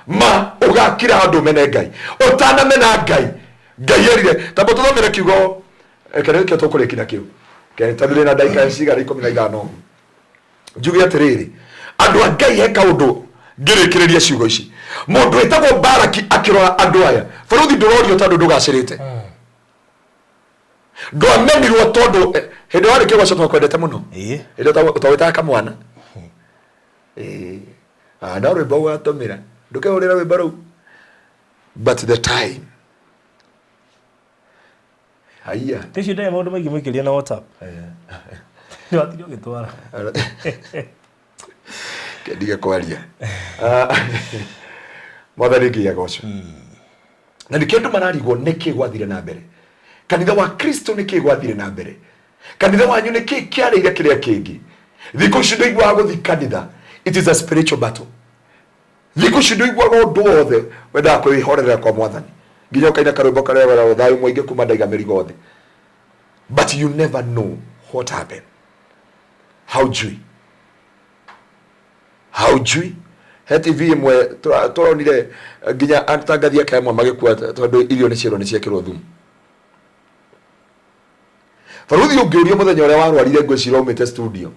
ma ũgakira handũ ũmene Ngai. Ũtanamena Ngai, Ngai erire, tamba tũthomere kiugo, kĩrĩa nĩkĩo tũkũrĩkia nakĩo. Tondũ ndĩ na ndagĩka cigana 15. Njuge atĩrĩrĩ, andũ a Ngai he kaũndũ ngĩrĩkĩrĩria ciugo ici. Mũndũ wĩtagwo Baraki akĩrora andũ aya, baruthi ndũrorio tondũ ndũgacĩrĩte. Ndwamenirwo tondũ hĩndĩ warĩ kĩgoco twakwendete mũno. Hĩndĩ twagwĩtaga kamwana. No rwĩmbo watũmĩra, ndũkehũrĩra rwĩmbo rũu. But the time. Haiya. Ticio ndĩ maũndũ maingĩ mũikĩria na WhatsApp. Nĩwatirio ũgĩtwara. Ndige kwaria. Mwathani nginya agocwo. Na nĩkĩo andũ mararigwo nĩkĩ gwathire na mbere. Kanitha wa Kristo nĩkĩ gwathire na mbere. Kanitha wanyu nĩkĩ kĩarĩire kĩrĩa kĩngĩ. Thikũ ici ndũiguaga gũthiĩ kanitha. It is a spiritual battle. Thikũ ici ndũiguaga ũndũ wothe wendaga kwĩhorerera kwa Mwathani. Nginya ũkaina karwĩmbo karĩa weragwo thayũ mũingĩ kuma ndaiga mĩrigo thĩ. But you never know what happened. Haujui. Haujui. He TV ĩmwe tũronire nginya atangathi ake amwe magĩkua tondũ irio nĩ cierwo nĩ ciekĩrwo thumu. Baruthi ũngĩũrio mũthenya ũrĩa warwarire ngwĩciria umĩte studio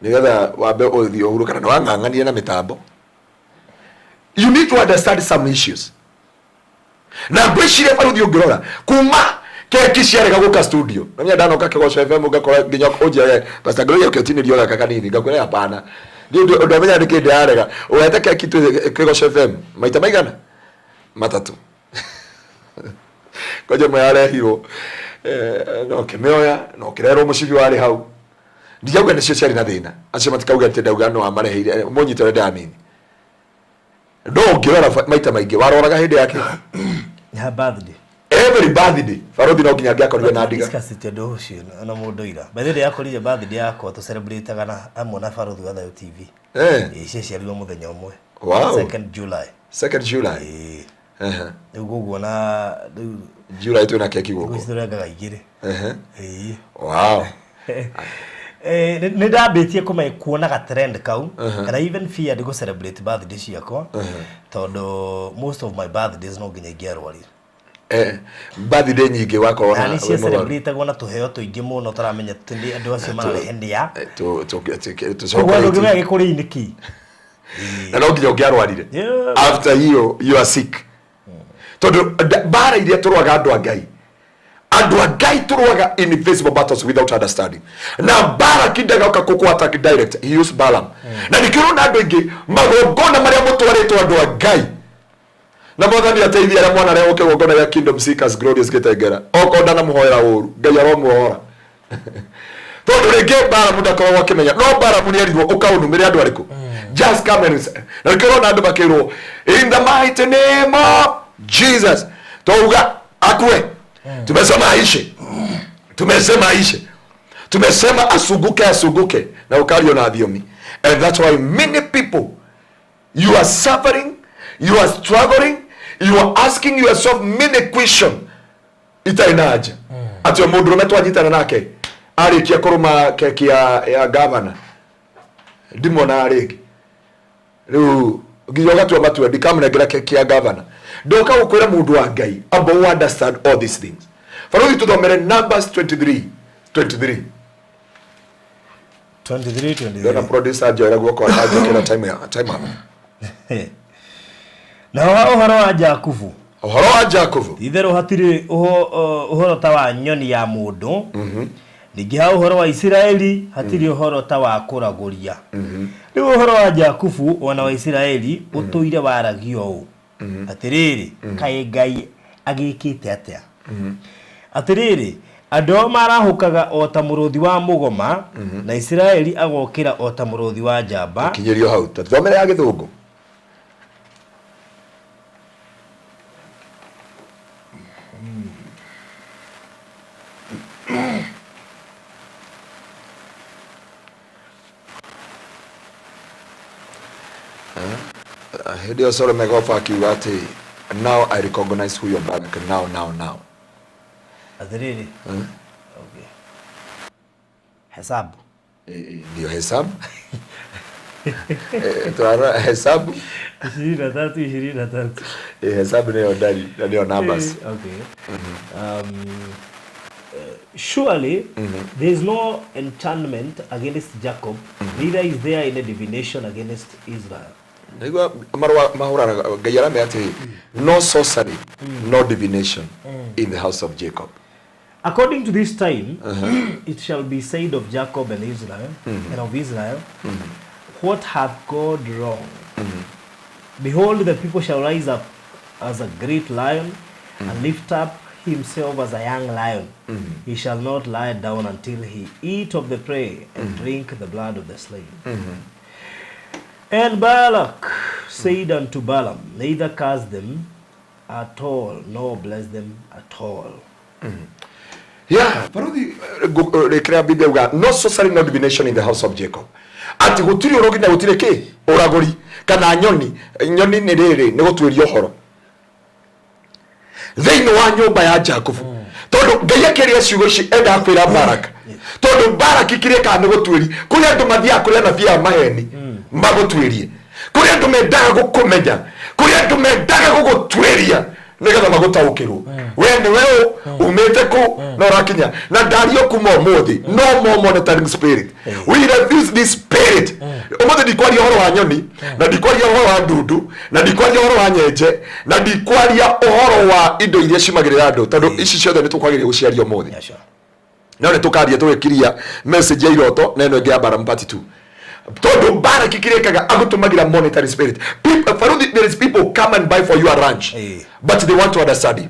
nĩgetha wambe ũthiĩ ũhurũke kana wang'ang'anire na mĩtambo. You need to understand some issues. Na ngwĩciria baruthi ũngĩrora kuma keki ciarega gũka studio. Na niĩ ndanoka Kĩgoco FM ngakora nginya ũnjĩrage Pastor Gloria ũkĩũtinĩrio gaka kanini ngakwĩra hapana. Nĩ ũndũ ũndamenya nĩ kĩndĩ ndĩrarega. Ũhete keki twĩ Kĩgoco FM maita maigana? Matatũ. Kwanja ĩmwe yarehirwo no kĩmĩoya no kĩrerwo mũcibi warĩ hau. Ndiauga nĩcio ciarĩ na thĩna. Acio matikauga atĩ ndauga no amareheire mũnyite ũrĩa ndĩramini. No ũngĩrora maita maingĩ waroraga hĩndĩ yake. Ya birthday. Every birthday baruthi no nginya angĩakorirwe na ndiga. Discuss it ũndũ ũcio na mũndũ ira. By the way yakorire birthday yakwa tũ celebrate-aga na hamwe na baruthi wa Thayo TV. Ciaciarirwo mũthenya ũmwe. Wow. 2nd July. 2nd July. Rĩu koguo na rĩu July twĩna keki gũkũ. Rĩu tũrengaga igĩrĩ. Wow. Nĩ ndambĩtie kuonaga trend kau and I even feared go celebrate birthday ciakwa tondũ most of my birthdays no nginya ingĩarwarire. Birthday nyingĩ wakorwo na nĩ cia celebrate-agwo na tũheo tũingĩ mũno tũramenya andũ acio mararehe nĩa. Koguo andũ ngĩmenya gĩkũrĩ-inĩ kĩ. Na no nginya ũngĩarwarire. After hiyo you are sick. Tondũ mbara iria tũrũaga andũ a Ngai. Andũ a Ngai tũrũaga invisible battles without understanding. Na Balak ndagauka kũkũ attack direct. He used Balaam. Na nĩkĩo ũrona andũ aingĩ magongona marĩa mũtwarĩtwo andũ a Ngai. Na Mwathani ateithie arĩa mwana arĩa kĩgongona gĩa Kingdom Seekers Glorious Gĩtengera. Okorwo ndanamuhoera ũru, Ngai aromuohora. Tondũ rĩngĩ Balaam ndakoragwo akĩmenya. No Balaam nĩerirwo ũkaũnumĩre andũ arĩkũ. Just come and say. Na nĩkĩo ũrona andũ makĩrwo in the mighty name of Jesus. Twauga akue. Tumesema aishe. Tumesema aishe. Tumesema asunguke asunguke na ukario na thiomi. And that's why many people, you are suffering, you are struggling, you are asking yourself many questions. Itarĩ na haja. Atĩ o mũndũ ũrũme twanyitana nake arĩkia kũrũma keki ya gavana ndimonaga rĩngĩ. Rĩu nginya ũgatua matua ndikamũnengera keki ya gavana. Ndoka gũkwĩra mũndũ wa Ngai amba ũ understand all these things. Baruthi tũthomere Numbers 23:23. 23:23. Ndona producer njoera guoko akanjĩkĩra time ya time up. Na ũhoro wa Jakubu. Ũhoro wa Jakubu. Itherũ hatirĩ ũhoro ta wa nyoni ya mũndũ. Ningĩ ha ũhoro wa Isiraeli hatirĩ ũhoro ta wa kũragũria. Rĩu ũhoro wa Jakubu ona wa Isiraeli ũtũire waragio ũũ. Atĩrĩrĩ, kaĩ Ngai agĩkĩte atĩa? Atiriri andũ ao marahũkaga o ta mũrũthi wa mũgoma na Isiraeli agokĩra o ta mũrũthi wa njamba. Kinyĩrio hau tũthomere ya gĩthũngũ. Hĩndĩ ĩyo Solomon Gofa akiuga atĩ now I recognize who your Barak now now now. Atiriri. Okay. Hesabu. Ndio hesabu. Tunaona hesabu 23 23. Hesabu ndio ndari ndio numbers. Okay. Surely there is no enchantment against Jacob, neither is there any divination against Israel. Nigua marwa mahurana Ngai arame ati no sorcery, no divination in the house of Jacob. According to this time, it shall be said of Jacob and Israel, and of Israel, what hath God wrong? Behold, the people shall rise up as a great lion, and lift up himself as a young lion. He shall not lie down until he eat of the prey and drink the blood of the slain. And Balak said unto Balaam, neither curse them at all, nor bless them at all. Yeah, baruthi rekrea Biblia uga no sorcery, no divination in the house of Jacob. Ati gutiri urogi na gutiri ki uraguri kana nyoni nyoni ni riri ni gutwiria uhoro thiini wa nyumba ya Jacob. Tondu Ngai akiria ciugo ici endaga kwira Baraka, tondu Baraki kiria ka ni gutwiri kuri andu mathiaga kuri anabii a maheni magutwirie, kuri andu mendaga gukumenya, kuri andu mendaga gugutwiria nigetha magutaukirwo we ni we umite ku na urakinya na ndario kuma umuthi. No more monitoring spirit, we refuse this spirit. Umuthi ndikwaria uhoro wa nyoni na ndikwaria uhoro wa ndundu na ndikwaria uhoro wa nyenje na ndikwaria uhoro wa indo iria cimagirira andu, tondu ici ciothe ni tukwagiria guciaria umuthi. No ni tukaria tugikiria message ya iroto na ino ingi ya Balaam part 2. Tondu Baraki kirekaga agutumagira monetary spirit. People, Faruthi, there is people come and buy for you a ranch, but they want to understand you.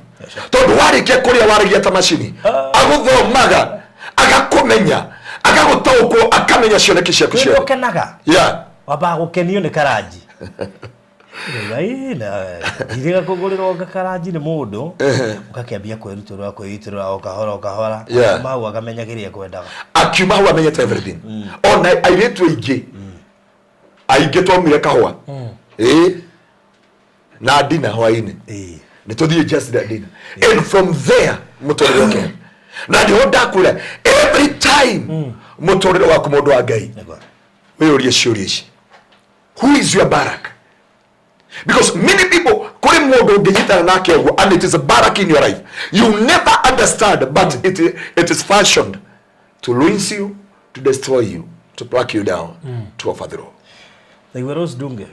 Tondu warikia kuria waragia ta macini, aguthomaga, agakumenya, agagutaukwo, akamenya cioneki ciaku ciothe. Ukenaga. Yeah. Wambaga gukenio ni karanji. Iriga kũgũrĩrwo karanji nĩ mũndũ, ũgakĩambia kwĩrutũrũra kwĩitũrũra o kahora o kahora, mau akamenya kĩrĩa kwendaga. Akiuma hau amenyete everything. Ona airĩtu aingĩ aingĩ twaumire kahũa ĩĩ na dinner hwainĩ nĩ tũthiĩ just that dinner, and from there mũtũrĩre ũke na nĩho ndakwĩra every time mũtũrĩre waku mũndũ wa Ngai wĩyũrie ciũria ici, who is your Barak? Because many people kuri mundu unginyitana nake uguo, and it is a barak in your life. You never understand, but it is fashioned to ruin you, to destroy you, to pluck you down, to overthrow. Like Rose Dunge.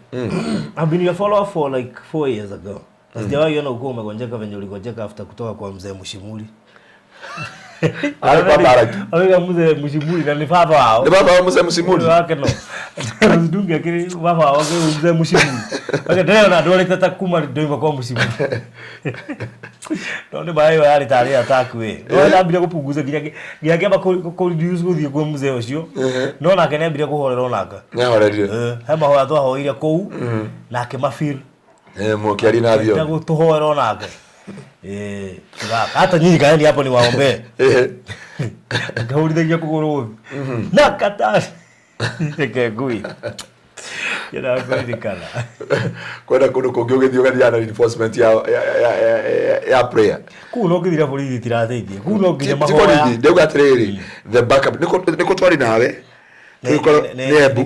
I've been your follower for like 4 years ago. Sijawahi ona uko umegonjeka venye uligonjeka after kutoka kwa mzee Mushimuli. Alikuwa Baraki. Alikuwa mzee Mushimuli na ni baba wao. Ni baba wa mzee Mushimuli. Wake no. Rose Dunge akiri baba wao mzee Mushimuli. Wake tena na dole tata kuma ndoima kwa Mushimuli. No ni bayo yali tari attack we. No ndambire kupunguza nginya kiamba ku reduce guthie kwa mzee ucio. No nake nambire kuhorera onaka. Nĩahorerire. He mahoya twahoire kuu nake mafeel. Mũkĩaria na thiomi. Ndagutuhoera onake. Hata nyinyi kaeni hapo niwaombee. Ngahũrithagia kũgũrũ thĩ. Na katari. Reke ngui. Yena ngũririkana. Kwenda kũndũ kũngĩ ũgĩthiĩ ũgathiaga na reinforcement ya prayer. Kũu no ngĩthira borithi itirateithia. Kũu no nginya Ti mahoya. borithi, ndauga atĩrĩrĩ, the backup nĩkũ twarĩ nawe? Nĩ Embu.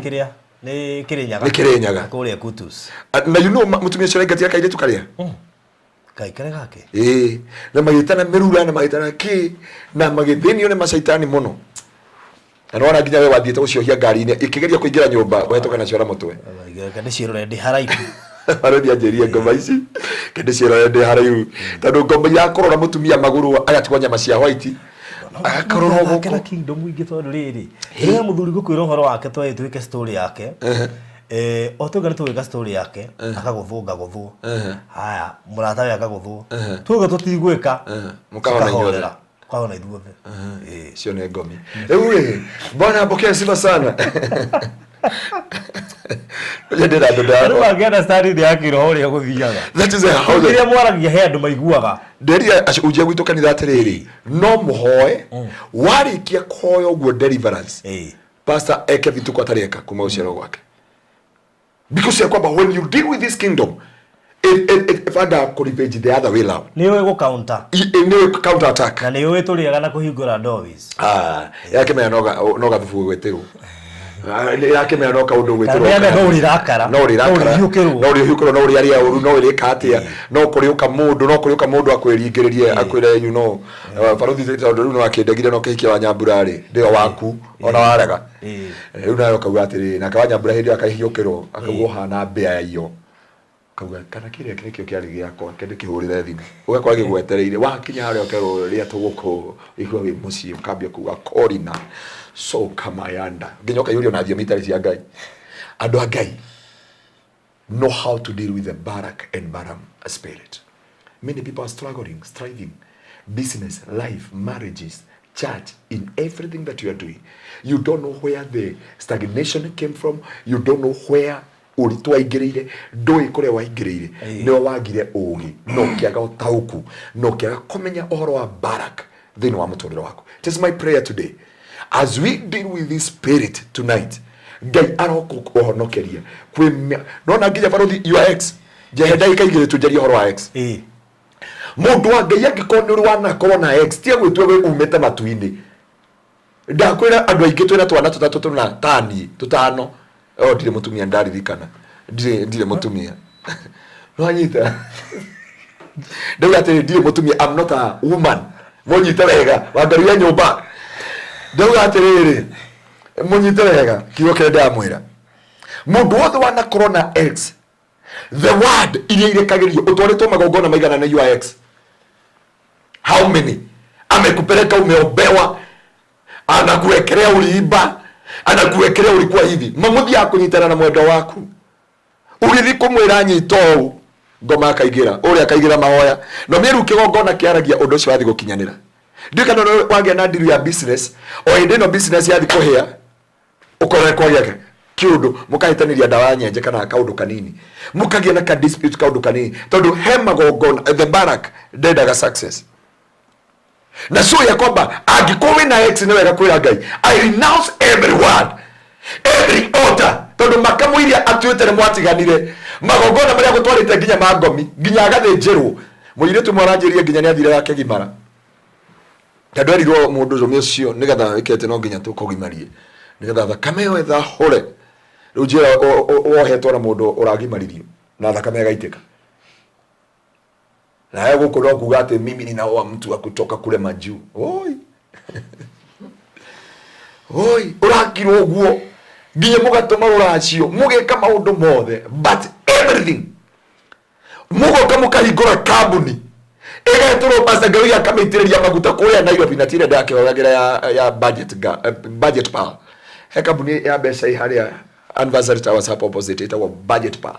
Nĩ Kĩrĩnyaga. Nĩ Kĩrĩnyaga. Kũrĩa Kutus. Na you know mũtumia ũcio araingatia kairĩtu karĩa? Kaikare gake. Ĩĩ, na magĩtana mĩrura na magĩtana kĩ na magĩthĩnio nĩ macaitani mũno. Na nĩwona nginya we wathiĩte gũciohia ngari-inĩ ikĩgeria kũingĩra nyũmba ũhetũka nacio na mũtwe. Ndĩ ciĩrore ndĩ haraihu. Arĩthi anjĩrie ngoma ici kĩndĩ ciĩrore ndĩ haraihu tondũ ngoma irakũrora mũtumia magũrũ agatigwo nyama cia white agakororwo Gũkũ. gũkũ. Kingdom ingĩ tondũ rĩrĩ rĩrĩa mũthuri gũkwĩra ũhoro wake twaĩ twĩke story yake o tuge nĩ tũgwĩka story yake akagũthũnga gũthwo haya mũrata we akagũthwo tuge tũtigwĩka Mũkahona inyuothe. tũkahorera. Tũkahona ithuothe. Ĩĩ. Cio nĩ ngomi. Rĩu rĩ, bwana pokea sifa sana. Ndĩra andũ Andũ ndakwa. mangĩ understand ya kĩroho ũrĩa gũthiaga. That is how the Rĩrĩa mwaragia he andũ maiguaga. Nderia ujia gwitũ kanitha atĩrĩrĩ, no mũhoe warĩkia kũhoya ũguo deliverance. Ĩĩ. Pastor eke vituko atarĩ eka kuma ũciaro gwake, because ya kwamba when you deal with this kingdom it ĩbangaga kũrevenge the other way round. Nĩ ũĩ gũ counter. Nĩ counter attack. Na nĩ ũĩ tũrĩaga na kũhingũra doorways. Ah, yakĩmenya no gathubu gwĩtĩrwo. Ah, yakĩmenya no kaũndũ gwĩtĩrwo. Kana nĩamenya no ũrĩrakara. No ũrĩrakara. No ũrĩhiũkĩrwo. No ũrĩhiũkĩrwo, no ũrĩaria ũru, no ũrĩka atĩa, no kũrĩũka mũndũ, no kũrĩũka mũndũ akwĩringĩrĩrie akwĩre you know, baruthi tondũ rĩu no akĩndegire no kĩhikia wa Nyambura rĩ, ndĩyo waku ona warega. Ĩĩ. Rĩu nawe ũkauga atĩrĩrĩ, nake wa Nyambura hĩndĩ ĩyo akahiũkĩrwo akauga ũhana mbĩa ya iyo, kauga kana kĩrĩa nĩkĩo kĩarĩ gĩakwa kende kĩhũrĩre thimũ, ũgakora gĩgwetereire wakinya harĩa ũkerwo rĩa tũgũkũ igua wĩ mũciĩ, ũkambia kuga korina soka mayanda nginya ũkaiyũrio na thiomi itarĩ cia Ngai. Andũ a Ngai know how to deal with the Barak and Baram spirit. Many people are struggling, striving, business, life, marriages, church, in everything that you are doing. You don't know where the stagnation came from. You don't know where ũritũ waingĩrĩire, ndũĩ kũrĩa waingĩrĩire, nĩwe wagire ũgĩ na ũkĩaga ũtaũku na ũkĩaga kũmenya ũhoro wa Barak thĩinĩ wa mũtũrĩre waku. It is my prayer today as we deal with this spirit tonight, Ngai arokũhonokeria kwĩ nona nginya barothi your ex njehe ndagĩka igĩrĩ tũnjarie ũhoro wa ex. Ĩĩ. Mũndũ wa Ngai angĩkorwo nĩ ũrĩ wanakorwo na ex, tiga gwĩtua wĩ umĩte matu-inĩ. Ndakwĩra andũ aingĩ twĩna twana tũtatũ tũna tani tũtano. O ndirĩ mũtumia, ndaririkana ndirĩ mũtumia. Nwanyita ndauga atĩrĩ, ndirĩ mũtumia, I'm not a woman. Mũnyite wega wangaru ya nyũmba. Ndauga atĩrĩrĩ, mũnyite wega kiugo kĩrĩa ndĩramwĩra, mũndũ wothe wanakorwo na ex, the word iria irekagĩrio ũtwarĩtwo magongona maigana na your ex, how many amekupeleka, umeombewa, anakuwekelea uliiba, anakuwekelea ulikuwa hivi, mamuthiaga kũnyitana na mwendo waku, ũgĩthiĩ kũmwĩra nyita ũũ ngoma akaingĩra ũrĩa akaingĩra mahoya no mĩeru kĩgongona kĩaragia ũndũ ũcio wathiĩ gũkinyanĩra. Ndiũĩ kana nĩ wagĩa na ndiru ya business, o hĩndĩ ĩno business yathiĩ kũhĩa ũkorere kwagĩa kĩũndũ, mũkahĩtanĩria ndawa nyenje kana kaũndũ kanini, mũkagĩa na ka dispute kaũndũ kanini, tondũ he magongona. The Barak ndendaga success na so ya kwamba angĩkorwo wĩna ex nĩ wega kwĩra Ngai, I renounce every word, every altar, tondũ makamũiria atuĩte nĩ mwatiganire, magongona marĩa gũtwarĩte nginya ma ngomi nginya agathĩnjĩrwo. Mũirĩtu mwaranjĩrie nginya nĩ athire akĩgimara, tondũ erirwo mũndũ ũcio ũcio nĩgetha ĩkete no nginya tũkũgimarie nĩgetha thakame ĩyo ĩthahũre. Rĩu njĩra wohetwo na mũndũ ũragimaririo na thakame ĩgaitĩka. Na wewe gũkũ no kuga atĩ mimi ninaoa mtu wa kutoka kule majuu. Oi. Oi, ũrakirwo ũguo nginya mũgatũma rũracio, mũgeka maũndũ mothe, but everything mũgoka mũkahingũra kambuni ĩgetũrwo Pastor Ngai akamĩitĩrĩria maguta kũrĩa Nairobi, na tire ndakĩhoragĩra ya budget budget pal. He kambuni ya mbeca ĩ harĩa Anniversary Towers hapo opposite ĩtagwo Budget Pal.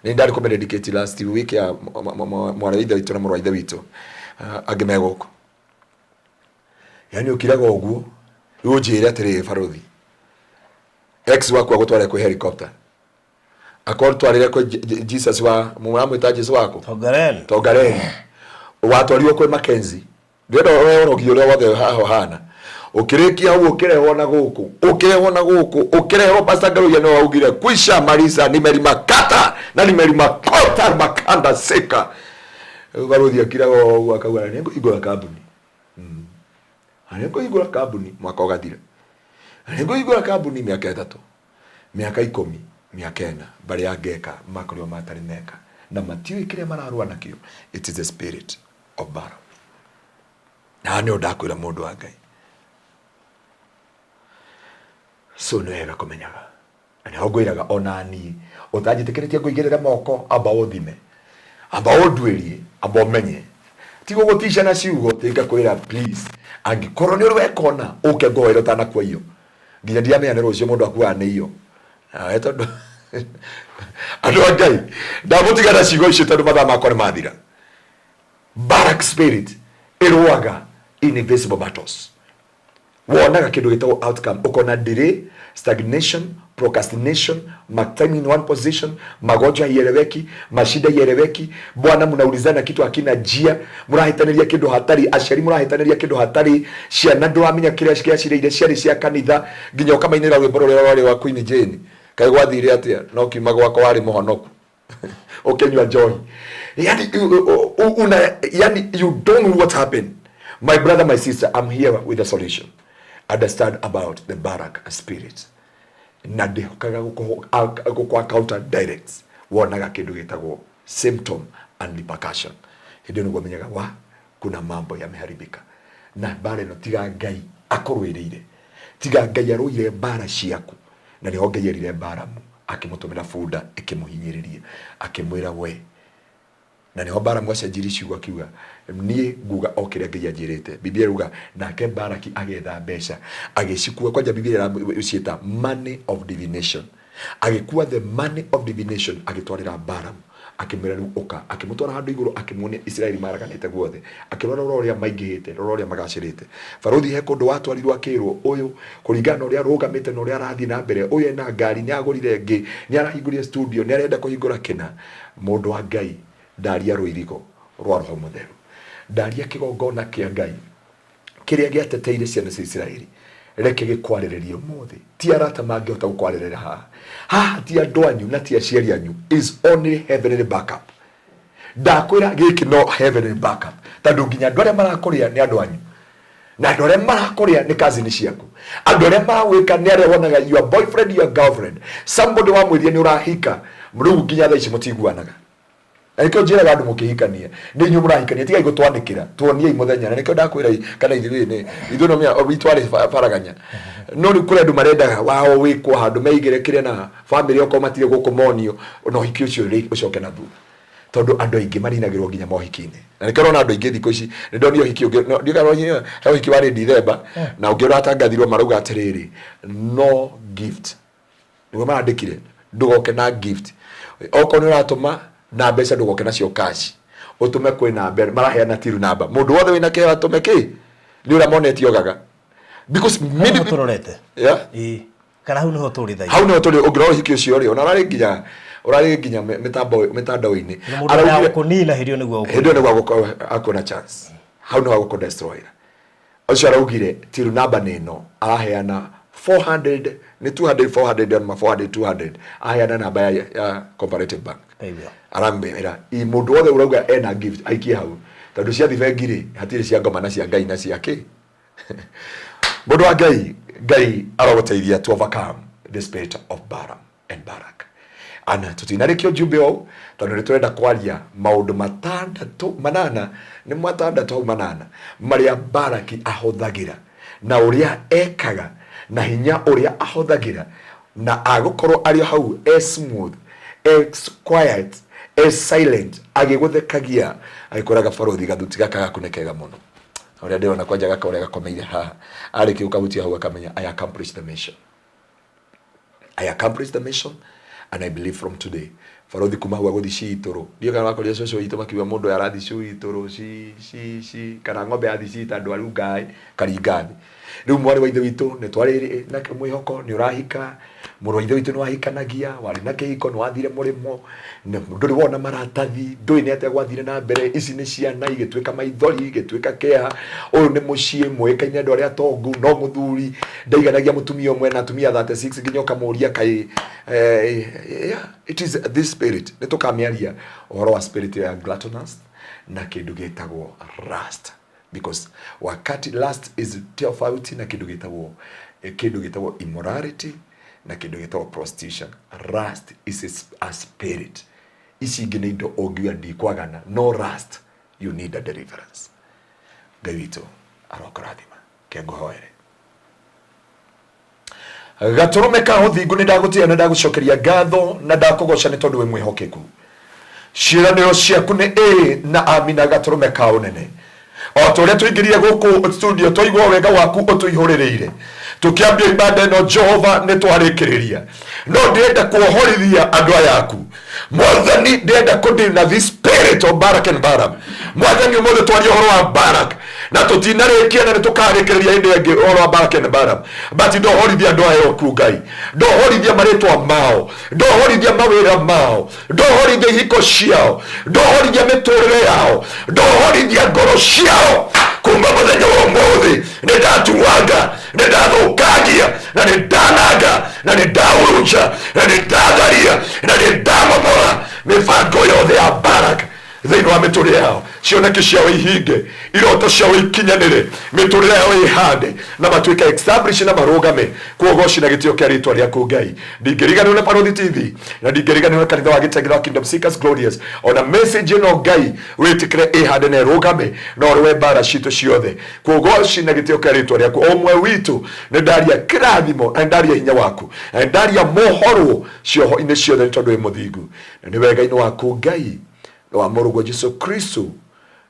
Nĩ ndarĩ kũmĩdedicate last week ya mwarĩ wa ithe witũ na mũrũ wa ithe witũ, angĩ me gũkũ. Yani ũkiraga ũguo rĩu ũnjĩre atĩrĩrĩ barothi, ex waku agũtware kwĩ helicopter, akorwo kwĩ Jesus wa mũramwĩta Jesu waku Tongaren. Tongareni, watwarirwo kwĩ Mackenzie, ndĩrenda ũrogi ũrĩa wothe haha ũhana, ũkĩrĩkia hau ũkĩrehwo na gũkũ, ũkĩrehwo na gũkũ, ũkĩrehwo Pastor Ngaruiya nĩwe waugire kwisha marisa nimerima kata na nimerima kota makanda seka. Rĩu barothi akiraga ũguo akauga nĩ ngũhingũra kambuni, nĩ ngũhingũra kambuni, mwaka ũgathira, nĩ ngũhingũra kambuni mĩaka 3, mĩaka 10, mĩaka 4, mbarĩ ya ngeka makorirwo matarĩ meka na matiũĩ kĩrĩa mararũa nakĩo. It is the spirit of battle. Na nĩ ũndakwĩra mũndũ wa Ngai, so nĩ wega kũmenyaga, na nĩho ngwĩraga ona niĩ ũtanjĩtĩkĩrĩtie ngũigĩrĩre moko, amba ũthime, amba ũnduĩrie, amba ũmenye, tiga gũtica na ciugo tinga kwĩra please, angĩkorwo nĩ ũrĩ wekona ũke ngũhoere ũtanakua iyo, nginya ndiramenya nĩ rũciũ mũndũ akuaga nĩ iyo. Nawe tondũ andũ a Ngai ndamũtiga na ciugo icio tondũ mathaa makwa nĩ mathira. Barak spirit ĩrũaga Invisible battles. Wonaga kindu gitagwo outcome, ukona delay, stagnation, procrastination, mark time in one position, magonjwa haieleweki, mashida haieleweki, bwana mnaulizana kitu hakina njia, murahitaniria kindu hatari, aciari murahitaniria kindu hatari, ciana nduramenya kiria ciacireire ciarĩ cia kanitha, nginya ukamainĩra rwĩmbo rũrĩa rwarĩ rwa Queen Jane, kaĩ gwathire atĩa no kiuma gwakwa warĩ mũhonoku ukinywa njohi, yani una, yani you don't know what happened. My brother, my sister, I'm here with a solution. Understand about the Barak spirit. Na ndihokaga gũkũ counter direct, wonaga kindu gitagwo symptom and repercussion. Hindi niguo menyaga wa kuna mambo yameharibika. Na mbara ĩno tiga Ngai akũrũĩrĩire, tiga Ngai arũire mbara ciaku. Na nĩho Ngai erire Baramu, akĩmũtũmĩra bunda ĩkĩmũhinyĩrĩria, akĩmwĩra we. Na nĩho Baramu acenjirie ciugo akiuga niĩ nguga o kĩrĩa Ngai anjĩrĩte. Biblia ĩruga nake Baraki agetha mbeca agĩcikua, kwanja Biblia ĩraciĩta money of divination, agĩkua the money of divination agĩtwarĩra Baramu, akĩmwĩra rĩu ũka, akĩmũtwara handũ igũrũ, akĩmuonia Isiraeli maraganĩte guothe, akĩrora rora ũrĩa maingĩhĩte, rora ũrĩa magacĩrĩte. Barũthi he kũndũ watwarirwo akĩrwo ũyũ kũringana na ũrĩa arũgamĩte na ũrĩa arathiĩ na mbere, ũyũ ena ngari, nĩ agũrire ĩngĩ, nĩ arahingũrire studio, nĩ arenda kũhingũra kĩna. Mũndũ wa Ngai ndaria rũirigo rwa Roho Mũtheru, ndaria kĩgongona kĩa Ngai kĩrĩa gĩateteire ciana cia Isiraeli, reke gĩkwarĩrĩrie ũmũthĩ. Ti arata mangĩhota gũkwarĩrĩra haha, haha ti andũ anyu na ti aciari anyu, is only heavenly backup. Ndakwĩra gĩkĩ no heavenly backup, tondũ nginya andũ arĩa marakũrĩa nĩ andũ anyu, na andũ arĩa marakũrĩa nĩ cousin ciaku, andũ arĩa maragwĩka nĩ arĩa wonaga your boyfriend, your girlfriend, somebody wamwĩrire nĩ ũrahika, rĩu nginya thaa ici mũtiguanaga. Na nĩkĩo njĩraga andũ mũkĩhikania nĩ inyuĩ mũrahikania, tigai gũtwanĩkĩra, tuoniei mũthenya. Na nĩkĩo ndakwĩra kana ithuĩ nĩ ithuĩ no menya witũ arĩ baraganya, no rĩu kũrĩ andũ marendaga wao wĩkwo handũ meigĩre kĩrĩa na family okorwo matirĩ gũkũ monio, na ũhiki ũcio ũcoke na thutha, tondũ andũ aingĩ marinagĩrwo nginya mohiki-inĩ. Na nĩkĩo ũrona andũ aingĩ thikũ ici, nĩ ndonire ũhiki ũngĩ, no, ndiũĩ kana ũronire, he ũhiki warĩ Dithemba, na ũngĩ ũratangathirwo marauga atĩrĩrĩ, no gift, nĩguo marandĩkire, ndũgoke na gift, okorwo nĩ ũratũma na mbeca ndũgoke nacio cash, ũtũme kwĩ namba maraheana tiru namba, mũndũ wothe wĩna kĩheo atũme kĩ nĩ ũrĩa monete ogaga, because Hau tũrorete. Yeah? Ĩĩ. Kana hau nĩho tũrĩ thaa ici. Hau nĩho tũrĩ. Ũngĩrora ũhiki ũcio rĩ, ona ũrarĩ nginya mĩtambo mĩtandao-inĩ. Na mũndũ ũrĩa gũkũnina hĩndĩ ĩyo nĩguo hĩndĩ ĩyo nĩguo akuona chance, hau nĩho agũkũ destroy. Ũcio araugire tiru namba nĩ ĩno, araheana 400 nĩ 200 400 ma 400 200, aheana namba ya Cooperative Bank. Aigua. Aramwĩra mũndũ wothe ũrauga ena gift aikie hau, tondũ ciathi bengi rĩ hatirĩ cia ngoma na cia Ngai na cia kĩ. Mũndũ wa Ngai, Ngai arogũteithia to overcome the spirit of Balaam and Barak. Ana tũtinarĩkia ujumbe ũũ tondũ nĩ tũrenda kwaria maũndũ matandatũ manana, nĩ matandatũ hau manana, marĩa Baraki ahũthagĩra na ũrĩa ekaga na hinya ũrĩa ahũthagĩra, na agũkorwo arĩ hau e smooth, e quiet, e silent, agĩgũthekagia agĩkwĩraga barũthi gathuti gaka gaku nĩ kega mũno. Ũrĩa ndĩrona kwanja gaka ũrĩa gakomeire haha, arĩkia gũkahutia hau akamenya I accomplished the mission. I accomplished the mission and I believe from today barothi kuma hau agũthi ciitũrũ, ndiũ kana wakorire cũcũ witũ makiuga mũndũ ũyũ arathi ciitũrũ ci ci ci kana ng'ombe yathi cita ndwaru ngai karinga thĩ. Rĩu mwarĩ wa ithe witũ nĩ twarĩ na mwĩhoko nĩ ũrahika, mũrũ wa ithe witũ nĩ wahikanagia, warĩ na kĩhiko, nĩ wathire mũrĩmo, ndũrĩ wona maratathi, ndũĩ nĩ atĩa gwathire na mbere. Ici nĩ ciana igĩtuĩka maithori, igĩtuĩka kĩeha. Ũyũ nĩ mũciĩ mũĩkaine andũ arĩa atongu, no mũthuri ndaiganagia mũtumia ũmwe na atumia 36 nginya ũkamũria kaĩ, yeah, it is this spirit. Nĩ tũkamĩaria ũhoro wa spirit ya gluttonous na kĩndũ gĩtagwo lust, because wakati lust is tofauti na kĩndũ gĩtagwo immorality na kĩndũ gĩtagwo prostitution. Lust is a spirit. Ici ingĩ nĩ indo ũngiuga ndikwagana, no lust you need a deliverance. Ngai witũ arokũrathima. Kengũhoere gatũrũme ka ũthingu, nĩ ndagũtĩa na ndagũcokeria ngatho na ndakũgoca nĩ tondũ wĩ mwĩhokeku. Ciĩranĩro ciaku nĩ ĩĩ na amina, gatũrũme ka ũnene. O ta ũrĩa tũingĩrire gũkũ studio twaigua wega waku ũtũihũrĩrĩire, tũkĩambia ibada ĩno Jehova nĩ twarĩkĩrĩria. No ndĩrenda kuohorithia andũ aya aku. Mwathani ndĩrenda kũdeal na this spirit of Barak and Balaam. Mwathani ũmũthĩ twaria ũhoro wa Barak na tũtinarĩkia na nĩtũkarĩkĩrĩria hĩndĩ ĩngĩ ũhoro wa Barak and Balaam. But ndohorithia andũ aya aku Ngai, ndohorithia marĩtwa mao, ndohorithia mawĩra mao, ndohorithia ihiko ciao, ndohorithia mĩtũrĩre yao, ndohorithia ngoro ciao. Kuma mũthenya wa ũmũthĩ nĩndatuanga, nĩndathũkangia, na nĩndananga, na nĩndahurunja, na nĩndatharia, na nĩndamomora mĩbango yothe ya Barak thĩinĩ wa mĩtũrĩre yao. Cioneki ciao ihinge, iroto ciao ikinyanĩre, mĩtũrĩre yao ĩhande na matuĩke establish na marũgame kuogoci na gĩtĩo kĩa rĩtwa rĩaku Ngai. Ndingĩriganĩrwo nĩ Barũthi TV na ndingĩriganĩrwo nĩ kanitha wa Gĩtengera wa Kingdom Seekers Glorious. Ona message ĩno Ngai wĩtĩkĩre ĩhande na ĩrũgame na ũrũe mbara citũ ciothe kuogoci na gĩtĩo kĩa rĩtwa rĩaku. O ũmwe witũ nĩ ndaria kĩrathimo na nĩ ndaria hinya waku na nĩ ndaria mohorwo cioho-inĩ ciothe nĩ tondũ wĩ mũthingu na nĩ wega-inĩ waku Ngai na wa mũrũguo Jesu Kristo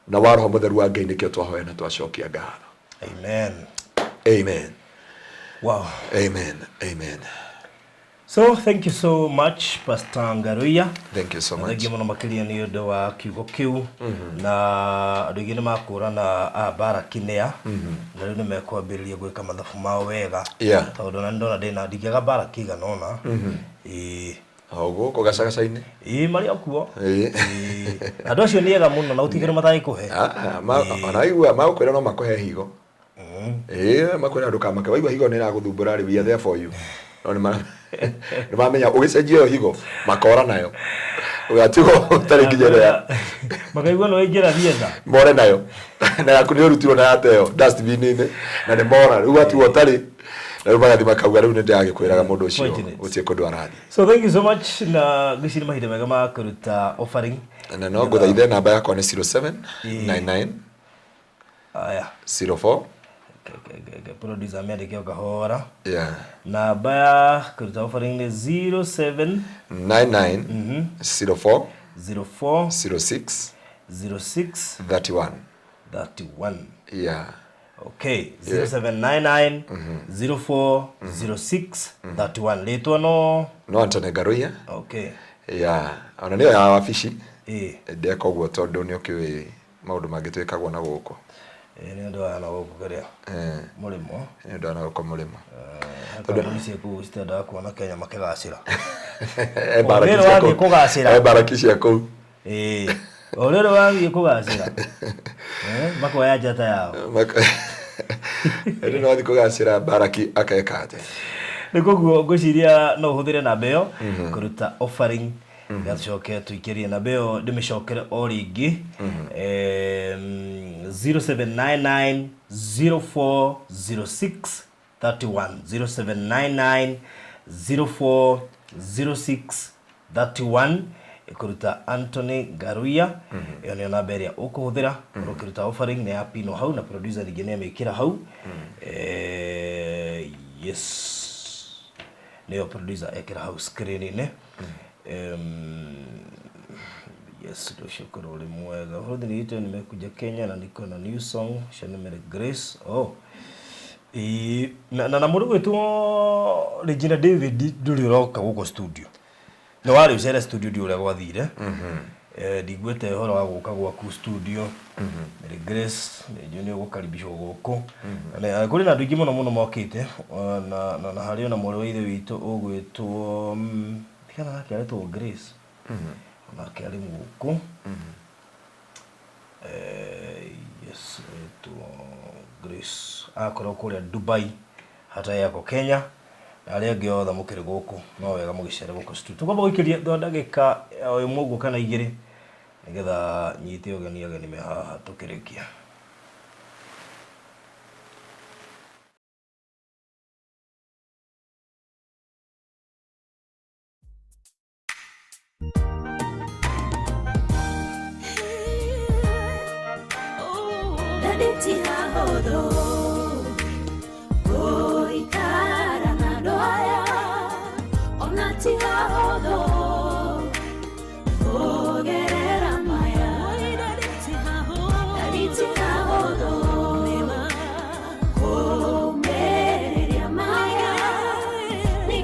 na wa Roho Mũtheru wa Ngai nĩkĩo twahoya na twacokia ngatho. Amen. Amen. Wow. Amen. Amen. So thank you so much, Pastor Ngaruiya. Thank you so much. Thengiũ mũno makĩria nĩ ũndũ wa kiugo kĩu na andũ aingĩ nĩ makũrana a Baraki nĩa na rĩu nĩ mekwambĩrĩria gwĩka mathabu mao wega. Yeah. Tondũ ona nĩ ndona ndĩna ndingĩaga Baraki igana ũna. Ĩĩ. O gũkũ gacagaca-inĩ. Ĩĩ marĩ o kuo. Ĩĩ. Ĩĩ. Andũ acio nĩ ega mũno na gũtirĩ kĩndũ matangĩkũhe. Ona waigua magũkwĩra no makũhe higo. Ĩĩ makwĩra ndũkamake, waigua higo nĩ ĩragũthumbũra rĩ, we are there for you. No nĩ mamenya ũgĩcenjia ĩyo higo makora nayo ũgatigwo ũtarĩ nginya ĩrĩa Makaigua nĩ waingĩra theatre. More nayo na yaku nĩ ũrutirwo na yateo dustbin-inĩ na nĩ mora rĩu watigwo ũtarĩ na rĩu magathiĩ makauga rĩu nĩ ndĩragĩkwĩraga mũndũ ũcio Fortunate. gũtirĩ kũndũ arathiĩ. So thank you so much na ngwĩciria mahinda mega ma kũruta offering. Na no ngũthaithe namba yakwa nĩ 0799 Aya. 04 Producer amĩandĩke o kahora. Yeah. Namba ya kũruta offering nĩ 07 99 04 04 06 06 31. 31. Yeah. Okay, 0799 04 06 31. Rĩtwa no No Anthony Ngaruiya. Okay. Yeah. Ona nĩyo ya wabici. Ĩĩ. Ndeka ũguo tondũ nĩ ũkĩũĩ maũndũ mangĩ twĩkagwo na gũkũ. Ĩĩ nĩ ũndũ wa na gũkũ kĩrĩa. Mũrĩmo. Nĩ ũndũ wa na gũkũ mũrĩmo. Kambuni cia kũu citendaga kuona Kenya makĩgacĩra. Baraki Ũrĩrĩ cia wathiĩ kũu. kũgacĩra. Baraki cia kũu. Ĩĩ. Ũrĩrĩ wathiĩ kũgacĩra. Makoya njata yao. Rĩu no wathiĩ kũgacĩra Baraki akeka atĩa? Nĩ koguo ngwĩciria no ũhũthĩre namba ĩyo kũruta offering gatucoke tũikĩrie namba ĩyo ndĩmĩcokere o rĩngĩ. 0799 0406 31 0799 0406 31 ĩkũruta Anthony Ngaruiya. Ĩyo nĩyo namba ĩrĩa ũkũhũthĩra ũkĩruta offering nĩ ya pino hau na producer ningĩ nĩ amĩkĩra hau. Yes, nĩyo producer ekĩra hau screen-inĩ. Yes, ndio ũcio ũkorwo ũrĩ mwega. Ũhoro nĩ nimekuja Kenya na niko na new song Shanimere Grace. Oh. Na na mũndũ gwĩtwo Regina David ndũrĩ ũroka gũkũ studio. Nĩ warĩ ũcere studio ndi ũrĩa gwathire. Ndiguĩte ũhoro wa gũka gwaku studio. Mary Grace nĩ nĩ ũgũkaribishwo gũkũ. Na kũrĩ na andũ aingĩ mũno mũno mokĩte na na harĩ ona mwarĩ wa ithe witũ ũgwĩtwo kana nake aretwo Grace. Nake arĩ gũkũ. Yes, aretwo Grace. Akorwo kũrĩa Dubai hata yako Kenya. Na arĩa angĩ othe mũkĩrĩ gũkũ no wega mũgĩcere gũkũ studio. Tũkwamba gũikĩria thwa ndagĩka o ĩmwe ũguo kana igĩrĩ nĩgetha nyite ũgeni ageni me haha tũkĩrĩkia.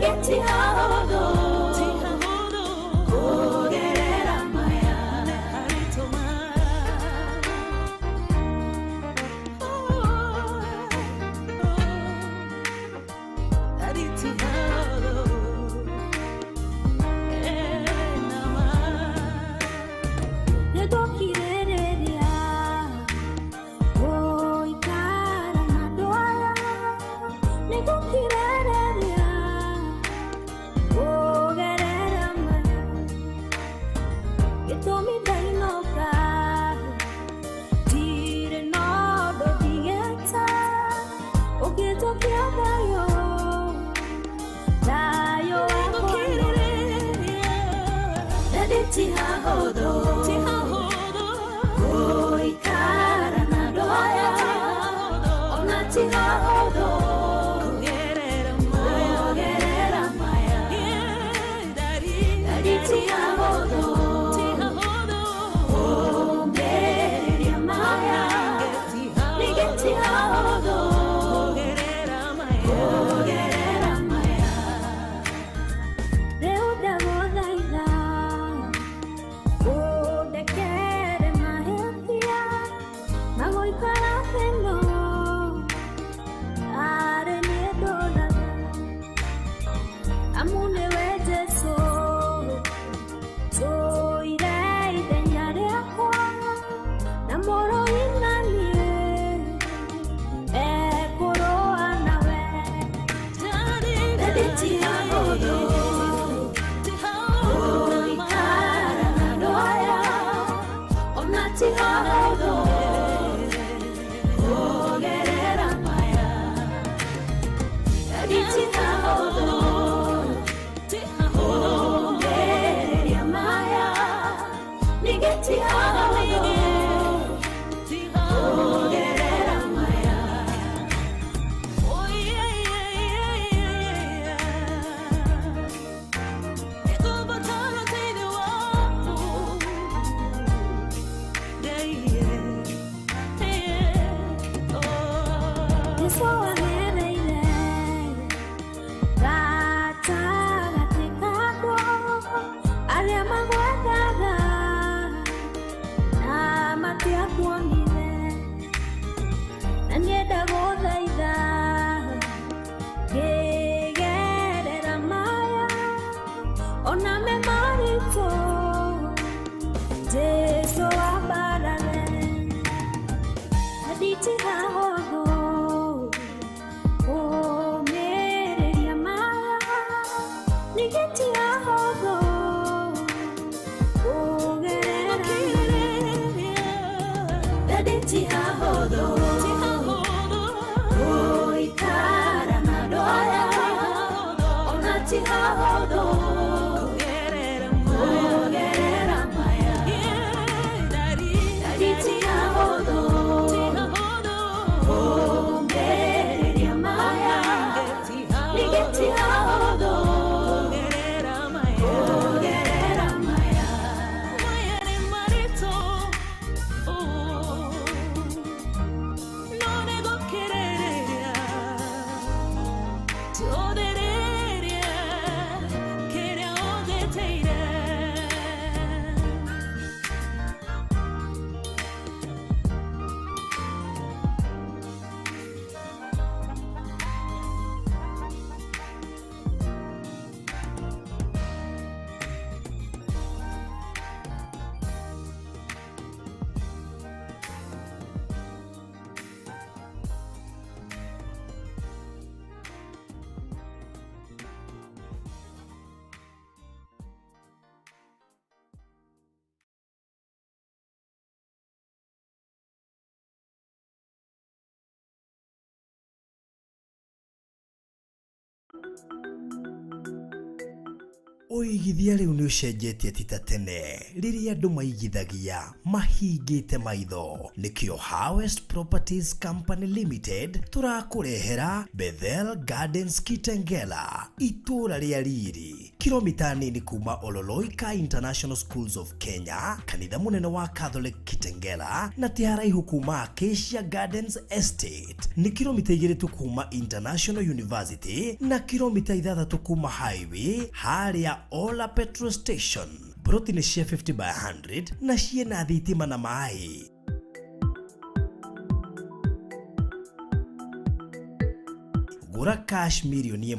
Get Nĩngũkirĩrĩria kũgerera maya, gĩtũmi ndainũka ndirĩ na ũndũ ndigĩte ũngĩnjokia thayũ, thayũ wakwa. Na ti hahũthũ gũikara na andũ aya, ona ti hahũthũ kũgerera maya. Daddy ti hahũthũ kũũmĩrĩria maya, ningĩ ti hahũthũ kũgerera maya. Rĩu ndagũthaitha ũndekere mahĩtia na gũikara thĩ-ĩno arĩ niĩ ndũraga, amu nĩwe Jesũ tũire ithenya rĩakwa na mũrũi na niĩ ekũrũa nawe. Daddy ti hahũthũ gũikara na andũ aya, ona ti hahũthũ kũgerera maya. Daddy ti hahũthũ kũũmĩrĩria maya, ningĩ ti hahũthũ kũgerera maya. Jesũ agereire gatagatĩ ka andũ arĩa magwethaga na matiakuonire, na niĩ ndagũthaitha ngĩgerera maya ona me maritũ, Jesũ ambarare. Nditihahũthũ kũũmĩrĩria maya, ningĩ ti hahũthũ kũgerera maya. Daddy ti hahũthũ gũikara na andũ aya, ona ti hahũthũ kũgerera maya. Daddy ti hahũthũ kũũmĩrĩria maya, ningĩ ti hahũthũ kũgerera maya. Ũigithia rĩu nĩ ũcenjetie ti ta tene rĩrĩa andũ maigithagia mahingĩte maitho. Nĩkĩo Harvest Properties Company Limited tũrakũrehera Bethel Gardens Kitengela, itũũra rĩa riri kilomita nini kuma Ololoika International Schools of Kenya, kanitha mũnene wa Catholic Kitengela, na ti haraihu kuma Acacia Gardens Estate. Nĩ kilomita 2 tu kuma International University na kilomita 6 kuma highway harĩa Ola Petrol Station. Broti nĩ cia 50 by 100 na ciĩna thitima na maĩ. Gũra cash 1 mirioni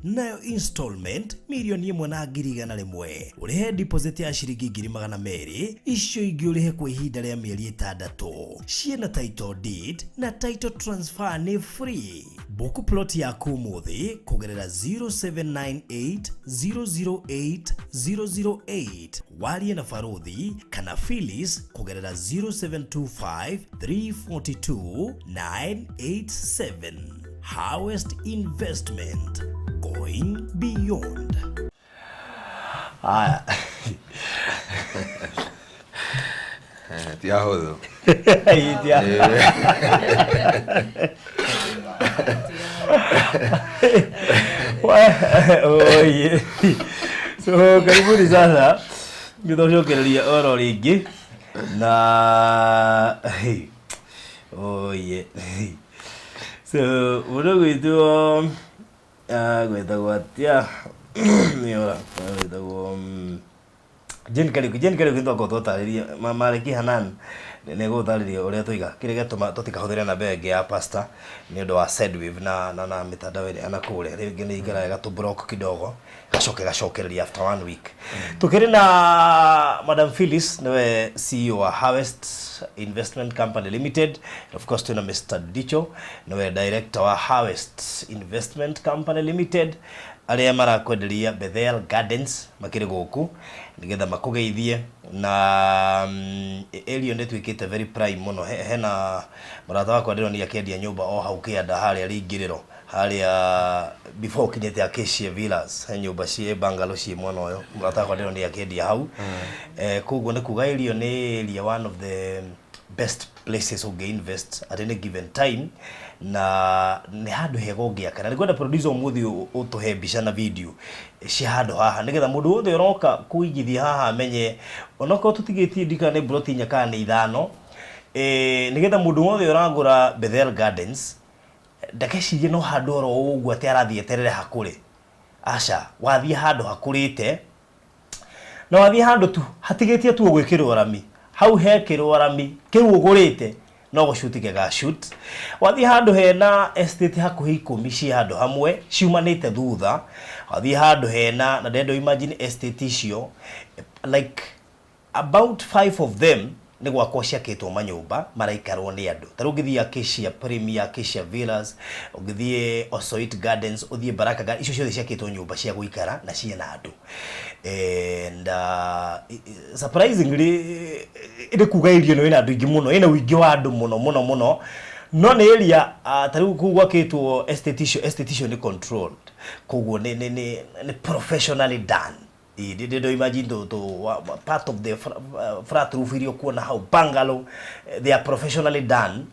nayo installment 1,100,000, ũrĩhe deposit ya ciringi 200,000, icio ingĩ ũrĩhe kwa ihinda rĩa mĩeri 6. Ciĩna title deed na title transfer nĩ free. Book plot yaku ũmũthĩ kũgerera 0798 008 008, warie na Baruthi kana Phyllis kũgerera 0725 342 987. Harvest Investment, going beyond. Haya. Ti ahũthũ. Itia. Oye. So karibuni sasa gĩthocokereria oro rĩngĩ na oye. So mũndũ gwĩtwo gwĩtagwo atĩa, nĩora gwĩtagwo Jane Kariuki. Jane Kariuki nĩtwakorwo twatarĩria Mareki Hanan nĩgũtarĩria ũrĩa tũiga kĩrĩa gĩatũma tũtikahũthĩre namba ĩyo ĩngĩ ya pastor nĩ ũndũ wa Sendwave na mĩtandao ĩrĩa na kũrĩa rĩngĩ nĩ ikaraga ĩgatũ block kidogo, gacoke gacokereria after one week. Tukĩrĩ na Madam Phyllis, nĩwe CEO wa Harvest Investment Company Limited. Of course twĩna Mr. Dicho, nĩwe director wa Harvest Investment Company Limited, arĩa marakwenderia Bethel Gardens makĩrĩ gũkũ nĩgetha makũgeithie na area nĩ ĩtuĩkĩte very prime mũno. Hena mũrata wakwa ndĩronire akĩendia nyũmba o hau kĩanda harĩa rĩingĩrĩro harĩa before ũkinyĩte Acacia Villas, he nyũmba ciĩ bungalow ciĩ mwena ũyũ, mũrata wakwa ndĩronire akĩendia hau. Koguo nĩ kuga area nĩ area one of the best places ũngĩ invest at any given time, na nĩ handũ hega ũngĩaka, na nĩngwenda producer ũmũthĩ ũtũhe mbica na video cia handũ haha nĩgetha mũndũ wothe ũroka kũigithia haha amenye onokorwo tũtigĩtie ndika nĩ plot inya kana nĩ ithano, nĩgetha mũndũ wothe ũragũra Bethel Gardens ndakecirie no handũ oro ũguo atĩ arathiĩ eterere hakũre. Aca, wathiĩ handũ hakũrĩte na wathiĩ handũ tu hatigĩtie tu gwĩkĩrwo rami, hau hekĩrwo rami kĩu ũgũrĩte no gũcuti gĩgacut. Wathiĩ handũ hena estate hakuhĩ 10 ciĩ handũ hamwe ciumanĩte thutha, wathiĩ handũ hena na ndendo imagine estate icio like about 5 of them nĩ gwakwo ciakĩtwo manyũmba maraikarwo nĩ andũ. Ta rĩu ũngĩthiĩ Acacia Premier, Acacia Villas, ũngĩthiĩ Osoit Gardens, ũthiĩ Baraka Gardens, icio ciothe ciakĩtwo nyũmba cia gũikara na ciĩna andũ. And surprisingly nĩ kuga area ĩno ĩna andũ aingĩ mũno, ĩna ũingĩ wa andũ mũno mũno mũno, no nĩ area ta rĩu kũu gwakĩtwo estate icio, estate icio nĩ controlled, koguo nĩ professionally done. Ndĩ imagine to part of the flat roof iria ũkuona hau bungalow, they are professionally done,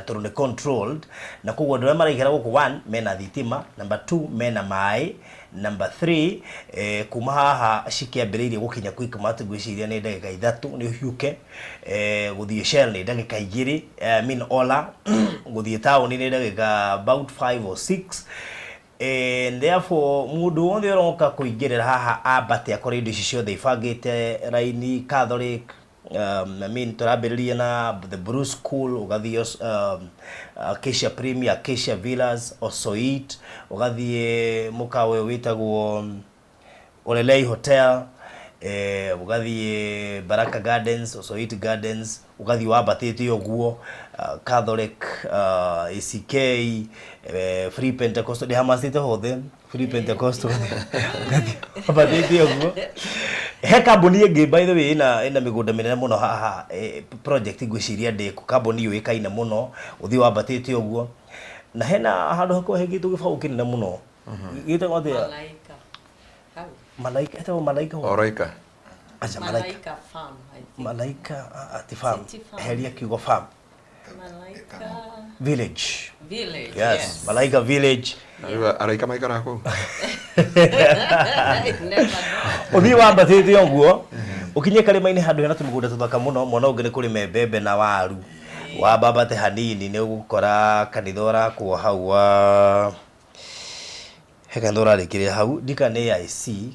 tondũ nĩ controlled, na koguo andũ arĩa maraikara gũkũ, one, mena thitima, number 2, mena maĩ, number 3, kuma haha cikĩambĩrĩirie gũkinya Quickmart ngwĩciria nĩ ndagĩka 3 nĩ ũhiũke, gũthiĩ Shell nĩ ndagĩka 2, I mean Ola gũthiĩ taũni nĩ ndagĩka about 5 or 6, and therefore mũndũ wothe ũroka kũingĩrĩra haha ambate akore indo ici ciothe ibangĩte raini. Catholic, I mean tũrambĩrĩria na the Blue School, ũgathiĩ Acacia Premier, Acacia Villas, Osoit, ũgathiĩ mũkawa ũyũ wĩtagwo Olelei Hotel, ũgathiĩ Baraka Gardens, Osoit Gardens, ũgathiĩ wambatĩte ũguo Catholic, ACK, Free Pentecostal, ndĩhamacĩte hothe Free Pentecostal, ũgathiĩ wambatĩte ũguo. He kambuni ĩngĩ by the way ĩna mĩgũnda mĩnene mũno haha, project ngwĩciria ndĩku, kambuni yũĩkaine mũno, ũthiĩ wambatĩte ũguo, na hena handũ hakoragwo hekĩtwo gĩbaũ kĩnene mũno gĩtagwo atĩa? Malaika. Hau. Malaika, etagwo Malaika what? Oroika. Acha, Malaika. Malaika Farm, I think. Malaika ati farm. City farm. Heria kiugo farm. Malaika Village. Village. Yes, Malaika Village. Rĩu araika maikaraga kũu. Never know. Ũthiĩ wambatĩte ũguo ũkinye karĩma-inĩ handũ hena tũmĩgũnda tũthaka mũno, mwena ũngĩ nĩ kũrĩme mbembe na waru, wambambate hanini nĩ ũgũkora kanitha ũrakwo hau wa he kanitha ũrarĩkĩrĩra hau ndika nĩ AIC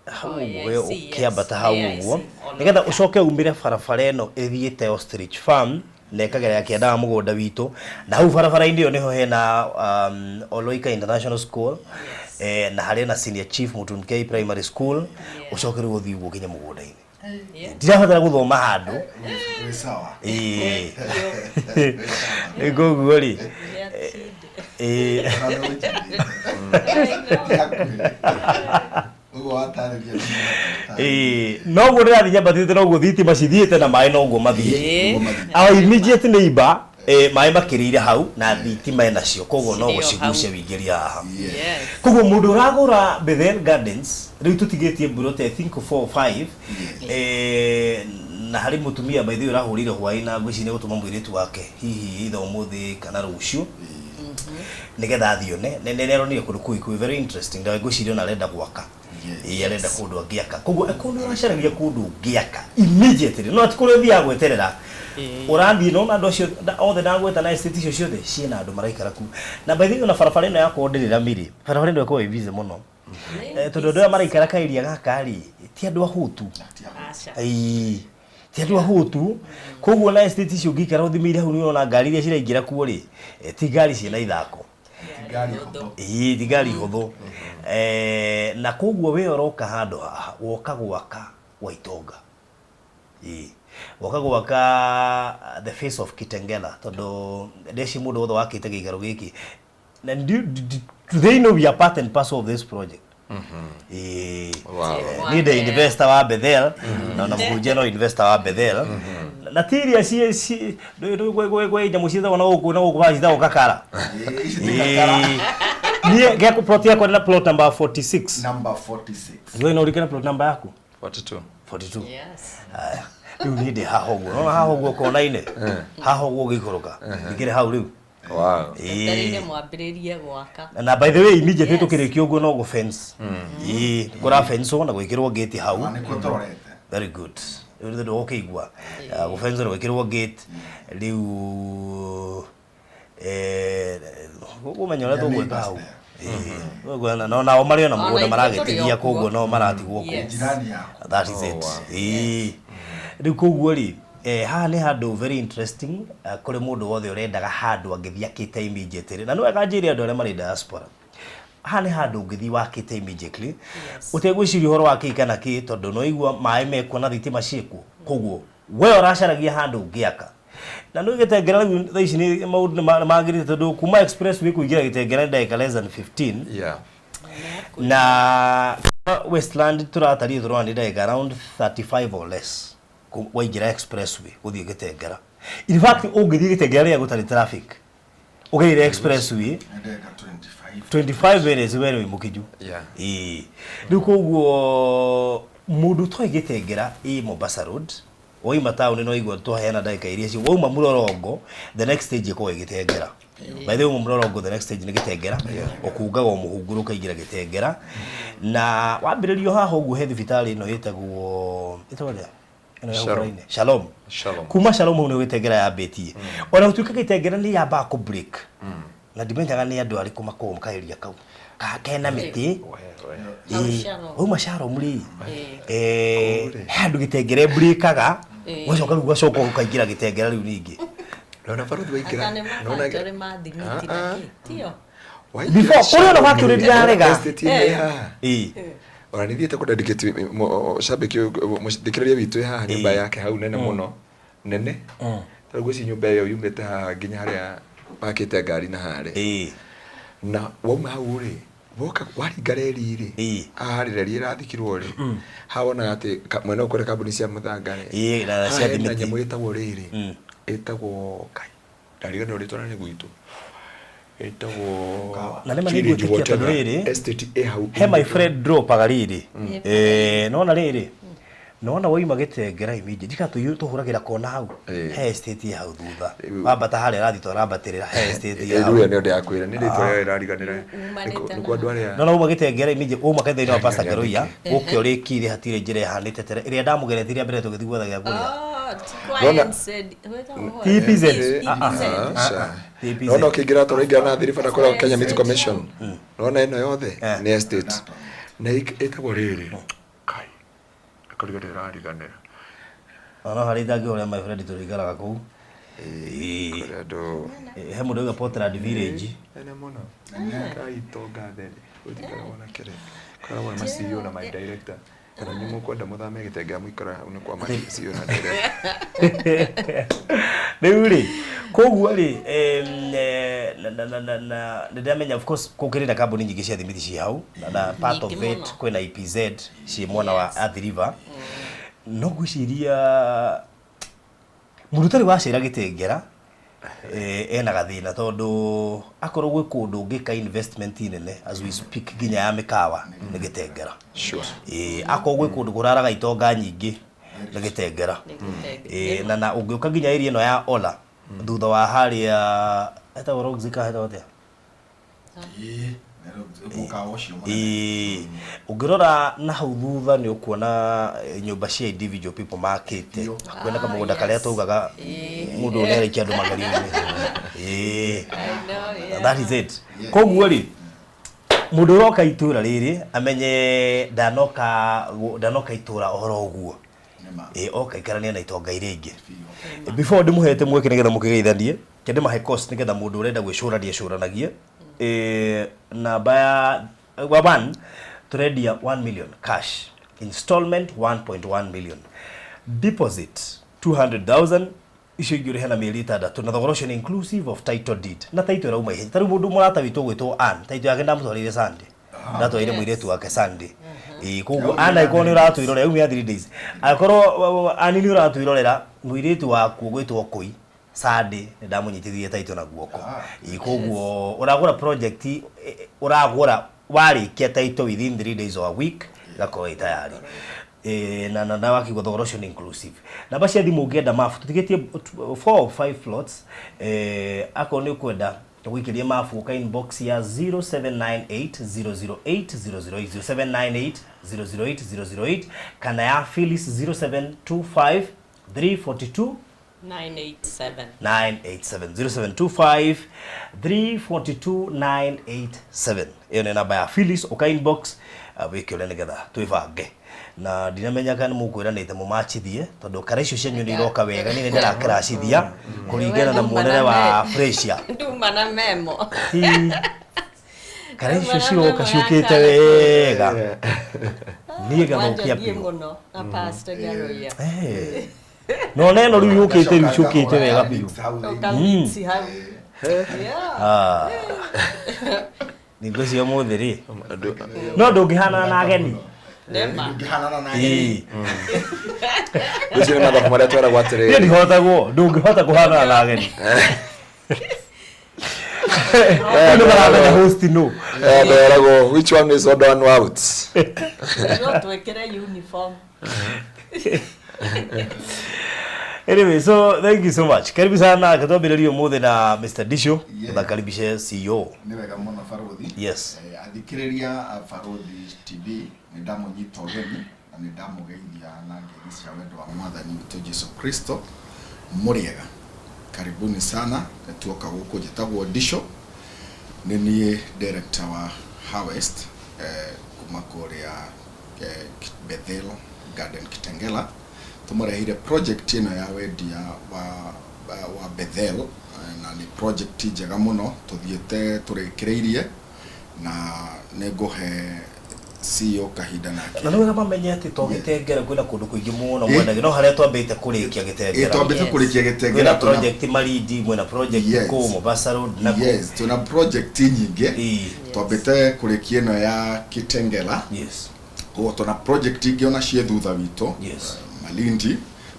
hau Oh, ũguo AIC, yes. ũkĩambata hau AIC, ũguo Oloika. nĩgetha ũcoke umĩre barabara ĩno ĩthiĩte Ostrich Farm na ĩkagerera kĩanda wa mũgũnda witũ, na hau barabara-inĩ ĩyo nĩho hena Oloika International School, na harĩ na Senior Chief Mutunkei Primary School, ũcoke rĩu ũthiĩ ũguo nginya mũgũnda-inĩ. Ndirabatara gũthoma handũ. Wĩ sawa. Ĩĩ, koguo rĩ Noguo ndĩrathiĩ nyambatĩte noguo thitima cithiĩte na maĩ noguo mathiĩte. Our immediate neighbor maĩ makĩrĩire hau na thitima enacio koguo no gũcigucie wĩingĩria haha. Koguo mũndũ ũragũra Bethel Gardens rĩu tũtigĩtie mburoti I think 4 or 5 na harĩ mũtumia by the way ũrahũrire hwaĩ na ngwĩciria nĩ gũtũma mũirĩtu wake hihi either ũmũthĩ kana rũciũ nĩgetha athione nĩ aronire kũndũ kũu kwĩ very interesting na ngwĩciria ona arenda gwaka. Arenda kũndũ angĩaka koguo kũndũ ũracaragia kũndũ ũngĩaka immediately no ti kũrĩa ũthiaga gweterera ũrathiĩ nona andũ acio othe ndagweta na estate icio ciothe ciĩna andũ maraikara kuu na by the way ona barabara ĩno yakwa ndĩrĩ ramiri barabara ĩno ĩkoragwo ĩ busy mũno tondũ andũ aya maraikara kaeria gaka rĩ ti andũ ahũtu ti andũ ahũtu koguo na estate icio ũngĩikara ũthimĩire hau nĩũrona ngari iria ciraingĩra kuo rĩ ti ngari ciĩna ithako ti ngari hũthũ na koguo we ũroka handũ haha woka gwaka Waitonga woka gwaka the face of Kitengela tondũ ndeci mũndũ wothe wakĩte gĩikaro gĩkĩ na do they know we are part and parcel of this project? Ni the investor wa Bethel na na mũhunjia no investor wa Bethel na ti iria ci gwe nyamũ ciĩtagwo na gũkũ na gũkũ bacitagwo kakara niĩ gĩaku plot yakwa na plot number 46 number 46 wewe unaurikana plot number yaku 42 42 yes haya rĩu niĩ ndĩ haha ũguo nona haha ũguo kona-inĩ haha ũguo ũgĩikũrũka ndikĩrĩ hau rĩu. Wow. Etereire mwambĩrĩrie gwaka. Na by the way immediately tukĩrĩkia ũguo no gũ fence. Kũra fence na gwĩkĩrwo gate hau. Nĩkuo tũrorete. Very good. Rĩu ndũ ũkĩigua. Gũ fence na gwĩkĩrwo gate rĩu ũmenye ũrĩa tũgwĩka hau. No nao marĩ ona mũgũnda maragĩtigia koguo no maratigwo kũu. That is it. Rĩu koguo rĩ haha nĩ handũ very interesting kũrĩ mũndũ wothe ũrendaga handũ angĩthiĩ akĩte immediately na nĩ wega njĩre andũ arĩa marĩ diaspora haha nĩ handũ ũngĩthiĩ wakĩte immediately ũtegwĩciria ũhoro wa kĩ kana kĩ tondũ no igua maĩ mekuo na thitima ciĩkuo koguo we ũracaragia handũ ũngĩaka na nĩ Gĩtengera rĩu thaa ici nĩ maũndũ nĩ magĩrĩte tondũ kuma expressway kũingĩra Gĩtengera nĩ ndagĩka less than 15 na Westland tũratariĩ tũrona nĩ ndagĩka around 35 or less waingĩra expressway gũthiĩ Gĩtengera. In fact ũngĩthiĩ Gĩtengera rĩrĩa gũtarĩ traffic ũgereire expressway 25 minutes we wĩ mũkinyu. Rĩu koguo mũndũ toĩ Gĩtengera ĩ Mombasa Road waima taũni no igua twaheana ndagĩka iria cio wauma Mũrorongo the next stage ĩkoragwo ĩ Gĩtengera. By the way Mũrorongo the next stage nĩ Gĩtengera ũkungaga o mũhunguru ũkaingĩra Gĩtengera na wambĩrĩrio haha ũguo he thibitarĩ ĩno ĩtagwo atĩa? Shalom. Shalom. Shalom. Kuma Shalom hau nĩ Gĩtengera yambĩtie. Ona gũtuĩka Gĩtengera nĩ yambaga kũ break. Na ndimenyaga nĩ andũ arĩkũ makoragwo kaeria kau. Kena mĩtĩ. Wauma Shalom rĩ. He handũ Gĩtengera ĩbrĩkaga. Ũgacoka rĩu ũgacoka ũkaingĩra Gĩtengera rĩu ningĩ. Nona baruthi waingĩra. Nona nĩ mathimiti na kĩ. Tio. Before kũrĩ ona wakĩũrĩria arega. Ona nĩ thiĩte kũ dedicate shabiki mũthikĩrĩria witũ haha nyũmba yake hau nene mũno nene tarĩu ngwĩciria nyũmba ĩyo yumĩte haha nginya harĩa pakĩte ngari na harĩa na wauma hau rĩ woka waringa reri rĩ haha harĩ reri ĩrathikirwo rĩ haha wonaga atĩ mwena ũyũ kũrĩ kambuni cia mũthanga rĩ na cia hena nyamũ ĩtagwo rĩrĩ ĩtagwo Ngai ndariganĩrwo rĩtwa na nĩ gwitũ ĩtagwo na nĩma nĩngwĩtĩkia tondũ rĩrĩ estate ĩ hau he my friend dropaga rĩrĩ nona rĩrĩ nona waima Gĩtengera immediately ndika tũhũragĩra kona hau he estate ĩ hau thutha wambata harĩa rathiĩ twarambatĩrĩra he estate ĩ hau rĩu nĩyo ndĩrakwĩra nĩ rĩtwa rĩao ĩrariganĩra nĩkuo andũ arĩa nona wauma Gĩtengera immediately wauma kanitha-inĩ wa Pastor Keruiya ũke ũrĩkire hatirĩ njĩra ĩhanĩte tene ĩrĩa ndamũgeretie rĩa mbere tũgĩthiĩ gwetha gĩa kũrĩa TPZ. Nona ũkĩingĩra tũraingĩra na thiribara kũrĩa Kenya Meat Commission nona ĩno yothe nĩ estate na ĩtagwo rĩrĩ Kai akariganĩra ĩrariganĩra ona harĩ ndangĩhũrĩra my friend tũrĩikaraga kũu he mũndũ auga Portland Village nene mũno Kai itonga theri gũtikoragwo na kĩrĩa koragwo na ma CEO na my director Kana nĩ mũkwenda mũthame Gĩtengera mũikara hau nĩ kwa macio na ndere. Rĩu rĩ koguo rĩ na nĩndĩramenya of course gũkĩrĩ na kambuni nyingĩ cia thimiti ci hau na part of Nyingĩ it mũno. kwĩna EPZ ciĩ mwena wa Yes. Athi River. No ngwĩciria mũndũ ũtarĩ wacera Gĩtengera ena gathĩna tondũ akorwo gwĩ kũndũ ũngĩka investment nene as we speak nginya ya mĩkawa nĩ Gĩtengera. Sure. Akorwo gwĩ kũndũ kũraraga itonga nyingĩ nĩ Gĩtengera. Nĩ Gĩtengera. Na ũngĩũka nginya area ĩno ya Ola thutha wa harĩa hetagwo Roxy ka hetagwo atĩa? Mũkawa ũcio mũnene. Ũngĩrora na hau thutha nĩ ũkuona nyũmba cia individual people makĩte hakuhĩ na kamũgũnda karĩa taugaga mũndũ ũyũ nĩaraikia andũ magerio-inĩ. I know, yeah. That is it. Koguo rĩ mũndũ ũroka itũra rĩrĩ amenye ndanoka itũra ũhoro ũguo. Oka ikarania na itonga iria ingĩ. Before ndĩmũhete mweke nĩgetha mũkĩgeithanie ke ndĩmahe cost nĩgetha mũndũ ũrenda gwĩcũrania ecũranagie. Namba ya wa 1 tũrendia 1 million cash, installment 1.1 million, deposit 200,000, icio ingĩ ũrĩhe na mĩeri 6 na thogora ũcio nĩ inclusive of title deed na title ĩrauma ihenya. Ta rĩu mũndũ mũrata witũ ũgwĩtwo Ann, title yake ndamũtwarĩire Sunday, ndatwarĩire mũirĩtu wake Sunday. Koguo Ann angĩkorwo nĩ ũratwĩrorera yaumia 3 days, angĩkorwo Ann nĩ ũratwĩrorera mũirĩtu waku ũgwĩtwo Kũi Sunday nĩ ndamũnyitithirie title na guoko. Koguo ũragũra project ũragũra warĩkia title within 3 days or a week ĩgakorwo ĩ tayari. Na wakiuga thogora ũcio nĩ inclusive. Namba cia thimũ ũngĩenda mabu tũtigĩtie 4 or 5 plots. Akorwo nĩ ũkwenda tũgũikĩrie mabu ũka inbox ya 0798 008 008 0798 008 008 kana ya Phyllis 0725 342 987. 987 0725 342 987. Ĩyo nĩ namba ya Phyllis ũka inbox wĩke ũrĩa nĩgetha twĩbange na ndinamenya kana mũkwĩranĩte mũmachithie tondũ kara icio cianyu nĩ iroka wega niĩ nĩ ndĩrakĩracithia kũringana na muonere wa Freshia. Nduma na memo. Kara icio ciroka ciũkĩte wega niĩ ngathũkia Wanjothiĩ biũ. mũno na Pastor Ngaruiya. No neno rĩu yũkĩte rĩu ciũkĩte wega biũ. Ũkamix hau. Yeah. Ningo cio mũthĩ rĩ no ndũngĩhanana na ageni. Nema. Ndũngĩhanana na ageni. Rũcio nĩ mathabu marĩa tweragwo Niĩ atĩrĩrĩ. ndihotagwo ndũngĩhota kũhanana na ageni. Nĩ maramenya host no. Tweragwo which one is odd one out. No twĩkĩre uniform. Anyway, so thank you so much. Karibu sana katwambĩrĩrie ũmũthĩ na Mr. Disho. Yeah. Tũkaribishe CEO. Nĩ wega mũno Baruthi. Yes. Athikĩrĩria a Baruthi TV nĩ ndamũnyita ũgeni na nĩ ndamũgeithia na ngeithi cia wendo wa mwathani witũ Jesu Kristo. Mũrĩega, karibuni sana. Nĩ tuoka gũkũ njĩtagwo Disho, nĩ niĩ director wa Harvest kuma kũrĩa Bethel Garden Kitengela. Tũmũrehire project ĩno ya wendia wa Bethel na nĩ project njega mũno tũthiĩte tũrĩkĩrĩirie na nĩ ngũhe CEO kahinda nake. Na nĩ wega mamenye atĩ to Gĩtengera kwĩna kũndũ kũingĩ mũno mwendagio no harĩa twambĩte kũrĩkia Gĩtengera. Twambĩte kũrĩkia Gĩtengera Kwĩna project Malindi, mwena project kũu Mombasa Road na kũu. Yes, tuna project nyingĩ. Twambĩte kũrĩkia ĩno ya Kitengela. Yes. Koguo tuna project ingĩ ona ciĩ thutha witũ. Yes. Malindi,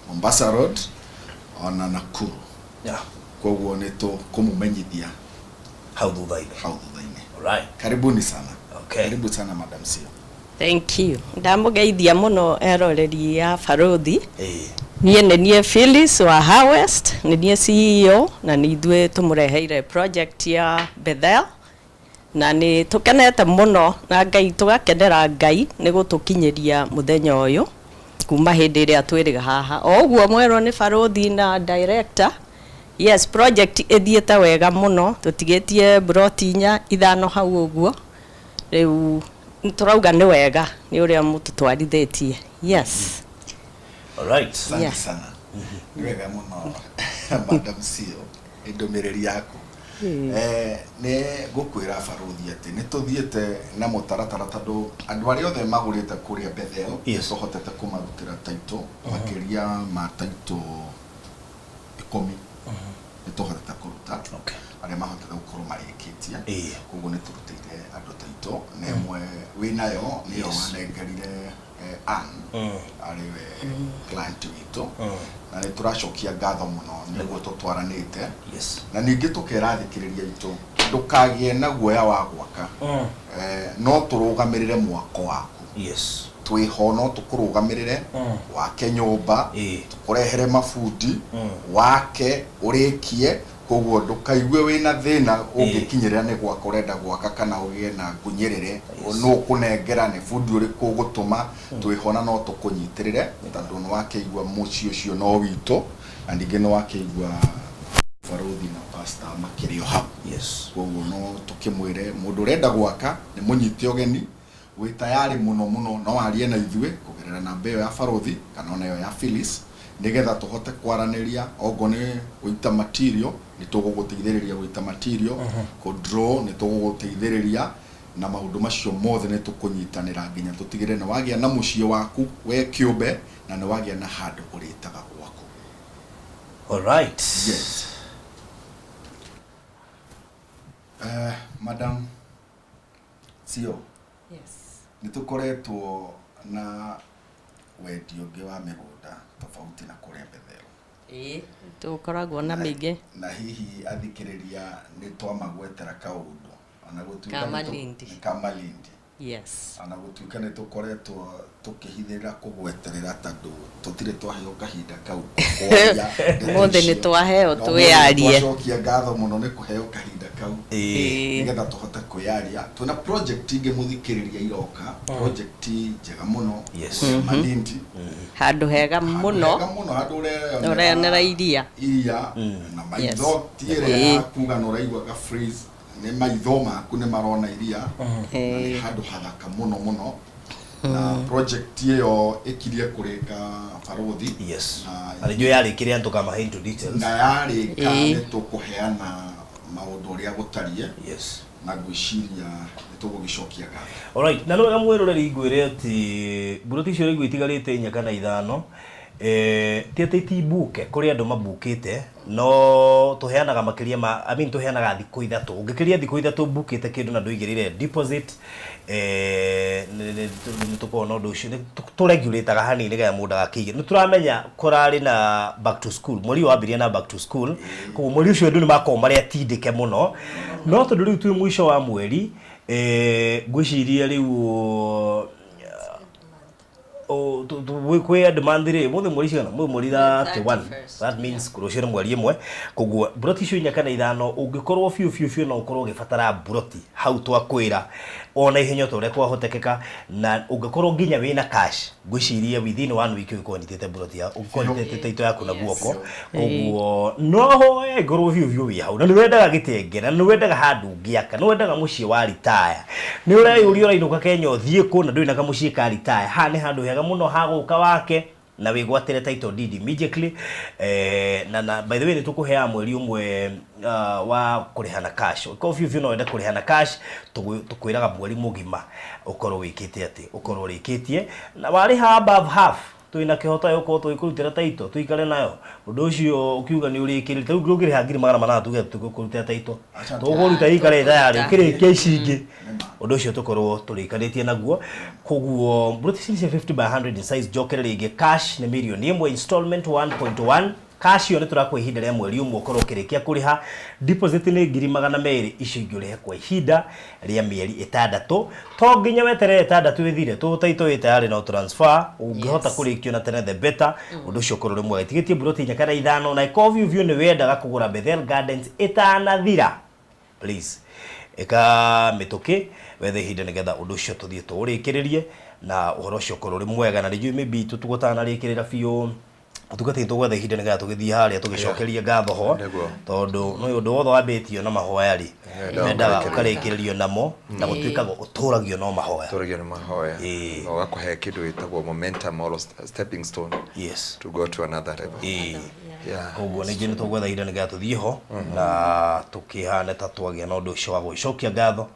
Mombasa Road ona Nakuru. Yeah. Koguo nĩ tũkũmũmenyithia hau thutha-inĩ. Hau thutha-inĩ. Alright. Karibuni sana. Okay. Karibu sana Madam CEO. Thank you. Ndamũgeithia mũno eroreri ya Baruthi. Niĩ nĩ niĩ Phyllis wa Harvest, nĩ niĩ CEO na nĩ ithuĩ tũmũreheire project ya Bethel na nĩ tũkenete mũno na Ngai tũgakenera Ngai nĩ gũtũkinyĩria mũthenya ũyũ kuma hĩndĩ ĩrĩa twĩrĩga haha. O ũguo mwerwo nĩ Baruthi na director. Yes, project ĩthiĩte wega mũno, tũtigĩtie broti 4 5 hau ũguo. Rĩu tũrauga nĩ wega nĩ ũrĩa mũtũtwarithĩtie. Yes. All right. Asante Yeah. sana. Nĩ wega mũno Madam CEO, nĩ ndũmĩrĩri yaku. Nĩ ngũkwĩra barothi atĩ nĩ tũthiĩte na mũtaratara tondũ andũ arĩa othe magũrĩte kũrĩa Bethel tũhotete kũmarutĩra title makĩria ma title 10 nĩ tũhotete kũruta arĩa mahotete gũkorwo marĩkĩtie koguo nĩ tũrutĩire andũ title na ĩmwe wĩnayo nĩyo wanengerire Ann arĩ we client witũ na nĩ tũracokia ngatho mũno nĩguo tũtwaranĩte na ningĩ tũkera athikĩrĩria itũ ndũkagĩe na guoya wa gwaka no tũrũgamĩrĩre mwako waku twĩho no tũkũrũgamĩrĩre wake nyũmba tũkũrehere mabundi wake ũrĩkie koguo ndũkaigue wĩna thĩna ũngĩkinyĩrĩra nĩ gwaka ũrenda gwaka kana ũgĩe na ngunyĩrĩre nũ ũkũnengera nĩ bundi ũrĩkũ ũgũtũma twĩho na no tũkũnyitĩrĩre tondũ nĩ wakĩigua mũciĩ ũcio no witũ na ningĩ nĩ wakĩigua barothi na pastor makĩrĩ o hau koguo no tũkĩmwĩre mũndũ ũrenda gwaka nĩ mũnyite ũgeni wĩ tayari mũno mũno no arie na ithuĩ kũgerera namba ĩyo ya barothi kana ona ĩyo ya Phyllis nĩgetha tũhote kwaranĩria ongo nĩ gũita material nĩ tũgũgũteithĩrĩria gũita material kũ draw nĩ tũgũgũteithĩrĩria na maũndũ macio mothe nĩ tũkũnyitanĩra nginya tũtigĩrĩre nĩ wagĩa na mũciĩ waku we kĩũmbe na nĩ wagĩa na handũ ũrĩtaga gwaku. All right. Yes. Madam Sio. Yes. Nĩ tũkoretwo na wendia ũngĩ wa mĩgũnda tofauti na kũrĩa Bethel. Ĩĩ, tũkoragwo na mĩingĩ. Na hihi athikĩrĩria nĩ twamagwetera kaũndũ ona gũtuĩka Ka Malindi. Ka Malindi. Yes. Ona gũtuĩka nĩ tũkoretwo tũkĩhithĩrĩra kũgweterera tondũ tũtirĩ twaheo kahinda kau kwaria. Ũmũthĩ nĩ twaheo twĩyarie. Twacokia ngatho mũno nĩ kũheo kahinda kau nĩgetha tũhote kwĩyaria. Twĩna project ingĩ mũthikĩrĩria iroka, project njega mũno Malindi. Handũ hega mũno. Hega mũno handũ ũreyonera iria. Iria na maitho ti ĩrĩa ya kuga na ũraigua ka freeze nĩ maitho maku nĩ marona iria na nĩ handũ hathaka mũno mũno na project ĩyo ĩkirie kũrĩka barothi. Yes. Na nĩnjũĩ yarĩkire tũkamahe into details. Na yarĩka nĩ tũkũheana maũndũ ũrĩa gũtariĩ. Yes. Na ngwĩciria nĩ tũgũgĩcokia ngatho. All right. Na nĩ wega mwĩroreri ngwĩre atĩ mburoti icio rĩu itigarĩte 4 kana 5 ti atĩ ti mbuke kũrĩ andũ mambukĩte no tũheanaga makĩria ma I mean tũheanaga thikũ 3 ũngĩkĩria thikũ 3 mbukĩte kĩndũ na ndũigĩrĩire deposit nĩ tũkoragwo na ũndũ ũcio tũregulataga hanini nĩgetha mũndũ agakĩige nĩ tũramenya kũrarĩ na back to school mweri ũyũ wambirie na back to school koguo mweri ũcio andũ nĩ makoragwo marĩ atindĩke mũno no tondũ rĩu twĩ mũico wa mweri ngwĩciria rĩu kwĩ end month rĩ mũthĩ mweri cigana mũthĩ mweri 31 that means rũciũ nĩ mweri 1 koguo mburoti icio 4 kana 5 ũngĩkorwo biũ biũ biũ no ũkorwo ũgĩbatara mburoti hau twakwĩra ona ihenya ta ũrĩa kwahotekeka na ũngĩkorwo nginya wĩna cash ngwĩciria within 1 week ũgĩkorwo ũnyitĩte mburoti ya ũngĩkorwo ũnyitĩte title yaku na guoko koguo no hoye ngorwo biũ biũ wĩ hau na nĩ wendaga gĩtenge na nĩ wendaga handũ ũngĩaka nĩ wendaga mũciĩ wa retire nĩ ũreyũria ũrainũka Kenya ũthiĩ kũ na ndũrĩ na kamũciĩ ka retire haha nĩ handũ hega mũno ha gũka wake na wĩgwatĩre title deed immediately na by the way nĩ tũkũheaga mweri ũmwe wa kũrĩha na cash ũkorwo biũ biũ no wende kũrĩha na cash tũkwĩraga mweri mũgima ũkorwo wĩkĩte atĩ ũkorwo ũrĩkĩtie na warĩha above half twĩna kĩhoto gĩa gũkorwo tũgĩkũrutĩra title tũikare nayo ũndũ ũcio ũkiuga nĩ ũrĩkĩrĩte rĩu ndũngĩrĩha 800,000 tuge tũgũkũrutĩra title tũgũkũruta ikare tayarĩ ũkĩrĩkia ici ingĩ ũndũ ũcio tũkorwo tũrĩkanĩtie naguo koguo mburoti ici cia 50 by 100 in size njokere rĩngĩ cash nĩ mirioni 1 installment 1.1 cash ĩyo nĩ tũrakũhe ihinda rĩa mweri ũmwe ũkorwo ũkĩrĩkia kũrĩha deposit nĩ 200,000 icio ingĩ ũrĩhe kwa ihinda rĩa mĩeri 6 to nginya weterere 6 ĩthire tũtaito ĩ tayarĩ no transfer ũngĩhota kũrĩkio na tene the better ũndũ ũcio ũkorwo ũrĩ mwega tigĩtie mburoti 4 kana 5 na ĩkorwo biũ biũ nĩ wendaga kũgũra Bethel Gardens ĩtanathira please ĩka mĩtũkĩ wethe ihinda nĩgetha ũndũ ũcio tũthiĩ tũũrĩkĩrĩrie na ũhoro ũcio ũkorwo ũrĩ mwega na rĩngĩ maybe tũgũtanarĩkĩrĩra biũ tũgathiĩ tũgwetha ihinda nĩgetha tũgĩthiĩ harĩa tũgĩcokerie ngatho ho tondũ nĩ ũndũ wothe wambĩtio na mahoya rĩ mendaga ũkarĩkĩrĩrio namo na gũtuĩkaga ũtũragio no mahoya ũtũragio nĩ mahoya na ũgakũhe kĩndũ gĩtagwo momentum or stepping stone yes to go to another level. Koguo nĩ njũĩ nĩ tũgwetha ihinda nĩgetha tũthiĩ ho na tũkĩhane ta twagĩa na ũndũ ũcio wa gũgĩcokia ngatho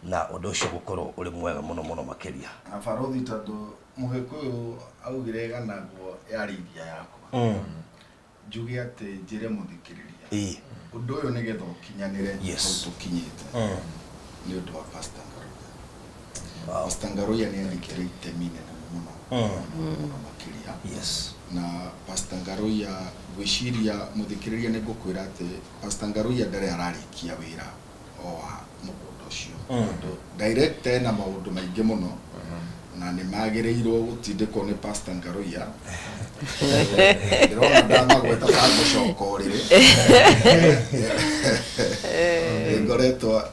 na ũndũ ũcio gũkorwo ũrĩ mwega mũno mũno makĩria. Na barothi tondũ mũgĩkũyũ augire ganagwo yarĩithia yakwa. Njuge atĩ njĩre mũthikĩrĩria ũndũ ũyũ nĩgetha ũkinyanĩre hau tũkinyĩte nĩ ũndũ wa Pastor Ngaruiya. Pastor Ngaruiya nĩ anyitire itemi inene mũno mũno makĩria. Na Pastor Ngaruiya ngwĩciria mũthikĩrĩria nĩ ngũkwĩra atĩ Pastor Ngaruiya ndarĩ ararĩkia wĩra o wa mũgũnda ũcio. Tondũ director ena maũndũ maingĩ mũno na nĩ magĩrĩirwo gũtindĩkwo nĩ Pastor Ngaruiya. Ndĩrona ndamagweta ta ngũcoka ũrĩrĩ.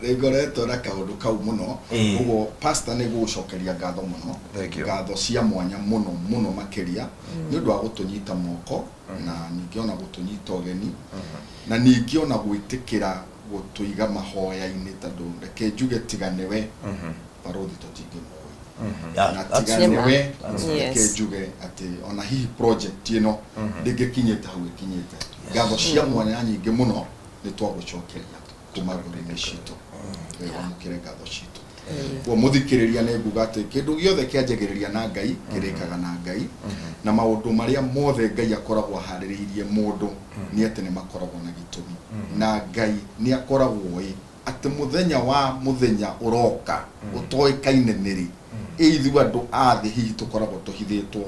Nĩngoretwo na kaũndũ kau mũno. Ũguo Pastor nĩ gũgũcokeria ngatho mũno. Ngatho cia mwanya mũno mũno makĩria nĩ ũndũ wa gũtũnyita moko na ningĩ ona gũtũnyita ũgeni na ningĩ ona gwĩtĩkĩra gũtũiga mahoya-inĩ tondũ reke njuge tiga nĩwe barothi tũtingĩmũĩ. Na tiga nĩwe reke njuge atĩ ona hihi project ĩno ndĩngĩkinyĩte hau ĩkinyĩte. Ngatho cia mwanya nyingĩ mũno nĩ twagũcokeria kuma ngoro-inĩ citũ. Wamũkĩre ngatho citũ. Koguo mũthikĩrĩria nĩ nguga atĩ kĩndũ gĩothe kĩanjagĩrĩria na Ngai kĩrĩkaga na Ngai na maũndũ marĩa mothe Ngai akoragwo aharĩrĩirie mũndũ nĩ atĩ nĩ makoragwo na gĩtũmi na Ngai nĩ akoragwo ĩ atĩ mũthenya wa mũthenya ũroka ũtoĩkaine nĩrĩ ithuĩ andũ a thĩ hihi tũkoragwo tũhithĩtwo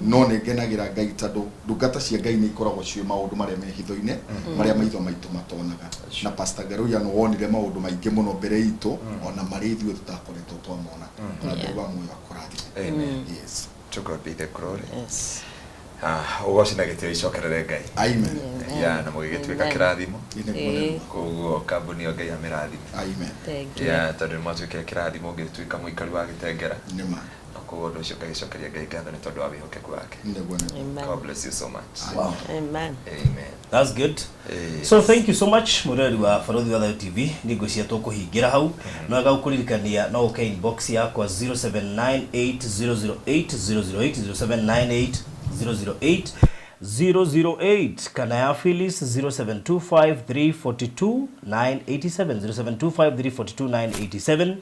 no nĩ ngenagĩra Ngai tondũ ndungata cia Ngai nĩ ikoragwo ciĩ maũndũ marĩa me hitho-inĩ marĩa maitho maitũ matonaga. Na Pastor Ngaruiya nĩ wonire maũndũ maingĩ mũno mbere itũ ona marĩa ithuĩ tũtakoretwo twamona. Na Ngai wa muoyo akũrathime. Amen. Yes. To God be the glory. Yes. Ũgoci na gĩtĩo icokerere Ngai. Amen. Ya na mũgĩgĩtuĩka kĩrathimo. Koguo kambuni ĩyo Ngai amĩrathime. Amen. Thank you. Ya tondũ nĩ mwatuĩkire kĩrathimo ũngĩtuĩka mũikari wa Gĩtengera. Nĩma. Na koguo ũndũ ũcio ngagĩcokeria Ngai ngatho nĩ tondũ wa wĩhokeku wake. Nĩguo. God bless you so much. Wow. Amen. Amen. That's good. So thank you so much mũrori wa Barothi wa Thayo TV nĩ ngwĩciria tũkũhingĩra hau no wega gũkũririkania no ũke inbox yakwa 0798008008 0798 008 008 kana ya Phyllis 0725342987 0725342987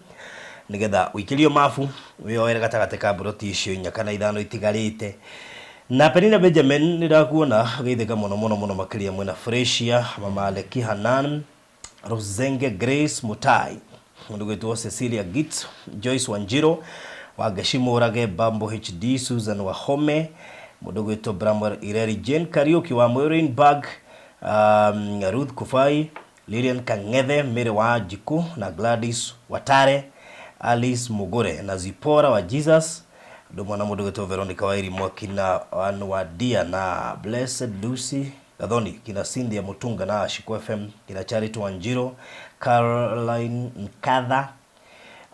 nigetha ũikĩrio mabu wĩyoere gatagatĩ ka mburoti icio inya kana ithano itigarĩte. Na Penina Benjamin nĩ ndakuona geithĩka mũno mũno mũno makĩria mwena Fresia Mama Leki Hanan Rosenge Grace Mutai mũndũ gwĩtwo Cecilia Git Joyce Wanjiro Wangeshi Mũrage Bambo HD Susan Wahome mũndũ gwĩtwo Bramwell Ireri Jane Kariuki wa Moirenburg Ruth Kufai Lilian Kang'ethe Mary wa Njiku na Gladys Watare Alice Mugure na Zipora wa Jesus ndå na mũndũ gwĩtwo Veronica Wairimu kina Anwadia na Blessed Lucy Gathoni kina Cynthia Mutunga na Ashiko FM kina Charity Wanjiro Caroline Nkatha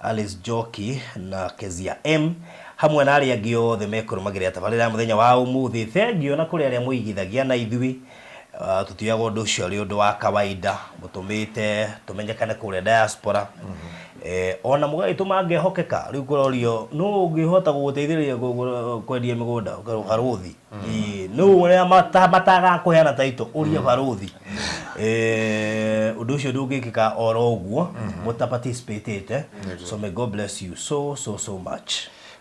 Alice Joki na Kezia M hamwe na arĩa angĩ othe mekũrũmagĩrĩra tabarĩra ya mũthenya wa ũmũthĩ. Thengio na kũrĩ arĩa mũigithagia na ithuĩ tũtioyaga ũndũ ũcio ũrĩ ũndũ wa kawaida mũtũmĩte tũmenyekane kũrĩa diaspora. Ona mũgagĩtũma ngehokeka rĩu kũrorio nũ ũngĩhota gũgũteithĩrĩria kwendia mĩgũnda barothi nũ ũrĩa matagakũheana taito ũrie barothi. Ũndũ ũcio ndũngĩkĩka oro ũguo mũta participate. So may God bless you so so so much.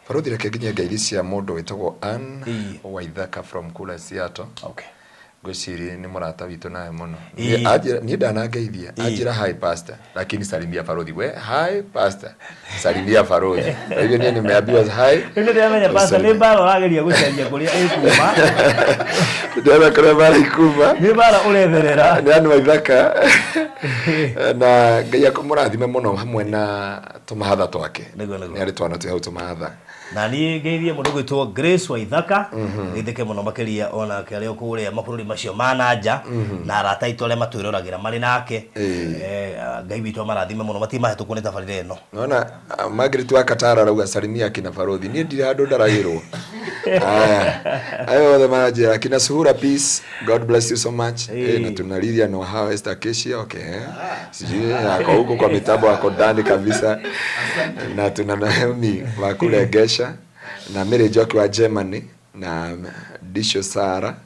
Barothi reke nginya ngeithi cia mũndũ wĩtagwo Ann Waithaka from kula Seattle. Okay. Ngwĩciria nĩ mũrata witũ nawe mũno. Niĩ ndanangeithia anjĩra hi pastor lakini salimia barothi we hi pastor salimia barothi. Kwa hivyo niĩ nimeambiwa hi. Rĩu nĩndĩramenya pastor nĩ mbara ũrageria gũcaria kũrĩa ĩkuma. Ndĩrona kũrĩa mbara ikuma. Nĩ mbara ũretherera. Nĩ Ann Waithaka na Ngai akũmũrathime mũno hamwe na tũmahatha twake. Nĩ arĩ twana twĩ hau tũmahatha. Na niĩ ngeithie mũndũ gwĩtwo Grace Waithaka geithĩke mũno makĩria onake arĩa kũrĩa mabũrũri macio ma na nja na arata aitũ arĩa matwĩroragĩra marĩ nake. Ngai witũ amarathime mũno matirĩ mahĩtũkwo nĩ tabarĩra ĩno. Nona Margaret wa Katara arauga salimia kina barothi niĩ ndirĩ handũ ndaragĩrwo. Ayo othe maranjĩra kina Suhura Peace God bless you so much. Na tuna Lilian wa Hawa Esther Acacia okay. Sijui ako huko kwa mitambo ako ndani kabisa. Na tuna Naomi wa kule Gesha na Mary Joki wa Germany na Disho Sara